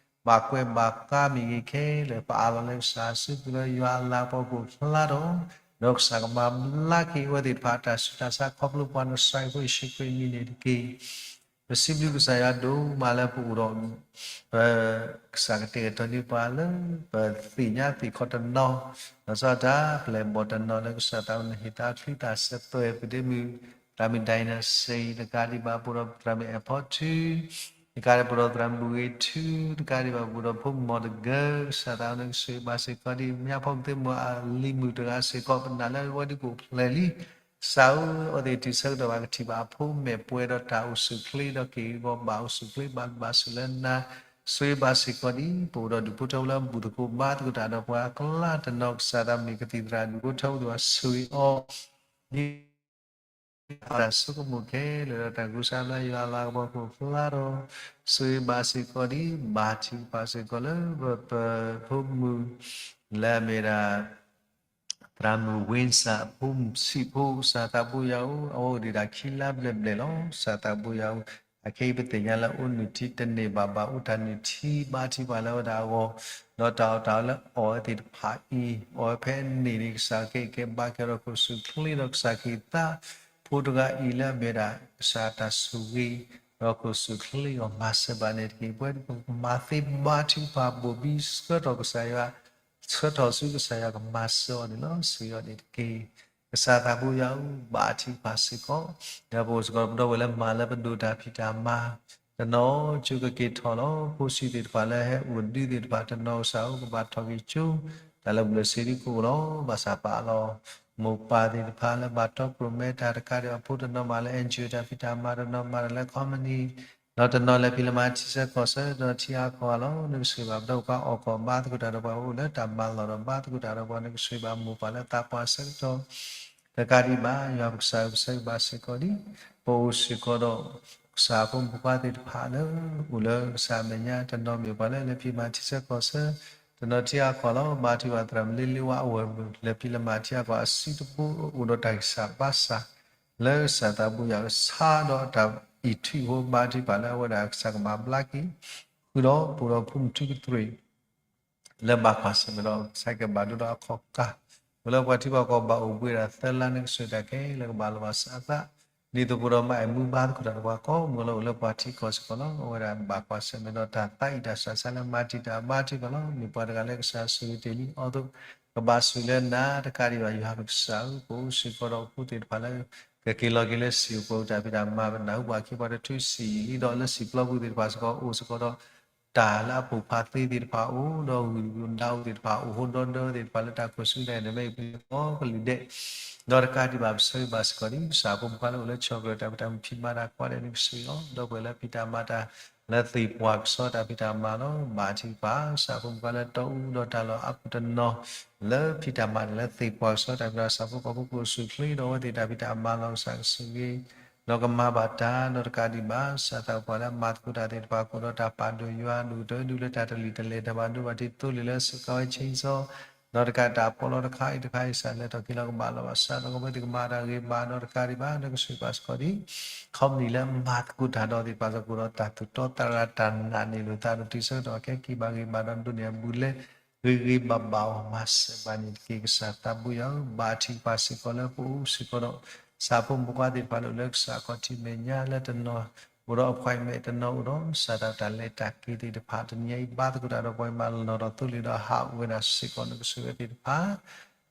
ဘၣ်ကွဲးဘၣ်ကါမ့ၢ်ဂ့ၤခဲလၢာ် ပအးလီၤလၢကစၢ်အစုပူၤလၢယွၤအလၤကပီၤအိၣ်ဖျါထီၣ်, ဒီးကစၢ်ကမၤဘျါက့ၤအဝဲသ့ၣ်တဖၣ် တၢ်ဆူးတၢ်ဆါခီဖျိပှၤနစၢ်ဖိယ့ၣ်ၡူးခရံာ်မံၤန့ၣ်တက့ၢ်. ပစံးဘျုးကစၢ်ယွၤဒိၣ်မးလၢပအိၣ်ဒီး ပကစၢ်ကတဲာ်ကတီၤန့ၢ်ပှၤလၢ ပသ့ၣ်ညါသ့ၣ်ခီတနီၤ, လီၤဆီဒၣ်တၢ် ပလဲၤဘီၣ်တနီၤလၢကစၢ်သးအိၣ်န့ၣ် ဟ့ၣ်တၢ်ချံသၣ်စၢၤသွဲၣ် ပဒ့မုၣ် သရၣ်မုၣ် ဒိၣ်နၣ်စ့ၣ်, တကးဒံးဘၣ်ပအိၣ်ဒီးသရၣ်မုၣ်အဲၣ်ဖီထူ, တကးဒံးပအိၣ်ဒီးသရၣ်မုၣ်ဂ့ၤထူ, တကးဒံးဘၣ်ပအိၣ်ဒီးဖိမီၤတဂၢၢ်, ကစၢ်သးအိၣ်န့ၣ်ကဆိၣ်ဂ့ၤဘၣ်စ့ၢ်ကီးဒံး မၠါဖီကသ့ၣ်မီၤအလံၤမုၣ်တဂၤစ့ၢ်ကီး ပနာ်လၢအဝဲဒၣ်ကအိၣ်ဖျဲၣ်လံ ကစၢ်ဧၢ, အဝဲသ့ၣ်တုၤဆၢကတီၢ်ဘၣ်ကထံၣ်ဘၣ်အဖိမဲာ်ပှဲၤဒီးတၢ်အိၣ်ဆူၣ်ချ့ဒီးက့ၤဂီၤဘၣ်အိၣ်ဆူၣ်ချ့ဘၣ်ဘျုးဘၣ်ဆိၣ်လၢနၤ, ဆိၣ်ဂ့ၤဘၣ်စ့ၢ်ကီးဒံး ပအိၣ်ဒီးဒူၣ်ဖိထၢဖိလၢဘူၣ်သကိးဘါသကိးတၢ်ဒီးပှၤအကျါတနီၤ ကစၢ်သးမ့ၢ်ကသံၣ်သရၣ်ဒူၣ်ဖိထၢဖိသ့ၣ်တဖၣ်ဆိၣ်ဂ့ၤအီၤ ဒ် တၢ်ဆိကမိၣ်ခဲလၢာ်ဒီးတၢ်ကူစါလၢယွၤအလၤကပီၤခိၣ်ဖျါဒီး ဆိၣ်ဂ့ၤဘၣ်စ့ၢ်ကီးဒ် ဘါထုကဖၣ်စ့ၢ်ကီးလၢပဖိမုၣ် လၢအမ့ၢ်ဒၣ် သရၣ်မုၣ်ဝ့စၣ်အဖိမုၣ်ဆံးဖိ ကစၢ်သးဘိယွၤဧၢ, အဝဲအိၣ်ဒံးဒၣ်ခံလါဘျဲၣ်ဘျဲၣ်လီၤ. ကစၢ်သးဘိယွၤဧၢ, အခဲအံၤပသ့ၣ်ညါလၢအိၣ်နုၢ်ထံတန့ၢ်ဘၣ် ဘၣ်အိၣ်တၢ်နုၢ်ထံ ဘါထုကဖၣ်လၢအဝဲဒၣ်အဂီၢ်, ဒီးတၢ်အီၣ်တၢ်အီလၢအီၣ်ဝဲသ့ၣ်တဖၣ်အံၤ အီၣ်ဝဲဖဲန့ၣ်န့ၣ် ကစၢ်က့ၤကဲဘါကဲထီၣ်ခိၣ်ဆူၣ်ချ့ဒီး ကစၢ်က့ၤသးဖိတဂၤအံၤလၢအမ့ၢ်ဒၣ် ကစၢ်တၢ်ဆိၣ်ဂ့ၤ ဒီးခိၣ်ဆူၣ်ချ့အီၤ မၤစၢၤဘၣ်န့ၣ်တက့ၢ်. ပဝဲဒၣ်ပကမၤသ့ဘါထုကဖၣ်ဘိၣ်ဘံဆှၢထီၣ်ကစၢ်ယွၤ ဆှၢထီၣ်ဆူကစၢ်ယွၤကမၤစၢၤအီၤန့ၣ်လီၤ. ဆိၣ်ဂ့ၤအီၤန့ၣ်တက့ၢ်. ကစၢ်သးဘိယွၤဧၢ, ဘါထုကဖၣ်စ့ၢ်ကီး, ဒီးပအိၣ်စ့ၢ်ကီးဒီပုၢ်ဝဲၢ်လၢမၤလၢပဒိၣ်တၢ်ဖံးတၢ်မၤ တနီၤကၠိကက့ၤထီၣ်လီၤ. ဖိဆံးသ့ၣ်တဖၣ်လၢဟဲအိၣ်ဒုးသ့ၣ်တဖၣ် တနီၤကစၢ်ဧၢ ကဘၣ်ထီၣ်က့ၤကၠိ တၢ်လၢပျၢၤစ့ဒ်ကအိၣ်လီၤ. ဘၣ်ဆၣ်ပာ်လီၤ မိၢ်ပၢ်သ့ၣ်တဖၣ်လၢဘၣ်တီကျိၤမဲတၢ်တကးဒံးဘၣ် ဖိတနီၤမၤလၢ NGO တၢ်ဖံးတၢ်မၤ တနီၤမၤတၢ်လၢ company ဒီးတနီၤလဲၤဖံးလၢမၤထံဆၢကီၢ်ဆၢ တနီၤထံအါကီၢ်အါလီၤ. နကဆိၣ်ဂ့ၤဘၣ်ပှၤဒီးပှၤအီၣ်ကီၢ်ဘါသကိးတၢ်ဒီးပှၤ အိၣ်လၢတၢ်မၤလီၢ်ဒီးဘါသကိးတၢ်ဒီးပှၤ နကဆိၣ်ဂ့ၤဘၣ်မိၢ်ပၢ်လၢသးပှၢ်ဆၢကတီၢ် တကးဒံးဘၣ် ယွၤပကစၢ်ဧၢ ပဆၢဂ့ၤဘၣ်စ့ၢ်ကီးဒ် ပအိၣ်စ့ၢ်ကီးဒီး ကစၢ်ဖိမုၣ်ဖိခွါသ့ၣ်တဖၣ်လၢ အိၣ်လၢကစၢ်အမဲာ်ညါ တနီၤမ့ၢ်ပှၤလၢလဲၤဖံးမၤထံဆၢကီၢ်ဆၢ တနီၤထံအါကီၢ်လီၤ. ဘါထုကဖၣ်သရၣ်မုၣ်လ့လ့ဝါအဝဲၢ်မုၣ် လဲၤဖံးလၢမၤထံအါကီၢ်အစုတဘိ အိၣ်ဒီးတၢ်ဂံၢ်စၢ်ဘါစၢ် လၢကစၢ်သးဘိယွၤကဆါဒီးတၢ်အံးထွံၣ်ဖိ ဘါထုကဖၣ်လၢအဝဲဒၣ်ကစၢ်ကမၤဘျါက့ၤ ဃုာ်ဒီးပိာ်ဒီးဖိမုၣ်ထူကတြ့ၢ် လၢဘၣ်ကွၢ်ဆၢၣ်မဲာ်ဒီး ကစၢ်ကဘၣ်ဒိဒီးအခီၣ်ကၢ် အိၣ်လၢပှၤထံပှၤကီၢ်ဘၣ်အိၣ်ဘှံးဝဲဒၣ်သၢလါ နကဆိၣ်ဂ့ၤတၢ်ခဲလၢာ်ကဘၣ်လီၤဘၣ်စးအသး ဒ်သိးပဒီးမါအဲၣ်မူဘါသကိးတၢ်ဒီးပှၤကိးမုၢ်လၢအိၣ်လၢပှၤထံကီၢ်စ့ၢ်ကီးလီၤ. အဝဲဒၣ်ဘၣ်ကွၢ်ဆၢၣ်မဲာ်ဒီးတၢ်သးအံးတၢ်ဆၢဆါလၢမၤတံာ်တာ်ဘါထုကဖၣ်လီၤ. မ့ၢ်ပှၤတဂၤလၢကစၢ်ဆိၣ်ဂ့ၤတ့ၢ်လံအီၤသိး ကဘၣ်ဆိၣ်လၢနၤတကးဒံးဘၣ် ယွၤပကစၢ်ဧၢ ပအိၣ်စ့ၢ်ကီးဒီးဖိသ့ၣ်တဖၣ်လၢ ကက့ၤလီၤက့ၤလၢစံာ်ပှဲၤတၢ်ဖံးတၢ်မၤ ပနၢ်ဟူဘၣ်ခံပှၤတထူစံာ်လံဒီး လၢစံာ်ပျီပူၤသ့ၣ်တဖၣ်စ့ၢ်ကီး အိၣ်စ့ၢ်ကီးဒီး တၢ်လၢအပိာ်ဖးသ့သ့ၣ်တဖၣ်အိၣ်ဒီး ဂုၤဒၣ်အိၣ်သ့ၣ်တဖၣ် အိၣ်ဟိဒီဒီသ့ၣ်တဖၣ်လၢတၢ်ခိၣ်ဆူၣ်ဒၣ်အံၤန့ၣ် မ့ၢ်ပှၤကိးကလုာ်ဒဲး ဒီးတကးဒံးဘၣ် ပဆၢဂ့ၤဘၣ်စ့ၢ်ကီးဒ် ကစၢ်ဖိမုၣ်ဖိခွါလၢအိၣ်လၢဆီၣ်ကရၢၢ်တၢ်ဖံးတၢ်မၤတၢ်ကွၢ်ဒဲးန့ၣ် ကဆိၣ်ဂ့ၤအီၤ ဒီပုၢ်ဝဲၢ်လၢဖံးတၢ်မၤတၢ် လၢသ့ၣ်ပှၢ်ကစီတၢ်ဖံးတၢ်မၤလီၤ. ဘါထုကဖၣ် ကစၢ်ဖိမုၣ်ဖိခွါလၢတီအူဒီးတၢ်လီၢ်အါပူၤတနီၤ လၢဖံးတၢ်မၤတၢ်လၢသ့ၣ်ပှၢ်ကစီတၢ်ဖံးတၢ် ကစၢ်ဖိကီၢ်ဖိကအိၣ်ဆူၣ်ချ့ဒီးအဝဲသ့ၣ်တၢ်ဖံးတၢ်မၤလီၤ ကစၢ်ကဆိၣ်ဂ့ၤ ဒီးကမၤဘၣ်တၢ် ဒီးတကးဒံးဘၣ် ကစၢ်သးပှၢ်လၢအမၤသကိးတၢ်သ့ၣ်တဖၣ် ကအိၣ်ဒီးတၢ်ပာ်ဒိၣ်ယွၤ ဒိၣ်ကတၢၢ်ဒုးလၢတၢ်တလံၣ်တလဲၢ် တၢ်ဘၣ်ဒိဘၣ်ထံးသိလ့ၣ်လၢစကဝဲဆ့စီ ဒီးတကးတၢ်ပီးလီၤတခါအံၤတခါအံၤ ကစၢ်လဲၤထီၣ်က့ၤလီၤကဘၣ်လီၤဘၣ်စး ဒီးကဝဲသ့ၣ်ကမၤတၢ်ဂ့ၤဘၣ် ဒီးတကးဒံးဘၣ် နကဆိၣ်ဂ့ၤဘၣ်စ့ၢ်ကီးဒ် ခီပနံၣ်လၢမၤသကိးတၢ်ဒီးသ့ၣ်တဖၣ်စ့ၢ်ကီး ကအိၣ်ဒီးတၢ်သူၣ်တီသရၣ်တၢ်နာ်န့ၢ်လိာ်သးဒီးတုၤဆၢကတီၢ်ခဲအံၤ က့ၤဘၣ်ဂ့ၤဘၣ်ဒီးဒိးန့ၢ်အဘူးအလဲ ဂ့ၤဂ့ၤဘၣ်ဘၣ်အီၤ မၤစၢၤဘၣ်န့ၣ်တက့ၢ်. ကစၢ်သးဘိယွၤဧၢ, ဘါထုကဖၣ်စ့ၢ်ကီးလၢပအိၣ်စ့ၢ်ကီးဒီး ကစၢ်ဖိမုၣ်ဖိခွါသ့ၣ်တဖၣ်လၢအိၣ်လၢကစၢ်အခီၣ်ထံးမဲာ်ညါလၢတနီၤ အိၣ်ဒီး appointment တနီၤအိၣ်ဒီး ကစၢ်တၢ်လၢတၢ်က့ၤသ့ၣ်တဖၣ် တနံၤအံၤဘါသကိးတၢ်ဒီးပှၤမၤလီၤဒီးသိလ့ၣ်ဒီးဟးအိၣ်ဝဲဒၣ်စ့ၢ်ကီး နကဆိၣ်ဂ့ၤသ့ၣ်တဖၣ်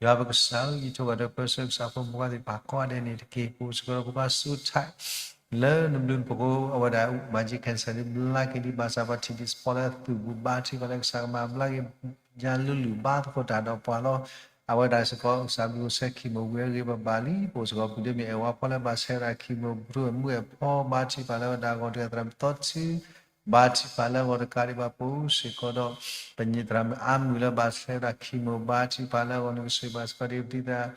ယွၤပကစၢ်ဧၢ, ယဆိၣ်ဂ့ၤဒီးပၢဆှၢကစၢ်ဖိမုၣ်ဖိခွါသ့ၣ်တဖၣ်ကိးဂၤဒဲးန့ၣ်တက့ၢ်. ပအိၣ်စ့ၢ်ကီးဒီးဖိခွါဆူထၢၣ် လၢနဘျုးနဖှိၣ်အဝဲဒၣ် မၤက့ၤ cancer ဒ်ဘျါက့ၤဒ်ဘၣ်ဆၣ် ပှၤထံၣ် display လၢသူၣ်ပူၤ ဘါထုကဖၣ်လၢကစၢ်ကမၤဘျါက့ၤ ညါလုၢ်လုၢ်ဘါသကိးတၢ်ဒီးပှၤလီၤ. အဝဲဒၣ်စ့ၢ်ကီး ကစၢ်ဘျုးစဲ chemo ဝံၤအဂ့ၤဘၣ်ဘၣ်လံ. ပအိၣ်စ့ၢ်ကီးပဒိၣ်မ့ၢ်အဲၣ်ဝါဖီလၢဘၣ်ဆဲးဝဲဒၣ် chemo ဘျုးမုၢ်အဲၣ်ဖီ ဘါထုကဖၣ်လၢဝဲဒၣ်အဂီၢ်တဂၤသရၣ်မုၣ်သီထူ ဘါထုကဖၣ်လၢအဂီၢ်တကးဒံးဘၣ် ပအိၣ်စ့ၢ်ကီးဒီး ပသရၣ်မုၣ်အါမုၢ်လၢဘၣ်ဆဲးဝဲဒၣ် chemo ဘါထုကဖၣ်လၢအဂီၢ် နကဆိၣ်ဂ့ၤဘၣ်စ့ၢ်ကီးဒ်ပဒိၣ်သရၣ်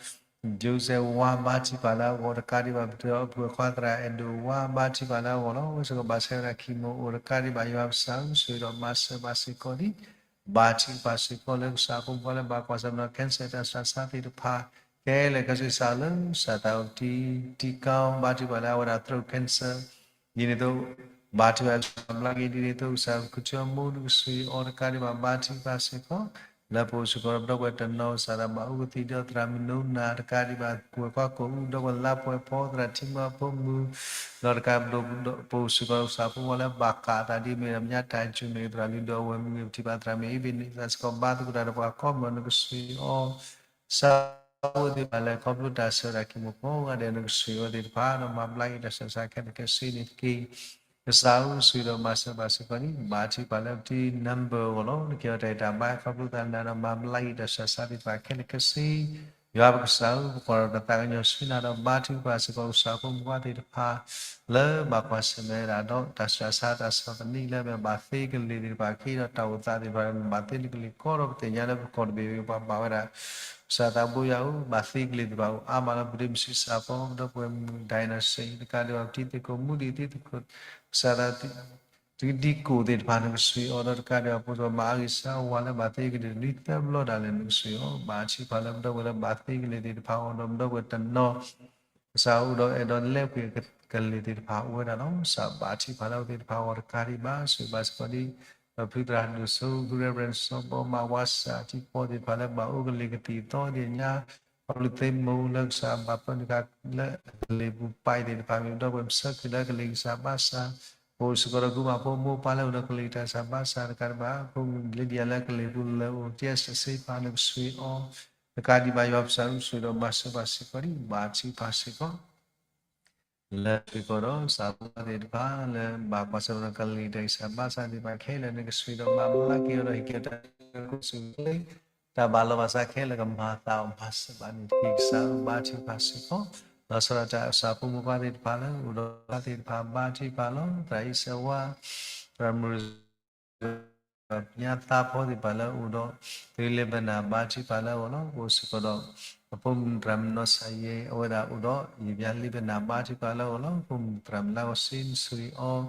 Joseph ဝါ ဘါထုကဖၣ်လၢအဂီၢ်တကးဒံးဘၣ် ပပုၢ်ဝဲၢ်ခွါသရၣ်အဲၣ်ဒိးဝါ ဘါထုကဖၣ်လၢအဂီၢ်လီၤ. အဝဲစ့ၢ်ကီးဘၣ်ဆဲးဝဲဒၣ် chemo အိၣ်တကးဒံးဘၣ် ယွၤပကစၢ်ဧၢ ဆိၣ်ဂ့ၤဒီးမၤစၢၤဘၣ်စ့ၢ်ကီးဒ် ဘါထုကဖၣ်စ့ၢ်ကီးလၢကစၢ်အဖိမုၣ်ဖိခွါလၢဘၣ်ကွၢ်ဆၢၣ်မဲာ်ဒီး cancer တၢ်ဆူးတၢ်ဆါသ့ၣ်တဖၣ် ခဲလၢာ်ခဲဆ့ ကစၢ်လၢ ကစၢ်သးအိၣ်တံၢ်တံၢ်ကီ ဘါထုကဖၣ်လၢအဝဲဒၣ် throat cancer ဒ်န့ၣ်အသိး ဘါထုကဖၣ်ကစၢ်ဘျါက့ၤ ဒ်န့ၣ်အသိး ကစၢ်ကထူအမိၢ် နကဆိၣ်ဂ့ၤအီၤတကးဒံးဘၣ် ဘါထုကဖၣ်စ့ၢ်ကီး လၢပအိၣ်စ့ၢ်ကီးဒီးပဒီပုၢ်ဝဲၢ်တနီၤ ကစၢ်သးဘၣ်အူကသံဒီးသရၣ်မုၣ်နိနၢ်တကးဒံးဘၣ် ပုၢ်ဝဲၢ်ခွါကိာ်အူ ဒီးပလါပှဲၤဖီ သရၣ်ထံမီဖိမုၣ် ဒီးတကးဒံးဘၣ် ပအိၣ်စ့ၢ်ကီးဒီးကစၢ်ဖိဝဲလၢဘၣ်ကးသးဒ်မ့ၢ်ဒီး မညါတၢ်စူၢ်မ့ၢ်ဂ့ၤ သရၣ်လုၢ်ဒိၣ်အဝဲၢ်မုၣ်ဂ့ၤ ပထံၣ်ဘၣ်သရၣ်မုၣ်အ့ဘ့းန့ၣ်စၢ်စ့ၢ်ကီး ဘါသကိးတၢ်ဒီးပှၤကိးမုၢ် နကဆိၣ်ဂ့ၤအီၤ ဆၢဖိသ့ၣ်တဖၣ်လၢခီဖျိတၢ်ဆှၢတၢ်ခံမိၢ်ကိးဂၤဒဲး နကဆိၣ်ဂ့ၤအဝဲသ့ၣ်တဖၣ် ဒီးမၤဘျါက့ၤတၢ်ဆူးတၢ်ဆါခဲလၢာ်ခဲဆ့န့ၣ်တက့ၢ်. ကစၢ်ဧၢ ဆိၣ်ဂ့ၤဒီးမၤစၢၤဘၣ်စ့ၢ်ကီးန့ၣ် ဘါထုကဖၣ်လၢပတံၤ number အဂီၢ်လီၤ. နကဲထီၣ်တၢ်ဂံၢ်တၢ်ဘါ ခီဖျိသးနၤဒီးမၤဘျါက့ၤတၢ်ဆူးတၢ်ဆါသ့ၣ်တဖၣ်ခဲလၢာ်ခဲဆ့ ယွၤပကစၢ်ဧၢ, ပကွၢ်ထီၣ်တၢ်သးကညီၤဆူနၤဒီး ဘါထုကဖၣ်စ့ၢ်ကီး ကစၢ်ဖိမုၣ်ဖိသ့ၣ်တဖၣ် လၢဘၣ်ကွၢ်ဆၢၣ်မဲာ်ဝဲဒၣ်ဒီး တၢ်ဆူးတၢ်ဆါတၢ်ဆီၣ်သနံးလၢ မ့ၢ်ဘၣ်သ့ကလံၤသ့ၣ်တဖၣ် ကဟ့ၣ်ဒီးတၢ်အိၣ်သးသ့ၣ်တဖၣ် မ့ၢ်ဘၣ်သ့လၢကလံၤကီၢ်ဒီး ပသ့ၣ်ညါလၢပကီၢ်တဘ့ၣ်ဝံၤ ပှၤဘၣ်ဝဲဒၣ် ကစၢ်သးဘိယွၤဧၢ, ဘၣ်သ့ကလံၤသ့ၣ်တဖၣ်အိၣ်အါမးလီၤ. ပဒ့မုၣ်ဆံးစၢ်ဖိ ဒီပုၢ်ဝဲၢ်မုၣ် ဒိးနၣ်စ့ၣ် တကးဒံးဘၣ် ပတံၤသကိးမူဒံး တံၤသကိး ကစၢ်သး တံၤသကိးသ့ၣ်တဖၣ် နကဆှၢအီၤဒီး တကးဒံးဘၣ် ပှၤမၤအါဂ့ၤဆၢဝါလၢ ဘၣ်သ့ကလံၤ နွံသၢဘျီဒၣ်လဲာ် နကဆှၢအီၤ. ဘါထုကဖၣ်လၢပဒီပုၢ်ဝဲၢ်လၢ ဘၣ်သ့ကလံၤသ့ၣ်တဖၣ်အဂီၢ်ဒီး ပဒီပုၢ်ဝဲၢ်တနီၤ ကစၢ်အိၣ်ဒီးအဲၣ်ဒိးလဲၤကွံာ်ကလံၤသ့ၣ်တဖၣ်အိၣ်ဝဲဒၣ်လီၤ. ကစၢ်ဘါထုကဖၣ်လၢအဝဲသ့ၣ်တဖၣ်အဂီၢ် တကးဒံးဘၣ် ဆိၣ်ဂ့ၤဘၣ်စ့ၢ်ကီးဒ် ပဖုသရၣ်ဒိၣ်စိ ဖု Reverend စီၤဘီမး ဝါစၢ်ထံကီၢ်သ့ၣ်တဖၣ်လၢ ဘၣ်အိၣ်ကလံၤကသံၣ်သီဒ်အညါ ခီဖျိသ့မိၢ်လၢကစၢ်ဘၣ်ပၢနုာ်ဃာ်လၢအကလံၤပူၤပာ်အံၤသ့ၣ်တဖၣ် မ့ၢ်ပဒီပုၢ်ဝဲၢ်မုၣ်ဆၢခရံာ်လၢအကလံၤကစၢ်ဘါစၢ် ပအိၣ်စ့ၢ်ကီးဒီးကုၢ်မၤဖိမိၢ်ပၢ်လၢအိၣ်ဒီးကလံၤတၢ်ဆါဘါစၢ်တကးဒံးဘၣ် ဖိမုၣ်လံဒံယၤလၢအကလံၤပူၤလၢအိၣ် တံၢ်စ့ၣ်စ့ဖး နကဆှၢအီၤ တကးဒံးဘၣ် ယွၤပကစၢ် နကဆှၢဒီးမၤစၢၤဘၣ်စ့ၢ်ကီးဒ် ဘါထုကဖၣ်စ့ၢ်ကီး လၢစ့ၢ်ကီးဒီး ကစၢ်ဖိသ့ၣ်တဖၣ်လၢ ဘၣ်ကွၢ်ဆၢၣ်မဲာ်ဒီးကလံၤတၢ်ဆါဘါစၢ်သ့ၣ်တဖၣ်ခဲလၢာ် နကဆှၢဒီးမၤဘျါက့ၤအီၤဒီး ဟ့ၣ်က့ၤအီၤတၢ်ကစူၢ်ကလိ တၢ်ဘၣ်လီၤဘၣ်စးခဲလၢာ် ကမၤသးအီၤမၤစၢၤဘၣ်န့ၣ်တက့ၢ်. ကစၢ်ဘါထုကဖၣ်စ့ၢ်ကီး လီၤဆီဒၣ်တၢ် ကစၢ်ဖိမုၣ်ဖိသ့ၣ်တဖၣ်လၢ အိၣ်ဒီးသးသ့ၣ်တဖၣ် ဘါထုကဖၣ်လီၤ. သရၣ်အံၣ်စၢဝါ သရၣ်မုၣ် ပညါသးဖိသ့ၣ်တဖၣ်လၢအိၣ်ဒီး သုးလ့ၣ်ဘနၢ် ဘါထုကဖၣ်လၢအဂီၢ်လီၤ. ပအိၣ်စ့ၢ်ကီးဒီး ပဖိမုၣ်သရၣ်မုၣ်နီၢ်ဆၣ်ယဲ အဝဲဒၣ်အိၣ်ဒီး ယဘၠါလ့ၣ်ဘနၢ် ဘါထုကဖၣ်လၢအဂီၢ်လီၤ. ပဖိမုၣ်သရၣ်မုၣ်လါကီၢ်စ့ နဆှၢအီၤ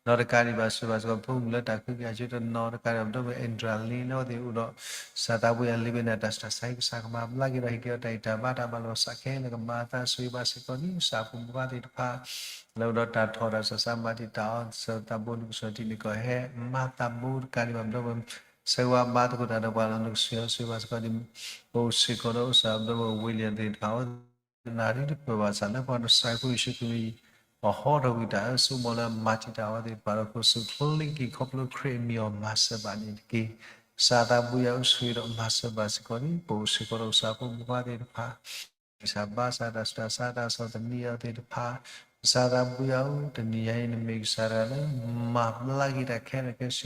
ဒီးတကးဒံးဘၣ် ဆိၣ်ဂ့ၤဘၣ်စ့ၢ်ကီး ပဖိမုၣ်လၢတၢ်ခုကယၤကၠိတနီၤ တကးဒံးဘၣ် ပဒီပုၢ်ဝဲၢ် Andrew Lin လၢအဝဲသ့ၣ်အိၣ်ဒီး ကစၢ်သးဘိယွၤလ့ၣ်ဘနၢ် တၢ်ဆူးတၢ်ဆါ ကစၢ်ကမၤဘျါက့ၤဒီး ဟ့ၣ်က့ၤအီၤတၢ်ဂံၢ်တၢ်ဘါ တၢ်ဘၣ်လီၤဘၣ်စးခဲလၢာ် ကမၤသး ဆိၣ်ဂ့ၤဘၣ်စ့ၢ်ကီးန့ၣ် ကစၢ်ဖိမုၣ်ဖိသ့ၣ်တဖၣ် လၢအိၣ်ဒီးတၢ်ထီၣ်တၢ်ဆူးတၢ်ဆါ မၤတံာ်တာ်အီၤ ကစၢ်သးဘိ နကဆှၢတံၤမ့ၢ်ကီၢ်ဟဲ မၤသးဘိ တကးဒံးဘၣ် ပဒီပုၢ်ဝဲၢ် ဆၢဂ့ၤဘါသကိးတၢ်ဒီးပှၤလီၤ. နကဆှၢအီၤ ဆိၣ်ဂ့ၤဘၣ်စ့ၢ်ကီးဒ် ပအိၣ်စ့ၢ်ကီးဒီး ကစၢ်ပဒီပုၢ်ဝဲၢ် ဝ့လံၣ်သ့ၣ်တဖၣ် အဝဲ နၢ်ဒ်တပၢၢ်ဘၣ်ဆၣ်လၢ ပှၤကစၢ်ယ့ၣ်ၡူးခရံာ် အဟီထီၣ်ကွံာ်တၢ်အၢစိမီၤလၢ မၤတံာ်တာ်အဝဲသ့ၣ်တဖၣ်ဒီး ကစူၢ်ချ့က့ၤ ခီဖျိခရံာ်အမံၤအီၤမၤစၢၤဘၣ်န့ၣ်တက့ၢ်. ကစၢ်သးဘိယွၤဧၢ ဆိၣ်ဂ့ၤဒီးမၤစၢၤဘၣ်စ့ၢ်ကီးန့ၣ် ပအိၣ်စ့ၢ်ကီးဒီး ကစၢ်ဖိမုၣ်ဖိသ့ၣ်တဖၣ် တၢ်ဆါဘါစၢ် တၢ်ဆူးတၢ်ဆါ တၢ်ဆီၣ်သနံးအီၤသ့ၣ်တဖၣ် ကစၢ်သးဘိယွၤဧၢ တနံၤညါအံၤ နမ့ၢ်ကစၢ်တဂၤလၢ မၤဘျါက့ၤတၢ်ခဲလၢာ်ခဲဆ့အဃိန့ၣ်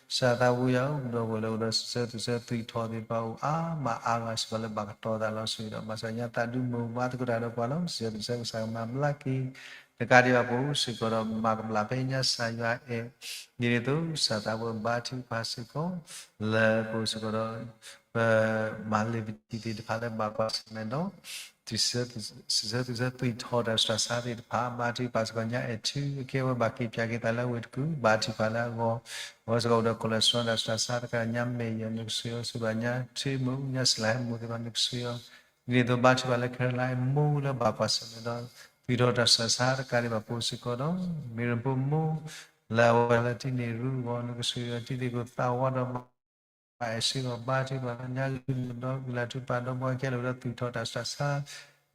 ကစၢ်သးဘိယွၤဧၢ ပဒီပုၢ်ဝဲၢ်လၢအိၣ်ဒီး စံးဆၢ သုးဆၢ သုးထီၣ်သ့ၣ်တဖၣ်အိၣ်အါမးအါဂၤစ့ၢ်ကီးလၢ ဘၣ်ကတီၤသးလီၤ. ဆိၣ်ဂ့ၤဒီးမၤစၢၤညါ သးဒူမုၢ်ဘါသကိးတၢ်ဒီးပှၤလီၤ. စံးဆၢ သုးဆၢ ကစၢ်ကမၤဘျါက့ၤ တကးဒံးဘၣ် ပအိၣ်စ့ၢ်ကီးဒီး မၤကဘျၣ်ဖဲညါ ကစၢ်ယွၤအဲၣ် ဒ်န့ၣ်အသိး ကစၢ်သးဘိ ဘါထုကဖၣ်စ့ၢ်ကီး လၢပအိၣ်စ့ၢ်ကီးဒီး ပမၤလ့ၤပတံၤသ့ၣ်တဖၣ်လၢ ဘၣ်ကွၢ်ဆၢၣ်မဲာ်ဒီး စံးဆၢ သုးဆၢ သုးထီၣ် တၢ်ဆူးတၢ်ဆါသ့ၣ်တဖၣ် ဘါထုကဖၣ်စ့ၢ်ကီးညါ အဲၣ်ထူ အကဲဝဲဘၣ်က့ၤပၠးက့ၤသးလၢဝ့ၢ်တကူၣ် ဘါထုကဖၣ်လၢအဂီၢ် အဝဲစ့ၢ်ကီးအိၣ်ဒီး cholesterol တၢ်ဆူးတၢ်ဆါတခါ ညါမဲာ်ယီၤ နကဆှၢအီၤ ဆိၣ်ဂ့ၤဘၣ်ညါ ထူမုၣ် ညါစလၢဟဲမုၣ်သ့ၣ်တဖၣ် နကဆှၢအီၤ ဒ်န့ၣ်အသိး ဘါထုကဖၣ်လၢ ခဲရလါမိၢ်လၢဘၣ်ကွၢ်ဆၢၣ်မဲာ်ဒီး သုးထီၣ်တၢ်ဆူးတၢ်ဆါတကးဒံးဘၣ် ပအိၣ်စ့ၢ်ကီးဒီး မ့ၢ်ရဖိမိၢ် လၢအဝဲလၢတံၢ်န့ၣ်ရူအဂီၢ် နကဆှၢအီၤတံၤသကိးသးဝါဒီး ဘၣ်အဲၣ်စ့ၢ်ကီး ဘါထုကဖၣ်လၢညါဂ့ၤဒီး ဂုၢ်လၢ်ထူပာ်ဒီမါဝၤခဲလၢာ်ဒီး သုးထီၣ်တၢ်ဆူးတၢ်ဆါ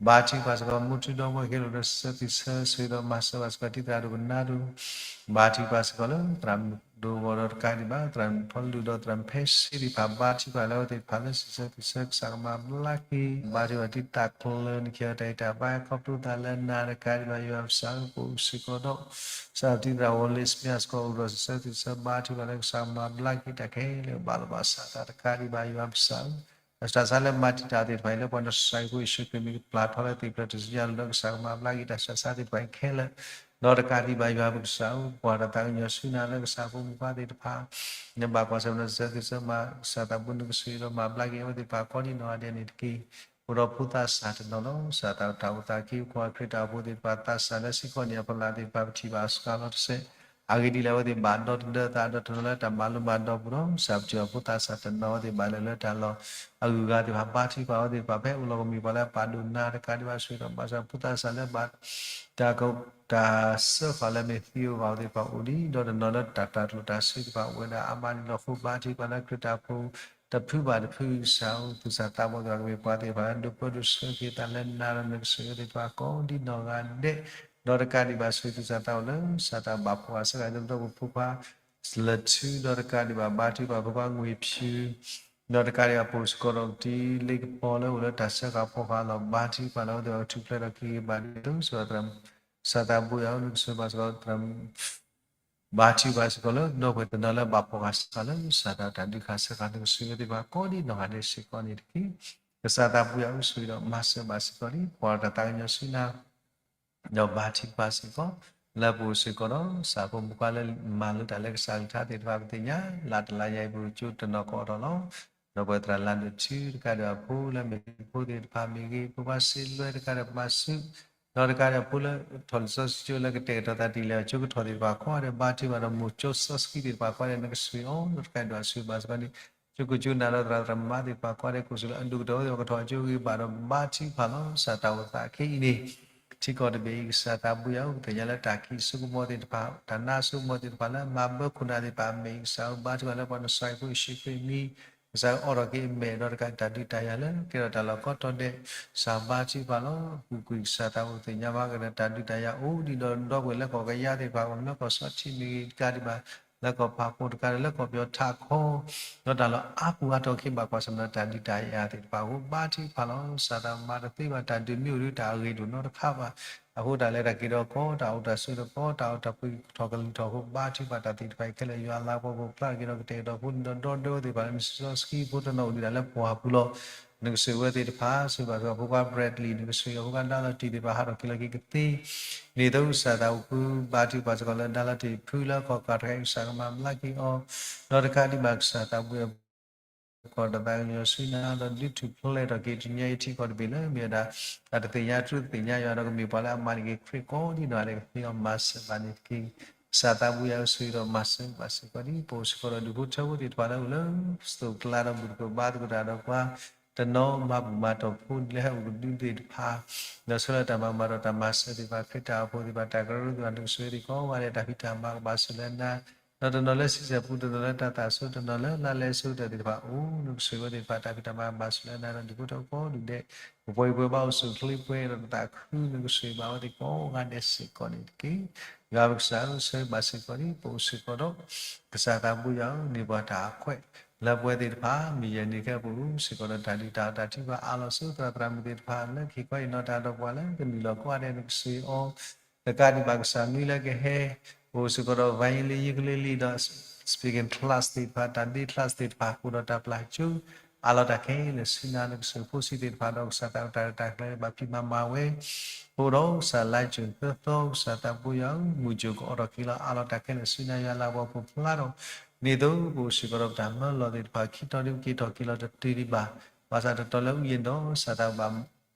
ဘါထုကဖၣ်စ့ၢ်ကီး မိၢ်ထူဒီမါဝၤခဲလၢာ်ဒီး စံးဆၢ သုးဆၢ ဆိၣ်ဂ့ၤဒီးမၤစၢၤဘၣ်စ့ၢ်ကီး တံၤသရၣ်ဒိၣ်ကနၣ်ဒိၣ် ဘါထုကဖၣ်စ့ၢ်ကီးလၢ သရၣ်မုၣ်ဒိၣ်အဂီၢ်ဒီးတကးဒံးဘၣ် သရၣ်မုၣ်ဖီလူၤဒီးသရၣ်မုၣ်ဖဲစ့သ့ၣ်တဖၣ် ဘါထုကဖၣ်လၢအဝဲသ့ၣ်တဖၣ်လၢ စံးဆၢ သုးဆၢ ကစၢ်ကမၤဘျါက့ၤ ဘါထုကဖၣ်တံၤသကိးလၢနကဲတၢ်အံၤတၢ်ဘါ ခီဖျိသးလၢနၤတကးဒံးဘၣ် ယွၤပကစၢ်ဧၢ ပအိၣ်စ့ၢ်ကီးဒီး ကစၢ်တံၤသရၣ်ဝီလ့စမ့ၣ်စ့ၢ်ကီး အိၣ်ဒီးစံးဆၢ သုးဆၢ ဘါထုကဖၣ်လၢကစၢ်ကမၤဘျါက့ၤတၢ်ခဲလၢာ် ဘၣ်လီၤဘၣ်စးတၢ်တကးဒံးဘၣ် ယွၤပကစၢ်ဧၢ တၢ်ဆူးတၢ်ဆါလၢမၤတံာ်တာ်သ့ၣ်တဖၣ်အံၤလၢ ပှၤနီၢ်ကစၢ်ယ့ၣ်ၡူးခရံာ်မ့ၢ်ကပျၢ်ထီလၢသ့ၣ်ဖျၢၣ်တစူညါလီၤဒီး ကစၢ်ကမၤဘျါက့ၤတၢ်ဆူးတၢ်ဆါသ့ၣ်တဖၣ်အံၤခဲလၢာ် ဒီးတကးဒံးဘၣ် ယွၤပကစၢ်ဧၢ ပကွၢ်တၢ်သးကညီၤဆူနၤလၢကစၢ်ဖိမုၣ်ဖိသ့ၣ်တဖၣ် နဘၣ်ကွၢ်ဆၢၣ်မဲာ်ဒီး စံးဆၢ သုးဆၢ မၤ ကစၢ်သးဘိ နကဆှၢဒီးမၤဘျါက့ၤအဝဲသ့ၣ်တဖၣ်ကိးဒ်နီၢ်ဂၤဒဲးန့ၣ်တက့ၢ်. အိၣ်ဒီးဖိသးစၢ်တနီၤလီၤ. ကစၢ်သး တၢ်အိၣ်သးက့ၤ ပကွၢ်ခရံာ်တၢ်အိၣ်ဖှိၣ်သ့ၣ်တဖၣ် သးစၢ်လၢစ့ၢ်ကီးန့ၣ် အဖီလာ်သ့ၣ်တဖၣ် ပထံၣ်ဘၣ်အစှၤလီၤတစဲး အဂ့ၢ်ဒ်လဲၣ် အဝဲသ့ၣ်ဘၣ်ဒီသဒၢသး ဒီးတနီၤလၢတၢ်မၤလိမၤဒိးပူၤဒီး ကစၢ်ပထံၣ်ဘၣ်ဖိသးစၢ်တနီၤ အဝဲသ့ၣ်ဘၣ်လဲၤလၢတၢ်လီၢ်အဂုၤအဂၤသ့ၣ်တဖၣ် ဘါထုကဖၣ်အဝဲသ့ၣ်တဖၣ် ဖဲအိၣ်လီၤကမံၤပှၤလၢအပာ်ဒိၣ်နၤတကးဒံးဘၣ် ဆိၣ်ဂ့ၤဒီးမၤစၢၤ ဖိသးစၢ်လၢဘၣ် တၢ်က တၢ်စၢဃာ်လၢမ့ၢ်သံအဂီၢ်သ့ၣ်တဖၣ်အိၣ်ဒံး ဒီးတနီၤလၢတၢ်တၢ်ကျိၣ်တၢ်စ့သ့ၣ်တဖၣ်အိၣ်ဝဲဒၣ်အါမးန့ၣ်လီၤ. အဃိဘါထုကဖၣ်လၢခရံာ်တၢ်အိၣ်ဖှိၣ် တဖုဘၣ်တဖု ကစၢ်ဧၢ သူၣ်စၢ်သးဘီၣ်သ့ၣ်တဖၣ်ကမ့ၢ်ပှၤသ့ၣ်တဖၣ်လၢဒိးပၢဒိးဆှၢက့ၤသးလၢနၤဒီးနကစၢ်ယွၤသ့ၣ်တဖၣ်ကိးဒ်နီၢ်ဂၤဒဲး ဒီးတကးဒံးဘၣ် ဆိၣ်ဂ့ၤသူၣ်စၢ်သးဘီၣ်လၢ ကစၢ်တၢ်ဘၣ်ဖှီၣ်အစၢဃာ်လၢပဒီပုၢ်ဝဲၢ်ဖိခွါ လၢာ်ထူ ဒီးတကးဒံးဘၣ် ဘါထုကဖၣ်ဖိခွါ ငွေဖြူ ဒီးတကးဒံးဘၣ် ပအိၣ်စ့ၢ်ကီးဒီးပတံၤလ့ကပီၤလၢအိၣ်လၢတၢ်စၢဃာ်ဖီဃာ်လီၤ. ဘါထုကဖၣ်လၢအဝဲသ့ၣ်အထူၣ်ဖျဲးဒီးက့ၤဂ့ၤဘၣ်ဒ်သိး ကစၢ်သးဘိယွၤဧၢ နကစၢ်ဘၣ်စ့ၢ်ကီး ဘါထုကဖၣ်စ့ၢ်ကီးလၢ ဒီပုၢ်ဝဲၢ်တနီၤလၢဘၣ်ဖှီၣ်ဃာ်စၢဃာ်လၢ ကစၢ်တၢ်ဒုးခးစၢဃာ် နကစၢ်ယွၤသ့ၣ်တဖၣ်ကိးဒ်နီၢ်ဂၤဒဲးစ့ၢ်ကီးန့ၣ်တက့ၢ်. ကစၢ်သးဘိယွၤအိၣ်ဆိးဒီးမၤစၢၤဘၣ်စ့ၢ်ကီးဒံး ပှၤတၢ်သးကညီၤဆူနၤ ဒီးဘါထုကဖၣ်စ့ၢ်ကီး လၢပအိၣ်စ့ၢ်ကီးဒီး စၢ်ဖိမုၣ်ခွါလၢမၤလိတၢ်လၢကစၢ်ကလုၢ်ကထါသ့ၣ်တဖၣ် ပသ့ၣ်ညါ လၢတလါညါအံၤ ပကကၠိတနီၤကအိးထီၣ်လီၤ. ဒီးပှၤသရၣ်လၢဒိၣ်ထူတကးဒံးဘၣ် ဖိလၢမ့ၢ်ဖိသ့ၣ်တဖၣ်မ့ၢ်ဂ့ၤ ဖိခွါစ့လွဲတကးဒံးဘၣ် ပမၤဆူၣ် ဒီးတကးဒံးဘၣ်ဖိလၢထီၣ်လံာ်စီဆှံကၠိလၢကတဲာ်ကတီၤသးတ့ၢ်လံအကၠိကထီၣ်သ့ၣ်တဖၣ် ကိးဂၤဒဲး ဘါထုကဖၣ်ဒီး မိၤကၠိစီဆှံသ့ၣ်တဖၣ် ကိးဂၤဒဲး နကဆိၣ်အီၤ ဒီးတကးဒံးဘၣ်ဆိၣ်ဘၣ်စ့ၢ်ကီးန့ၣ် ကၠိခိၣ်ကၠိနၢ်ဒီးသရၣ်သရၣ်မါသ့ၣ်တဖၣ် ကိးဂၤဒဲး ကိးဆိၣ်လၢအဒိၣ်ကတၢၢ်ဝဲသ့ၣ် ကထီၣ်ကၠိဂ့ၤဘၣ်ဒီး ဘါထုကဖၣ်လီၤ. ကစၢ်တၢ်အိၣ်သးခဲအံၤန့ၣ် ထံကီၢ်တဘ့ၣ်အံၤ ကစၢ်သးဘိယွၤအိၣ် ပသ့ၣ်ညါလၢတၢ်ခံးအစိကမီၤသ့ၣ်တဖၣ် တၢ်နါအစိကမီၤသ့ၣ်တဖၣ်မ့ၢ် ကစၢ်ဘါထုကဖၣ်လၢပှၤနစၢ်ဖိယ့ၣ်ၡူးခရံာ်မံၤ ကစၢ်အိးထီၣ်က့ၤအမဲာ်ဒီးတကးတၢ်ဒုးတၢ်ယၤလၢ ကဲထီၣ်တၢ်လီၢ်ကိးတီၤဒဲး ကစၢ်ဘါထုကဖၣ်လီၤ. ပူၤကွံာ်ကစၢ်သးအိၣ် ပသ့ၣ်ညါဘၣ်ကဒီးတၢ်ဒုးတၢ်ယၤအိၣ်ဒံးဒီး ဒီပုၢ်ဝဲၢ်လၢကီၢ်ကယၤသ့ၣ်တဖၣ် လၢကီၢ်စီထံမ့ၢ်ဂ့ၤ တကးဒံးဘၣ် လၢကီၢ်ဖးခိၣ်တကးဒံး လၢကီၢ်ပယီၤထးခိၣ် ဒီးတၢ်လီၢ်အါပူၤအါတီၤက့ၤဘၣ် ကွၢ်ဆၢၣ်မဲာ်တၢ်ဒုးတၢ်ယၤသ့ၣ်တဖၣ်အဃိ ဘါထုကဖၣ်လီၤ. ကစၢ်သးမၤတသ့ဘၣ် တၢ်ဒုးမ့ၢ်အိၣ်ဒီး တၢ်အဂ့ၤဒိၣ်နီတခါဘၣ်. အဃိတၢ်လၢတၢ်က့ၤဒီးကီ တၢ်အိၣ်တၢ်ဆိးဒီးကီ တၢ်အိၣ်တၢ်ပှ့ၤထီၣ်ကလုၢ်ထီၣ်အဃိ ဘါထုကဖၣ်တၢ်သ့ၣ်တဖၣ်အံၤခဲလၢာ် ယွၤလၤကပီၤကဖျါထီၣ်က့ၤဒီး ကတဲာ်ကတီၤဖိန့ၣ်ဒီး ဒီဒၢဝဲသ့ၣ်တဖၣ်လၢ နစံးစီဆှံဖိတနီၤအိၣ်ဒံးဒၣ်လၢပှၢ်ပူၤလီၤ. နကဆိၣ်ဂ့ၤဝဲသ့ၣ်တဖၣ် ဆိၣ်ဂ့ၤဘၣ်စ့ၢ်ကီး ဖိခွါ Bradley နကဆိၣ်ဂ့ၤအဖိခွါ ဒါလီၤတံၢ်သ့ၣ်တဖၣ် ဟးထီၣ်က့ၤလီၤက့ၤကသ့ န့ၣ်သိးကစၢ်သးအိၣ်ဖု ဘါထုကဖၣ်စ့ၢ်ကီးလၢ ဒါလီၤတံၢ်ဖုလၢအခီၣ်ကၢ်တခါအံၤ ကစၢ်ကမၤဘျါက့ၤအီၤ ဒီးတကးဒံးဘၣ် ကစၢ်သးဘိယွၤ ကီၢ်တၢ်သးကညီၤဆူနၤ ဒီးဒုးထူၣ်ဖျဲးထီၣ်က့ၤတနံၤညါအံၤထံကီၢ်တဘ့ၣ်လၢ မ့ၢ်ဝဲဒၣ် တၢ်တသ့ၣ်ညါတြူတသ့ၣ်ညါယွၤဒီး ကမ့ၢ်ပှၤလၢအမၤန့ၢ်က့ၤခရံာ်ကိးဒ်နီၢ်ဂၤဒဲး ကသ့အီၤမၤစၢၤဘၣ်န့ၣ်တက့ၢ်. ကစၢ်သးဘိယွၤအိၣ်ဆိးဒီးမၤစၢၤဘၣ်စ့ၢ်ကီးဒ် ပအိၣ်စ့ၢ်ကီးဒီးဒူၣ်ဖိထၢဖိသ့ၣ်တဖၣ်လၢအိၣ်လၢ သိၣ်ကျါဒီးဘူၣ်သကိးဘါသကိးတၢ်ဒီးပှၤ တနီၤမၤဘူၣ်မၤတီၢ်ဖိလၢဟဲအိၣ်ကဒုသ့ၣ်တဖၣ် ဒီးဆိလၢတၢ်မၤမၤဒီးတၢ်မၤစၢၤသ့ၣ်တဖၣ် ခရံာ်တၢ်အိၣ်ဖှိၣ်သ့ၣ်တဖၣ် တၢ်ကရၢကရိသ့ၣ်တဖၣ် နကဆိၣ်ဂ့ၤသ့ၣ်ကိးဂၤဒဲး တၢ်ဖံးတၢ်မၤကဘၣ်ဆိၣ်လၢနၤ ဒီးတနီၤလၢဆံဆဲၣ်ပူၤ တနီၤလၢတၢ်သးစူၤ တနီၤလၢလါလဲစိၤတၢ်သ့ၣ်တဖၣ်အိၣ် နကဆိၣ်ဂ့ၤဝဲသ့ၣ်တဖၣ် တၢ်ဖံးတၢ်မၤကဘၣ်ဆိၣ်လၢနၤဒီး ဒူၣ်ဖိထၢဖိကိးဒူၣ်ဒဲး ပပှဲၤပှဲၤဘၣ်အိၣ်ဆူၣ်အိၣ်ချ့ပှဲၤဒီးတၢ်သးခု နကဆိၣ်ဂ့ၤဘၣ်ဝဲသ့ၣ်ကိးဂၤဒဲးစ့ၢ်ကီးန့ၣ်တက့ၢ်. ယွၤပကစၢ်ဧၢ ဆိၣ်ဂ့ၤဘၣ်စ့ၢ်ကီးဒ် ပအိၣ်စ့ၢ်ကီးဒီး ကစၢ်သးဘိယွၤဧၢ န့ၢ်ပှၤတၢ်အခွဲး လၢပဝဲသ့ၣ်တဖၣ် မ့ၢ်ယဲၢ်န့ၣ်ခဲအံၤ ပအိၣ်စ့ၢ်ကီးဒီးတၢ်ဒုးတၢ်အီၣ်တၢ်ထံဘၣ်အးလီၤဆူသရၣ်သရၣ်မုၣ်သ့ၣ်တဖၣ် လၢကဟ့ၣ်ခီဟ့ၣ်နီၤတၢ်ဒီးပှၤလၢကနုာ်လီၤကိးဂၤဒဲး နကဆိၣ်ဂ့ၤအီၤ တကးဒံးဘၣ်ကစၢ်မံၤလၢကဟဲ ပအိၣ်စ့ၢ်ကီးဒီး violin ယူကလ့လံ ဒီး speaking class သ့ၣ်တဖၣ် တၢ်ဒ့ class သ့ၣ်တဖၣ် ဃုာ်ဒီးတၢ်ပျၢ်ကၠိ အးလီၤတၢ်ခဲလၢာ်ဆူနၤ နကဆိၣ်ဂ့ၤဖိဆံးသ့ၣ်တဖၣ်ဒီး ကစၢ်သးတၢ်ရဲၣ်တၢ်ကျဲၤဘၣ်ဖံးမၤမၤဝဲ အိၣ်ဒီးကစၢ်လါယူၤသၢသီ ကစၢ်သးဘိယွၤဧၢ မုၢ်ကၠိကအိးထီၣ်က့ၤလီၤ အးလီၤတၢ်ခဲလၢာ်ဆူနၤ ယွၤလၤကပီၤကဖျါထီၣ် န့ၢ်သိးပအိၣ်စ့ၢ်ကီးဒီးပတၢ်မၢလီၤသ့ၣ်တဖၣ် ခံတီၤဒ်ပက့ၤထီၣ်က့ၤလီၤတတုၤဒံးဘၣ် ဘၣ်ဆၣ်တတီၤလၢဝံၤအံၤဒီး ကစၢ်သးဘၣ်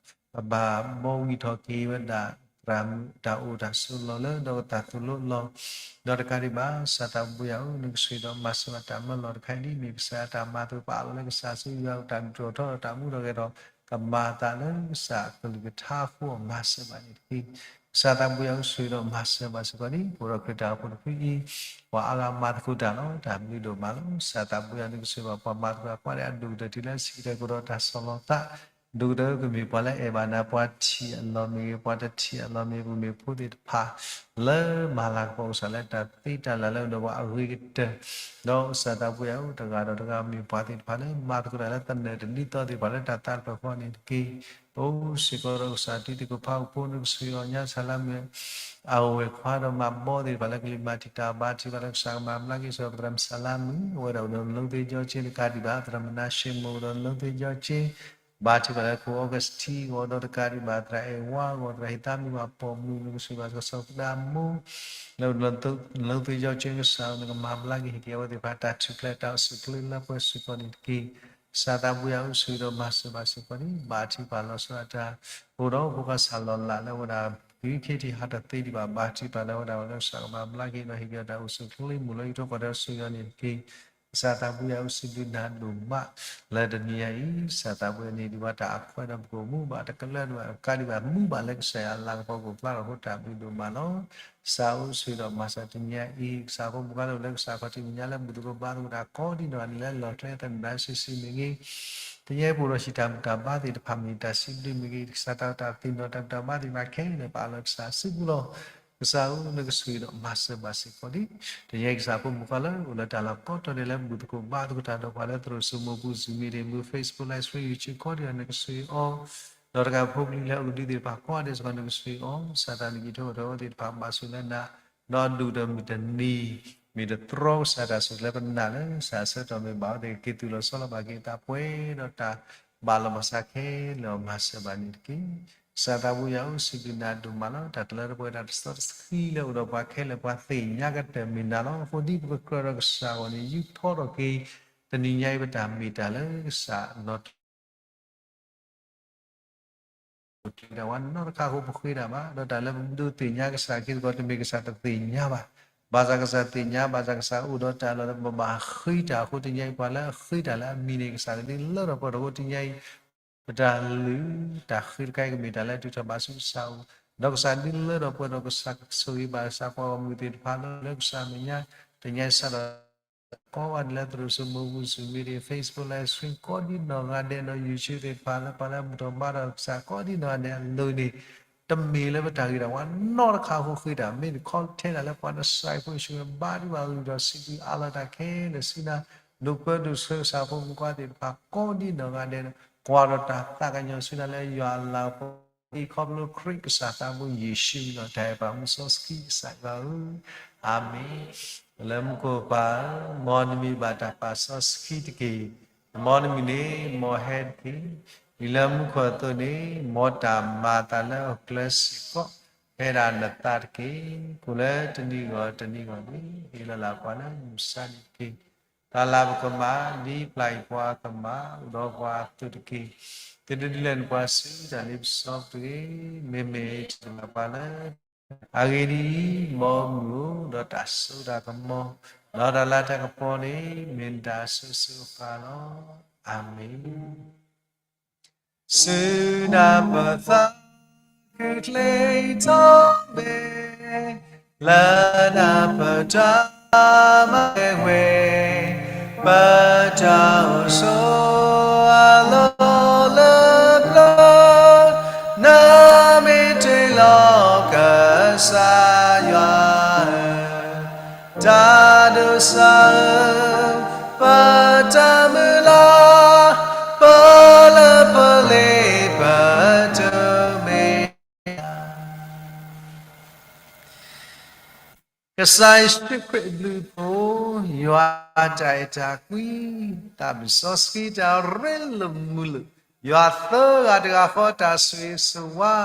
ပဘၣ်ဘှီဝံၤထီၣ်က့ၤဝဲဒၣ် သရၣ်မုၣ်တၢ်အိၣ်တၢ်ဆိးလီၤလၢ ဒီးကသးသိၣ်လိလီၤ ဒီးတကးဒံးဘၣ် ကစၢ်သးဘိယွၤဧၢ နကဆိၣ်ဂ့ၤဒီးမၤစၢၤဘၣ်တၢ်မၢလီၤတခါအံၤဒ် မ့ၢ်ကစၢ်ယွၤတၢ်မၤသကိးပာ်လီၤလၢကစၢ်စုယွၤ တၢ်ဒုးထီၣ်ထီဒီးတၢ်မူထီၣ်ဂဲၤထီၣ် ကမၤအသးလၢကစၢ်အကလုၢ်ကထါအဃိ မၤစၢၤဘၣ်န့ၣ်တက့ၢ်. ကစၢ်သးဘိယွၤဧၢ ဆိၣ်ဂ့ၤဒီးမၤစၢၤဘၣ်စ့ၢ်ကီးဒ် ပအိၣ်ဒီးခရံာ်တၢ်အိၣ်ဖှိၣ်တဖုအံၤ ပှၤအါဂၤမၤသကိးတၢ်လီၤ တၢ်ဘျုးဒိၣ်မးလီၤ. ကစၢ်သးဘိယွၤ နကဆိၣ်ဂ့ၤဘၣ်ပှၤမၤသကိးတၢ်ကိးဂၤဒဲး အဒိၣ်ကတၢၢ်တုၤလၢအဆံးကတၢၢ်ကဒီးတၢ်ဆီၣ်လီၤသး ဒိၣ်ကတၢၢ်ကမ့ၢ်ပှၤလၢအဲၣ်ဘၣ်နၤ ပှၤထံၣ်အလီၢ်မ့ၢ်ဂ့ၤ ပှၤတထံၣ်အလီၢ်မ့ၢ်ဂ့ၤ ပကမ့ၢ်ဖိသ့ၣ်တဖၣ် လၢမၤလၤကပီၤကစၢ်လၢတၢ်သ့တၢ်လၢ်လၢအိၣ်ဒီးပှၤအဂ့ၤကတၢၢ် ဒီးကစၢ်သးဘိယွၤဧၢ တဂၤဒီးတဂၤမ့ၢ်ပှၤသ့ၣ်တဖၣ်လၢ မၤသကိးတၢ်လၢသနၢၣ်တဒ်သိးသ့ၣ်တဖၣ်လၢတၢ်သးတဖျၢၣ်ဃီန့ၣ်တက့ၢ်. အိၣ်စ့ၢ်ကီးဒီးကစၢ်တံၤသကိးဖးအိၣ်ဖိ နကဆိၣ်ဂ့ၤအီၤညါဆၣ်လါမ့ၢ် အဝဲၢ်ခွါဒီးမၤဘီသ့ၣ်တဖၣ်လၢကလံၤမၤတံာ်တာ်ဘါထုကဖၣ်လၢကစၢ်ကမၤဘျါက့ၤ စီၤပသရၣ်မုၣ်ဆၣ်လါမုၣ် အဝဲဒၣ်အိၣ်ဒီးလၢသ့ကၠီကၠ့ တကးဒံးဘၣ် သရၣ်မနၤၡ့မ့ၢ်အိၣ်ဒီးလၢသ့ကၠီကၠ့ ဘါထုကဖၣ်လၢခိၣ်အီကူးစတံအဂီၢ်ဒီးတကးဒံးဘၣ် သရၣ်အဲၣ်ဝါအဂီၢ် သရၣ်ဟ့ၣ်သးမုၣ်ဘၣ်ပိာ်မုၣ် နကဆိၣ်ဂ့ၤဘၣ်စီၤပဒၣ်မိၢ် လၢသ့ကၠီကၠ့ ကစၢ်ဧၢ နကမၤဘျါက့ၤဟ့ၣ်က့ၤအဝဲသ့ၣ်တဖၣ်တၢ်ထူၣ်ဖျဲးတၢ်အိၣ်ဆူၣ်အိၣ်ချ့လၢပှဲၤစ့ၢ်ကီးန့ၣ်တက့ၢ်. ကစၢ်သးဘိယွၤဧၢ ဆိၣ်ဂ့ၤဒီးမၤစၢၤဘၣ်စ့ၢ်ကီးန့ၣ် ဘါထုကဖၣ်လီၤဆီဒၣ်တၢ် အိၣ်ဒီးဖိခွါဆၣ်လီၤလးလၢဝဲဒၣ် သုးခ့ထံးဟးတသ့ဒံးဘၣ် ဘါထုကဖၣ်လၢဝဲဒၣ်ဝဲလၢကစၢ်ကမၤဘျါက့ၤဒီးဟ့ၣ်က့ၤအီၤတၢ်အိၣ်ဆူၣ်အိၣ်ချ့ မုၢ်လီၤယံၤထီၣ်ကီၢ်ဒီးဆိၣ်ဂ့ၤအီၤန့ၣ်တက့ၢ်. ကစၢ်သးဘိယွၤဧၢ စံးဘျုးနၤဒိၣ်မး လၢတနံၤညါအံၤ ကစၢ်သးဘိယွၤန့ၢ်ဒံးဘၣ်တၢ်အခွဲးဒီးပကအိၣ်မူဘၣ်တကလၢာ်ဒံးဘၣ် ကးဒံးဘၣ်မူဘၣ်လၢကစၢ်ယွၤအလၤကပီၤကအိၣ်ဖျါထီၣ်အဃိ တၢ်ဘျုးဒိၣ်မးလီၤ. ကစၢ်ဧၢ ဆိၣ်ဂ့ၤဒီးမၤစၢၤတနံၤညါအံၤ ကစၢ်ဖိမုၣ်ခွါလၢအိၣ်လၢကစၢ်ခီၣ်ထံးမဲာ်ညါလၢဘူၣ်သကိးဘါသကိးတၢ်ကိးဒ်နီၢ်ဂၤဒဲးလၢလီၢ်ကျဲသနၢၣ်စုာ်စုာ်မ့ၢ်ဂ့ၤ တနံၤညါအံၤပအိၣ်ဒီးဟံၣ်တၢ်ဘူၣ်တၢ်ဘါသ့ၣ်တဖၣ်မ့ၢ်တၢ်စံးဘျုးမ့ၢ်ဂ့ၤ ကစၢ်တၢ်အိၣ်တၢ်သ့ၣ်နီၣ်တၢ်ဘူၣ်တၢ်ဘါသ့ၣ်တဖၣ်ခဲလၢာ်ပာ်လီၤကစၢ်စုပူၤလီၤ. ကစၢ်ဧၢ နကဆိၣ်ဂ့ၤဒီးမၤစၢၤဘၣ်စ့ၢ်ကီးလံ. တနံၤညါအံၤကစၢ်ဖိမုၣ်ခွါလၢအိၣ်လၢတၢ်လီၢ်ကိးတီၤဒဲးလၢဘူၣ်သကိးဘါသကိးတၢ်ဒီးပှၤလၢသရိာ်စိမိၤပူၤ Zoom meeting ပူၤ Facebook Live Stream YouTube ကိးဒ်နီၢ်ဂၤဒဲး နကဆိၣ်ဂ့ၤအီၤ ဒီးတကးဖိပလံၤလၢအအိၣ်ကဒုသ့ၣ်တဖၣ်ကိးဂၤဒဲးစ့ၢ်ကီး နကဆိၣ်ဂ့ၤအီၤ ကစၢ်တၢ်နက့ၤထီၣ်ကဒီးအဝဲသ့ၣ်တဖၣ်ဘၣ်ဆိၣ်လၢနၤ ဒီးအဒိၣ်ကတၢၢ်မုၢ်တနံၤ မ့ၢ်တတြီကစၢ်တၢ်ဆိၣ်လၢပနာ်လၢကစၢ်အဆၢကတီၢ်မ့ၢ်ဘၣ်အဝဲသ့ၣ်ကက့ၤသူၣ်လီၤဆီလီၤဘၣ်က့ၤအသးပှဲၤဒီးတၢ် ဘၣ်လီၤဘၣ်စးခဲလၢာ်အီၤမၤစၢၤဘၣ်န့ၣ်တက့ၢ်. ကစၢ်သးဘိယွၤဧၢ, စံးဘျုးနၤဒိၣ်မးလီၤ. တၢ်တလၢတပှဲၤ တၢ်တစီတဆှံလၢအိၣ်ဒီးပှၤခဲလၢာ် ပှၤသ့ၣ်ညါကတၢၢ်မ့ၢ်နၤလီၤ. အဃိဒ်ပကြၢးဒီးကစၢ်အဂီၢ်န့ၣ် ယူးထီၣ်ထီၣ်က့ၤ တနံၤညါအံၤ ပတၢ်မ့ၢ်တၢ်လၢကစၢ်နီၢ် တၢ်ဝဲနီတခါအဃိပဃ့တၢ်ဘၣ်, ဒီးတၢ်လၢပဒုးသ့ၣ်ညါကစၢ်အခံတခီ တမ့ၢ်ကစၢ်တသ့ၣ်ညါဘၣ်. ဘၣ်ဆၣ်ကစၢ်သ့ၣ်ညါ, ဘၣ်ဆၣ်ကစၢ်အိၣ်ဒီးတၢ်လီၢ်လၢပဘၣ်ဃ့တၢ်အဃိ တနံၤညါအံၤ ပှၤလၢအဃ့တၢ်လၢအမံၤန့ၣ် ကစၢ်ကဒုးလၢထီၣ်ပှဲၤထီၣ်အဃိ တနံၤညါအံၤ ပတၢ်လုၢ်တၢ်ဃ့တခါအံၤ ကမ့ၢ်တၢ်လၢအထုးထီၣ်ဘၣ်ဆူကစၢ်အအိၣ်, ဒီးကစၢ်ဒုးလၢထီၣ်ပှဲၤထီၣ် ကစၢ်ကဆိၣ်ဂ့ၤဘၣ်ကစၢ်ပှၤဂီၢ်မုၢ်သ့ၣ်တဖၣ်လီၤ. လၢကစၢ်အမဲာ်ညါ တနံၤညါအံၤ စးထီၣ် ကိးဂၤဒဲးလၢသရိာ်စိမိၢ်ပူၤ Zoom meeting, Facebook live stream ကိးဒ်နီၢ်ဂၤဒဲးဒီး YouTube သ့ၣ်တဖၣ်လၢပှၤလၢအဘူၣ်ထီၣ်ဘါထီၣ်ကစၢ်ကိးဒ်နီၢ်ဂၤဒဲးအလိၤန့ၣ်, တမ့ၢ်လၢပတၢ်ဂ့ၤတၢ်ဝါနီတခါအဃိဃ့တၢ်, မ့ၢ်တခီထဲဒၣ်လၢပှၤနစၤရ့းဖိယ့ၣ်ၡူးခရံာ်ဘါထုကဖၣ်လုၢ်ထီၣ်စံးဘျုးအးလီၤတၢ်ခဲလၢာ်ဆူနၤ, ဒိးပၢဒိးဆှၢကစၢ်ဖိမုၣ်ဖိသ့ၣ်တဖၣ်ကိးဒ်နီၢ်ဂၤဒဲး, ကွၢ်ဒီးတၢ်သးကညီၤဆူနၤလၢယွၤအလၤကပီၤ အံၤခီဖျိခရံာ်ကစၢ်သးဘိယ့ၣ်ၡူးဒီးတၢ်အဲၣ်ပာ်မူစီဆှံကစၢ်ယွၤဧၢ, အၤမ့ၣ်. လၢမူခိၣ်ပၢ်ဧၢ, မ်နမံၤဘၣ်တၢ်ပာ်စီဆှံတက့ၢ်. မ်နမံၤန့ၣ်မ်ဟဲတက့ၢ်. ဒ်လၢမူခိၣ်အသိးန့ၣ် မ်တၢ်မၤအသးလၢဟီၣ်ခိၣ်ချၢစ့ၢ်ကီး, ဖဲဒၣ်နသးတက့ၢ်. ကိၣ်လၢတနံၤဂီၢ်တနံၤဂီၢ်န့ၣ် ဟ့ၣ်လီၤလၢပှၤလၢမုၢ်မဆါန့ၣ်တက့ၢ်. တၢ်လၢပကမၤ ဒ်ပျၢ်ယွၤအကမၤ အိၣ်ဒီးပှၤအသိးတက့ၢ်. သုတဒုးလဲၤနုာ်ပှၤဆူတၢ်လ့ပစီပူၤတဂ့ၤ. မ့မ့ၢ်တၢ်လၢပှၤလၢ အဂ့ၢ်ဒ်အံၤ, မ်မုၢ်အိၣ်ဒီးတၢ်စိတၢ်ကမီၤ, ဒီးတၢ်လၤတၢ်ကပီၤန့ၣ် မ့ၢ်နတၢ်အစိၤစိၤအဃၣ်လီၤ. အၤမ့ၣ်. ဆူနၤပသးခုချ့ထီၣ်ဘဲ လၢနၤပတၢ်မၤဝဲ, ပတၢ်အိၣ်ဆိးအလီၢ်လၢပျၢၤ, နမ့ၢ်တ့ၢ်လီၤကစၢ်ယွၤဧၢ, တၢ်ဒိးစၢ်ဧၢ, ပတၢ်မုၢ်လၢ်, ပလၢပလ့ပတမ့ၢ် ကစၢ်ယ့ၣ်ၡူးခရံာ်အဘျုးအဖှိၣ်, ယွၤအတၢ်အဲၣ်တၢ်ကွံ, သးစီဆှံ တၢ်ရ့လိာ်မုာ်လိာ်, ယွၤသၢဂၤတဂၤဃီ တၢ်ဆိၣ်ဂ့ၤဆိၣ်ဝါ,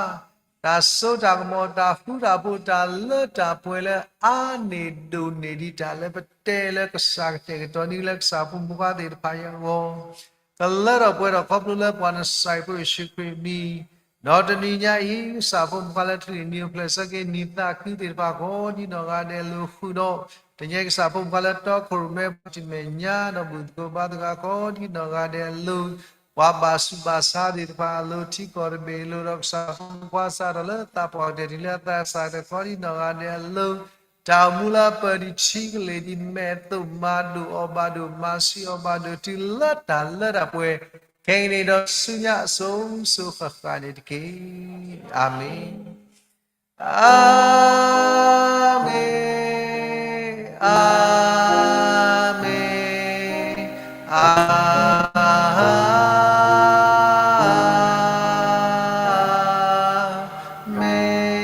တၢ်စိတၢ်ကမီၤ, တၢ်ဃူတၢ်ဖိး, တၢ်လၢတၢ်ပှဲၤလၢအါန့ၢ်ဒိၣ်န့ၢ် ဒ်တၢ်လၢပတဲလၢကစၢ်ကတဲာ်ကတီၤန့ၢ်လၢကစၢ်ဖိမုၣ်ဖိသ့ၣ်တဖၣ်အဂီၢ် ကလၢထီၣ်ပှဲၤထီၣ်ခီဖျိလၢပှၤနစၤရ့းဖိယ့ၣ်ၡူးခရံာ်အမံၤ, ဒီးတနံၤညါအံၤ ကစၢ်ဖိမုၣ်ဖိလၢတနံၤအံၤ ဖျဲၣ်ဆၢက့ၤနံၣ်သးခုသ့ၣ်တဖၣ်ကိးဒ်နီၢ်ဂၤဒဲးအလိၤဃုာ်ဒီး, တနံၤညါကစၢ်ဖိမုၣ်ဖိလၢတီခိၣ်ရိၣ်မဲပှၤတမဲာ်ညါ ဒီးဘူၣ်သကိးဘါသကိးကိးဒ်နီၢ်ဂၤဒဲးအလိၤ, ပှၤဘၣ်ဆူးဘၣ်ဆါသ့ၣ်တဖၣ်အလိၤ ထံကီၢ်တဘ့ၣ်အလိၤ ဒီးကစၢ်ဖိမုၣ်ဖိစးထီၣ်လၢသးပှၢ်ကတၢၢ်တုၤလၢအသးစၢ်ကတၢၢ်ကိးဒ်နီၢ်ဂၤဒဲးအလိၤ တၢ်အိၣ်မူလၢအပၢၢ်ဒံးထံကလ့ၢ်ဒံး မဲာ်သိၣ်မၤဒိၣ်အီၣ်ဘၣ်ဒိၣ် မၤဆံးအီၣ်ဘၣ်ဒိၣ် တုၤလၢတၢ်လၢတၢ်ပှဲၤ ခဲအံၤန့ၣ်ဒီးဆူညါအစိၤစိၤဃၣ်ဃၣ်န့ၣ်တက့ၢ်. အၤမ့ၣ်, အၤမ့ၣ်, အၤမ့ၣ်, အၤမ့ၣ်.